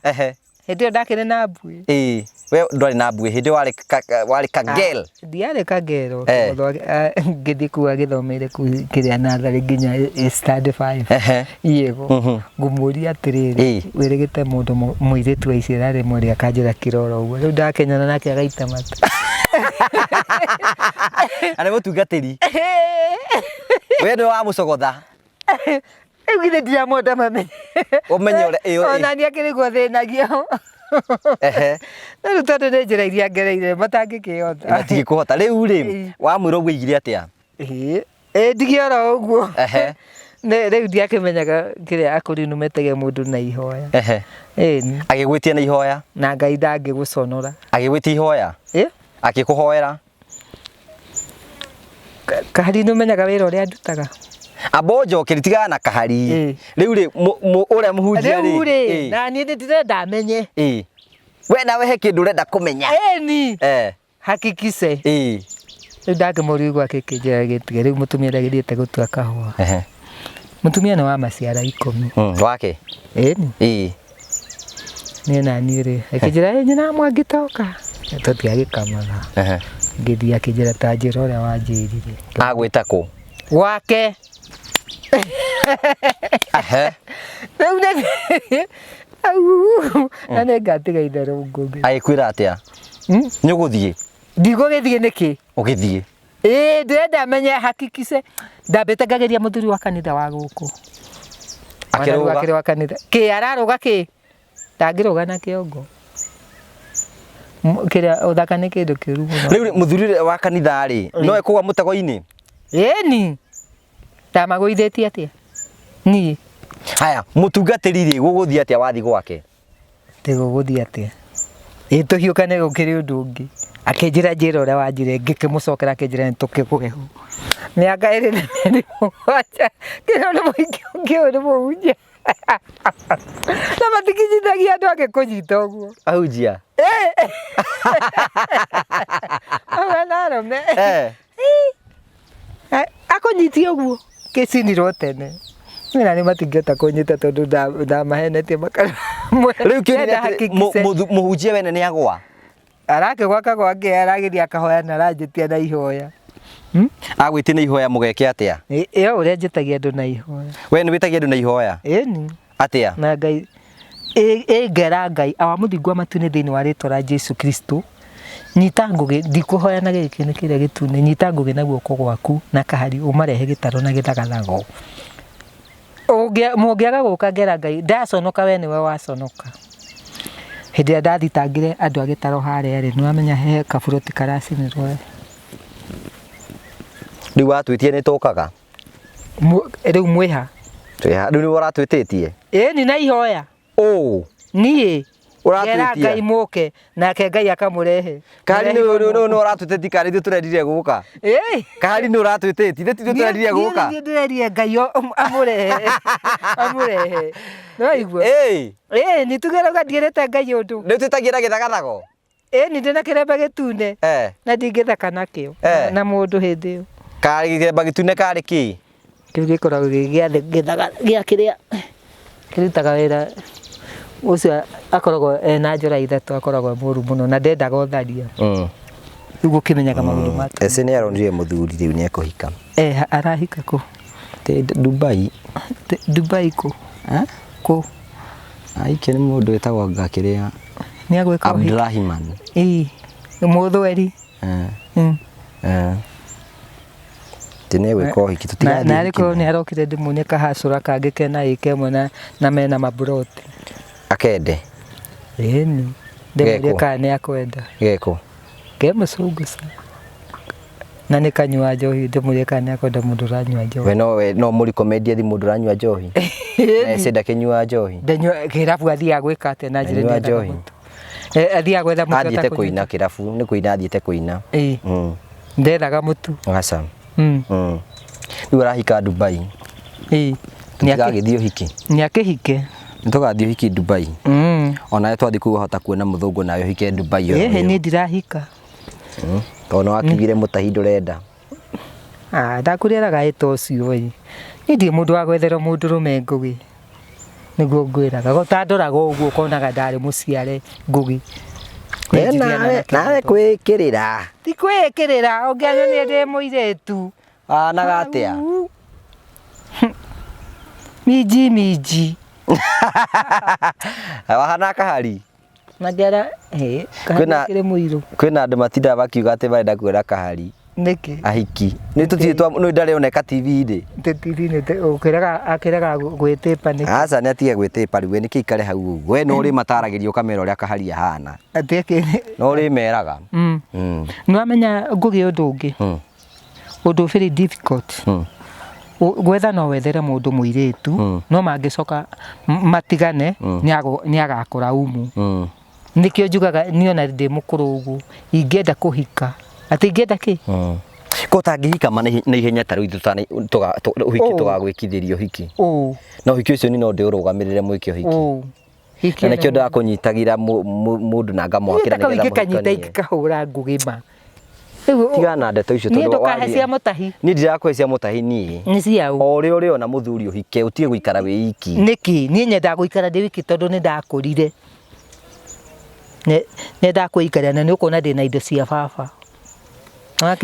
Speaker 2: Hĩndĩ ĩyo ndakĩrĩ na mbuĩ.
Speaker 1: Ĩĩ, we ndwarĩ na mbuĩ, hĩndĩ ĩyo warĩ ka, warĩ ka girl.
Speaker 2: Ndiarĩ ka girl, tondũ ngĩthiĩ kũu agĩthomeire kũu kĩrĩa natharĩ nginya standard 5. Yego. Ngũmũria atĩrĩrĩ, wĩrĩgĩte mũndũ mũirĩtu wa icera rĩmwe rĩa akanjĩra kĩroro ũguo. Rĩu ndakenyana nake agaita mata.
Speaker 1: Arĩ mũtungatĩri. We nĩwe wamũcogotha.
Speaker 2: Rĩu githĩ ndiramwenda mami.
Speaker 1: Ũmenye ũrĩa ĩ ĩ.
Speaker 2: Ona niĩ akĩrĩ guo thĩnagio.
Speaker 1: Ehe.
Speaker 2: No rĩu tondũ nĩ njĩra iria ngereire matangĩkĩhota.
Speaker 1: Matingĩkũhota. Rĩu rĩ, wamwĩra ũguo aigire atĩa?
Speaker 2: Ĩĩ. Ĩĩ ndige oro ũguo.
Speaker 1: Ehe.
Speaker 2: Nĩ rĩu ndiakĩmenyaga kĩrĩa akũrinũ metage mũndũ na ihoya.
Speaker 1: Ehe.
Speaker 2: Ĩni.
Speaker 1: Agĩgwĩtia na ihoya?
Speaker 2: Na Ngai ndangĩgũconora.
Speaker 1: Agĩgwĩtia ihoya?
Speaker 2: Ĩ?
Speaker 1: Akĩkũhoera?
Speaker 2: Kahari nĩ ũmenyaga wĩra ũrĩa ndutaga?
Speaker 1: Amba ũnjokerie tigana na kahari. Rĩu rĩ ũrĩa mũhunjia rĩ.
Speaker 2: Rĩu rĩ na niĩ nĩ ndĩrenda menye.
Speaker 1: Ĩĩ. We nawe he kĩndũ ũrenda kũmenya.
Speaker 2: Ĩni. Hakikishe.
Speaker 1: Ĩĩ.
Speaker 2: Rĩu ndangĩmũria gwake kĩnjĩra gĩtige rĩu mũtumia ndagĩthiĩte gũtua kahũa. Mũtumia nĩ wa maciara 10.
Speaker 1: Wake?
Speaker 2: Ĩni.
Speaker 1: Ĩĩ.
Speaker 2: Niĩ na niĩ rĩ, akĩnjĩra ĩ nyina mwangi toka. Tũtiagĩkamaga. Ngĩthiĩ akĩnjĩra ta njĩra ũrĩa wanjĩrire.
Speaker 1: Agwĩta kũ?
Speaker 2: Gwake. Rĩu nĩ au na nĩ ngatiga itherũ Ngũgĩ.
Speaker 1: Agĩkwĩra atĩa? Nĩ ũgũthiĩ?
Speaker 2: Ndigũgĩthiĩ nĩkĩ?
Speaker 1: Ũgĩthiĩ.
Speaker 2: Ĩĩ ndĩrenda menye hakikishe ndambĩte ngageria mũthuri wa kanitha wa gũkũ.
Speaker 1: Akĩrũga.
Speaker 2: Akĩrũga wa kanitha. Kĩ ararũga kĩ? Ndangĩrũga na kĩongo. Kĩrĩa ũthaka nĩ kĩndũ kĩũru mũno.
Speaker 1: Rĩu mũthuri ũrĩa wa kanitha rĩ, no ekũgwa mũtego-inĩ?
Speaker 2: Ĩni. Ndamagũithĩtie atĩa niĩ?
Speaker 1: Haya, mũtungatĩri rĩ, gũgũthiĩ atĩa wathi gwake?
Speaker 2: Gũgũthiĩ atĩa? Ĩ tũhiũkane gũkĩrĩ ũndũ ũngĩ. Akĩnjĩra njĩra ũrĩa wanjĩra, ngĩkĩmũcokera akĩnjĩra nĩ tũkĩgũe ho. Mĩaka ĩrĩ na mĩeri mũgwanja, kĩrĩa nĩ mũingĩ ũngĩ ũyũ nĩ mũhunjia. Na matikinyithagia andũ angĩkũnyita ũguo.
Speaker 1: Ahunjia?
Speaker 2: Auga na arũme. Akũnyitie ũguo kĩcinirwo tene. Nĩ matingĩhota kũnyita tondũ ndamahenetie maka.
Speaker 1: Rĩu kĩũria nĩ atĩ mũhunjia wene nĩ agwa?
Speaker 2: Arakĩgwa kagwa angĩ arageria akahoya na aranjĩtia na ihoya.
Speaker 1: Agwĩtie na ihoya mũgeke atĩa?
Speaker 2: Ĩyo ũrĩa njĩtagia andũ na ihoya.
Speaker 1: We nĩ wĩtagia andũ na ihoya?
Speaker 2: Ĩni.
Speaker 1: Atĩa?
Speaker 2: Na Ngai ĩ ngera Ngai awa mũthingu wa matu-inĩ thĩinĩ wa rĩtwa rĩa Jesu Kristo. Nyita ngũgĩ ndikũhoya na gĩkĩ nĩ kĩrĩa gĩtune nyita ngũgĩ na guoko gwaku na kahari ũmarehe gĩtarũ na gĩthagathago. Mũngĩaga gũka ngera Ngai ndaconoka we nĩwe waconoka. Hĩndĩ ĩrĩa ndathitangire andũ a gĩtarũ harĩa rĩ, nĩwamenya he kaburoti karacinirwo ĩ.
Speaker 1: Rĩu watwĩtie nĩ tũkaga?
Speaker 2: Rĩu mwĩha?
Speaker 1: Twĩha, rĩu nĩwe ũratwĩtĩtie?
Speaker 2: Ĩni na ihoya.
Speaker 1: Ũũ.
Speaker 2: Niĩ.
Speaker 1: Ũratwĩtia?
Speaker 2: Ngera Ngai mũke, nake Ngai akamũrehe.
Speaker 1: Kahari nĩ ũratwĩtĩtie kana ithuĩ tũrendire gũka? Kahari nĩ ũratwĩtĩtie, ithuĩ tithuĩ tũrendire gũka?
Speaker 2: Niĩ ndĩrerire Ngai amũrehe. Amũrehe. Nĩwaigua? Ĩĩ, nĩ tuge rauga ndiĩrĩte Ngai ũndũ.
Speaker 1: Nĩ ũtwĩtagia na gĩthagathago?
Speaker 2: Ĩni ndĩna kĩremba gĩtune. Na ndingĩtheka nakĩo. Na mũndũ hĩndĩ ĩyo.
Speaker 1: Karĩ kĩremba gĩtune karĩ kĩ?
Speaker 2: Kĩu gĩkoragwo gĩ gĩa thĩ gĩthaga gĩa kĩrĩa kĩrutaga wĩra ũcio akoragwo ena njora ithatũ akoragwo e mũru mũno na ndendaga ũtharia. Rĩu gũkĩmenyaga maũndũ ma
Speaker 1: Ese nĩ aronire mũthuri rĩu nĩ ekũhika.
Speaker 2: Arahika kũ?
Speaker 1: Dubai.
Speaker 2: Dubai kũ? Kũ?
Speaker 1: Ahikio nĩ mũndũ wĩtagwo anga kĩrĩa.
Speaker 2: Nĩ agwĩka ũhiki.
Speaker 1: Abdurahman.
Speaker 2: Ĩĩ, mũthweri.
Speaker 1: Atĩ nĩ egwĩka ũhiki tũtigathiĩ
Speaker 2: Na arĩ korwo nĩ arokire ndĩmuonie kahacũra kangĩ kena ĩka ĩmwe na mena maburoti.
Speaker 1: Akende?
Speaker 2: Ĩni. Ndĩmũrie kana nĩ akwenda.
Speaker 1: Gekũ?
Speaker 2: Ke mũcungũca. Na nĩ kanyua njohi ndĩmũrie kana nĩ akwenda mũndũ ũranyua njohi.
Speaker 1: We no we no mũrecommend athi mũndũ ũranyua njohi? Na ese ndakĩnyuaga njohi?
Speaker 2: Ndanyua kĩrabu athiaga gwĩka atĩa na njĩra
Speaker 1: Ndanyuaga njohi.
Speaker 2: Athiaga gwetha mũtu
Speaker 1: Athiĩte kũina kĩrabu, nĩ kũina athiĩte kũina.
Speaker 2: Ndethaga mũtu.
Speaker 1: Aca. Rĩu arahika Dubai. Tũtigagĩthiĩ ũhiki.
Speaker 2: Nĩ akĩhike.
Speaker 1: Nĩ tũgathiĩ ũhiki Dubai. Onawe twathiĩ kũu wahota kuona mũthũngũ nawe ũhike Dubai.
Speaker 2: Ĩhĩ niĩ ndirahika.
Speaker 1: Tondũ nĩ wakiugire mũtahi ndũrenda.
Speaker 2: Ndakũrĩraga ĩta ũcio ĩ. Niĩ ndirĩ mũndũ wa gwetherwo mũndũrũme ngũgĩ. Nĩguo ngwĩraga. Ũtandoraga ũguo ũkonaga ndarĩ mũciare ngũgĩ.
Speaker 1: Nawe kwĩĩkĩrĩra.
Speaker 2: Ti kwĩĩkĩrĩra, ũngĩanyonia ndĩ mũirĩtu.
Speaker 1: Wahanaga atĩa?
Speaker 2: Minji minji.
Speaker 1: Wahanaga kahari?
Speaker 2: Magera, ĩ, kahari kĩrĩ mũirũ.
Speaker 1: Kwĩna andũ matindaga makiuga atĩ marenda kuona kahari.
Speaker 2: Nĩkĩ?
Speaker 1: Ahiki. Nĩ tũtirĩ twa nĩ ndarĩ oneka TV-inĩ.
Speaker 2: TV-inĩ ũkĩrega gwĩtĩpa nĩkĩ?
Speaker 1: Aca nĩ atige gwĩtĩpa rĩu we nĩkĩ aikare hau ũguo. We no ũrĩmataragĩria ũkamera ũrĩa kahari ahana.
Speaker 2: Atĩ akĩ
Speaker 1: No ũrĩmeraga.
Speaker 2: Nĩ wamenya ngũgĩ ũndũ ũngĩ? Ũndũ very difficult. Gwetha no wethere mũndũ mũirĩtu, no mangĩcoka matigane, nĩ agakũraumu. Nĩkĩo njugaga niĩ ona ndĩ mũkũrũ ũguo, ingĩenda kũhika, atĩ ingĩenda kĩ?
Speaker 1: Ko ũtangĩhika ma na ihenya ta rĩu ithuĩ ũhiki tũgagwĩkithĩria ũhiki. Na ũhiki ũcio niĩ no ndĩũrũgamĩrĩre mwĩke ũhiki. Na nĩkĩo ndakũnyitagĩra mũndũ na ngamwakĩra
Speaker 2: nĩgetha mũhikanie. Ingĩkahũra ngũgĩ ma.
Speaker 1: Tigana na ndeto icio
Speaker 2: tondũ ndũkahe cia mũtahi.
Speaker 1: Niĩ ndirakũhe cia mũtahi niĩ.
Speaker 2: Nĩ cia ũ?
Speaker 1: O ũrĩa ũrĩona mũthuri ũhike ũtige gũikara wĩ iki.
Speaker 2: Nĩkĩ? Niĩ nyendaga gũikara ndĩ wiki tondũ nĩ ndakũrire. Nyendaga kwĩikarĩra na nĩ ũkuona ndĩna indo cia baba.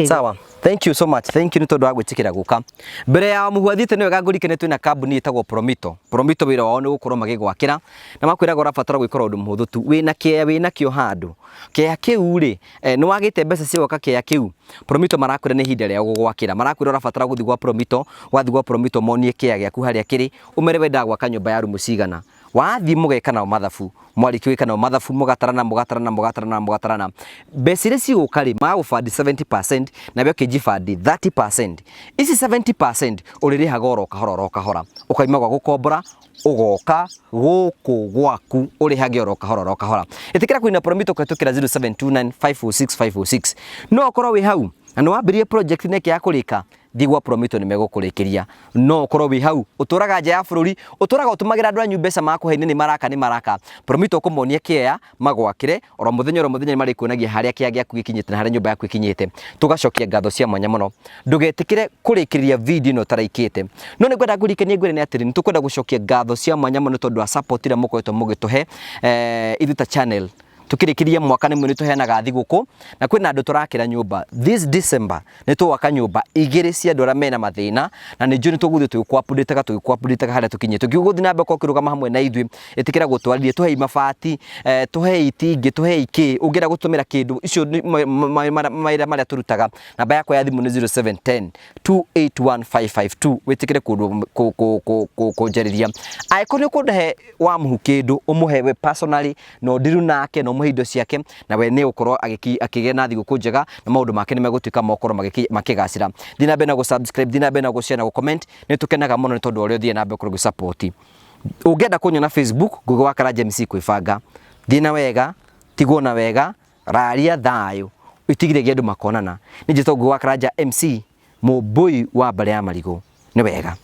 Speaker 1: Sawa. Thank you so much. Thank you nĩ tondũ wa gwĩtĩkĩra gũka. Mbere ya mũhu athiĩte nĩ wega ngũrike nĩ twĩna kambuni ĩtagwo Promito. Promito wĩra wao nĩ gũkorwo magĩgwakĩra na makwĩraga ũrabatara gwĩkora ũndũ mũhũthũ tu. Wĩna kĩea wĩna kĩo handũ. Kĩea kĩu rĩ, nĩ wagĩte mbeca cia gwaka kĩea kĩu. Promito marakwĩra nĩ ihinda rĩao gũgwakĩra. Marakwĩra ũrabatara gũthiĩ gwa Promito, wathiĩ gwa Promito monie kĩea gĩaku harĩa kĩrĩ, ũmere wendaga gwaka nyũmba ya rumu cigana. Wathiĩ mũgeka nao mathabu, mwarĩkia gwĩka nao mathabu mũgatarana mũgatarana mũgatarana mũgatarana, mbeca iria cigũka rĩ, magagũbandi 70% nawe ũkĩnjibandi 30%. Ici 70% ũrĩrĩhaga oro kahora oro kahora, ũkaima gwa gũkombora ũgoka gũkũ gwaku ũrĩhage oro kahora oro kahora. Ĩtĩkĩra kũina Promito kũhetũkĩra 0729506506. No ũkorwo wĩ hau na nĩ wambĩrĩrie project na ĩkĩaga kũrĩka, thiĩ gwa Promito nĩ megũkũrĩkĩria. No ũkorwo wĩ hau ũtũraga nja ya bũrũri, ũtũraga ũtũmagĩra andũ anyu mbeca makũhe nĩ maraka nĩ maraka, Promito ũkũmonia kĩea magwakĩre oro mũthenya oro mũthenya, nĩ marĩkuonagia harĩa kĩea gĩaku gĩkinyĩte na harĩa nyũmba yaku ĩkinyĩte. Tũgacokia ngatho cia mwanya mũno. Ndũgetĩkĩre kũrĩkĩrĩria video ĩno ũtaraikĩte. No nĩ ngwenda ngũririkanie ngwĩre nĩ atĩrĩ, nĩ tũkwenda gũcokia ngatho cia mwanya mũno tondũ wa support ĩrĩa mũkoretwo mũgĩtũhe ithuĩ ta channel. Tukĩrĩkĩria mwaka nĩ nĩ tũheanaga thigũkũ na kwĩna andũ tũrakĩra nyũmba. This December nĩ tũgwaka nyũmba igĩrĩ cia andũ arĩa mena mathĩna, na nĩ njũĩ nĩ tũgũthiĩ tũgĩkũ-update-aga tũgĩkũ-update-aga harĩa tũkinyĩte. Ũngĩgũthiĩ na mbere gũkorwo ũkĩrũgama hamwe na ithuĩ, ĩtĩkĩra gũtwarithia, tũhei mabati, tũhei itingĩ, tũhei kĩ, ũngĩenda gũtũmĩra kĩndũ, icio nĩ mawĩra marĩa tũrutaga. Namba yakwa ya thimũ nĩ 0710 281552, wĩtĩkĩre kũnjarĩria. Angĩkorwo nĩ ũkũhe wa mũhu kĩndũ, ũmũhe we personally, na ũndiru nake na ũmũhe indo ciake, na we nĩ ũgũkorwo akĩgĩa na thigũkũ njega na maũndũ make nĩ megũtuĩka makorwo makĩgacĩra. Thiĩ na mbere na gũ-subscribe, thiĩ na mbere na gũ-share na gũ-comment, nĩ tũkenaga mũno nĩ tondũ wa ũrĩa ũthiĩ na mbere gũkorwo ũgĩ-support. Ũngĩenda kũnyona Facebook, Ngugi wa Karanja MC kwĩbanga. Thiĩ na wega, tigwo na wega, raria thayũ, itigire andũ makonana. Nĩ njĩtagwo Ngugi wa Karanja MC, mũmbũi wa mbarĩ ya marigũ. Nĩ wega.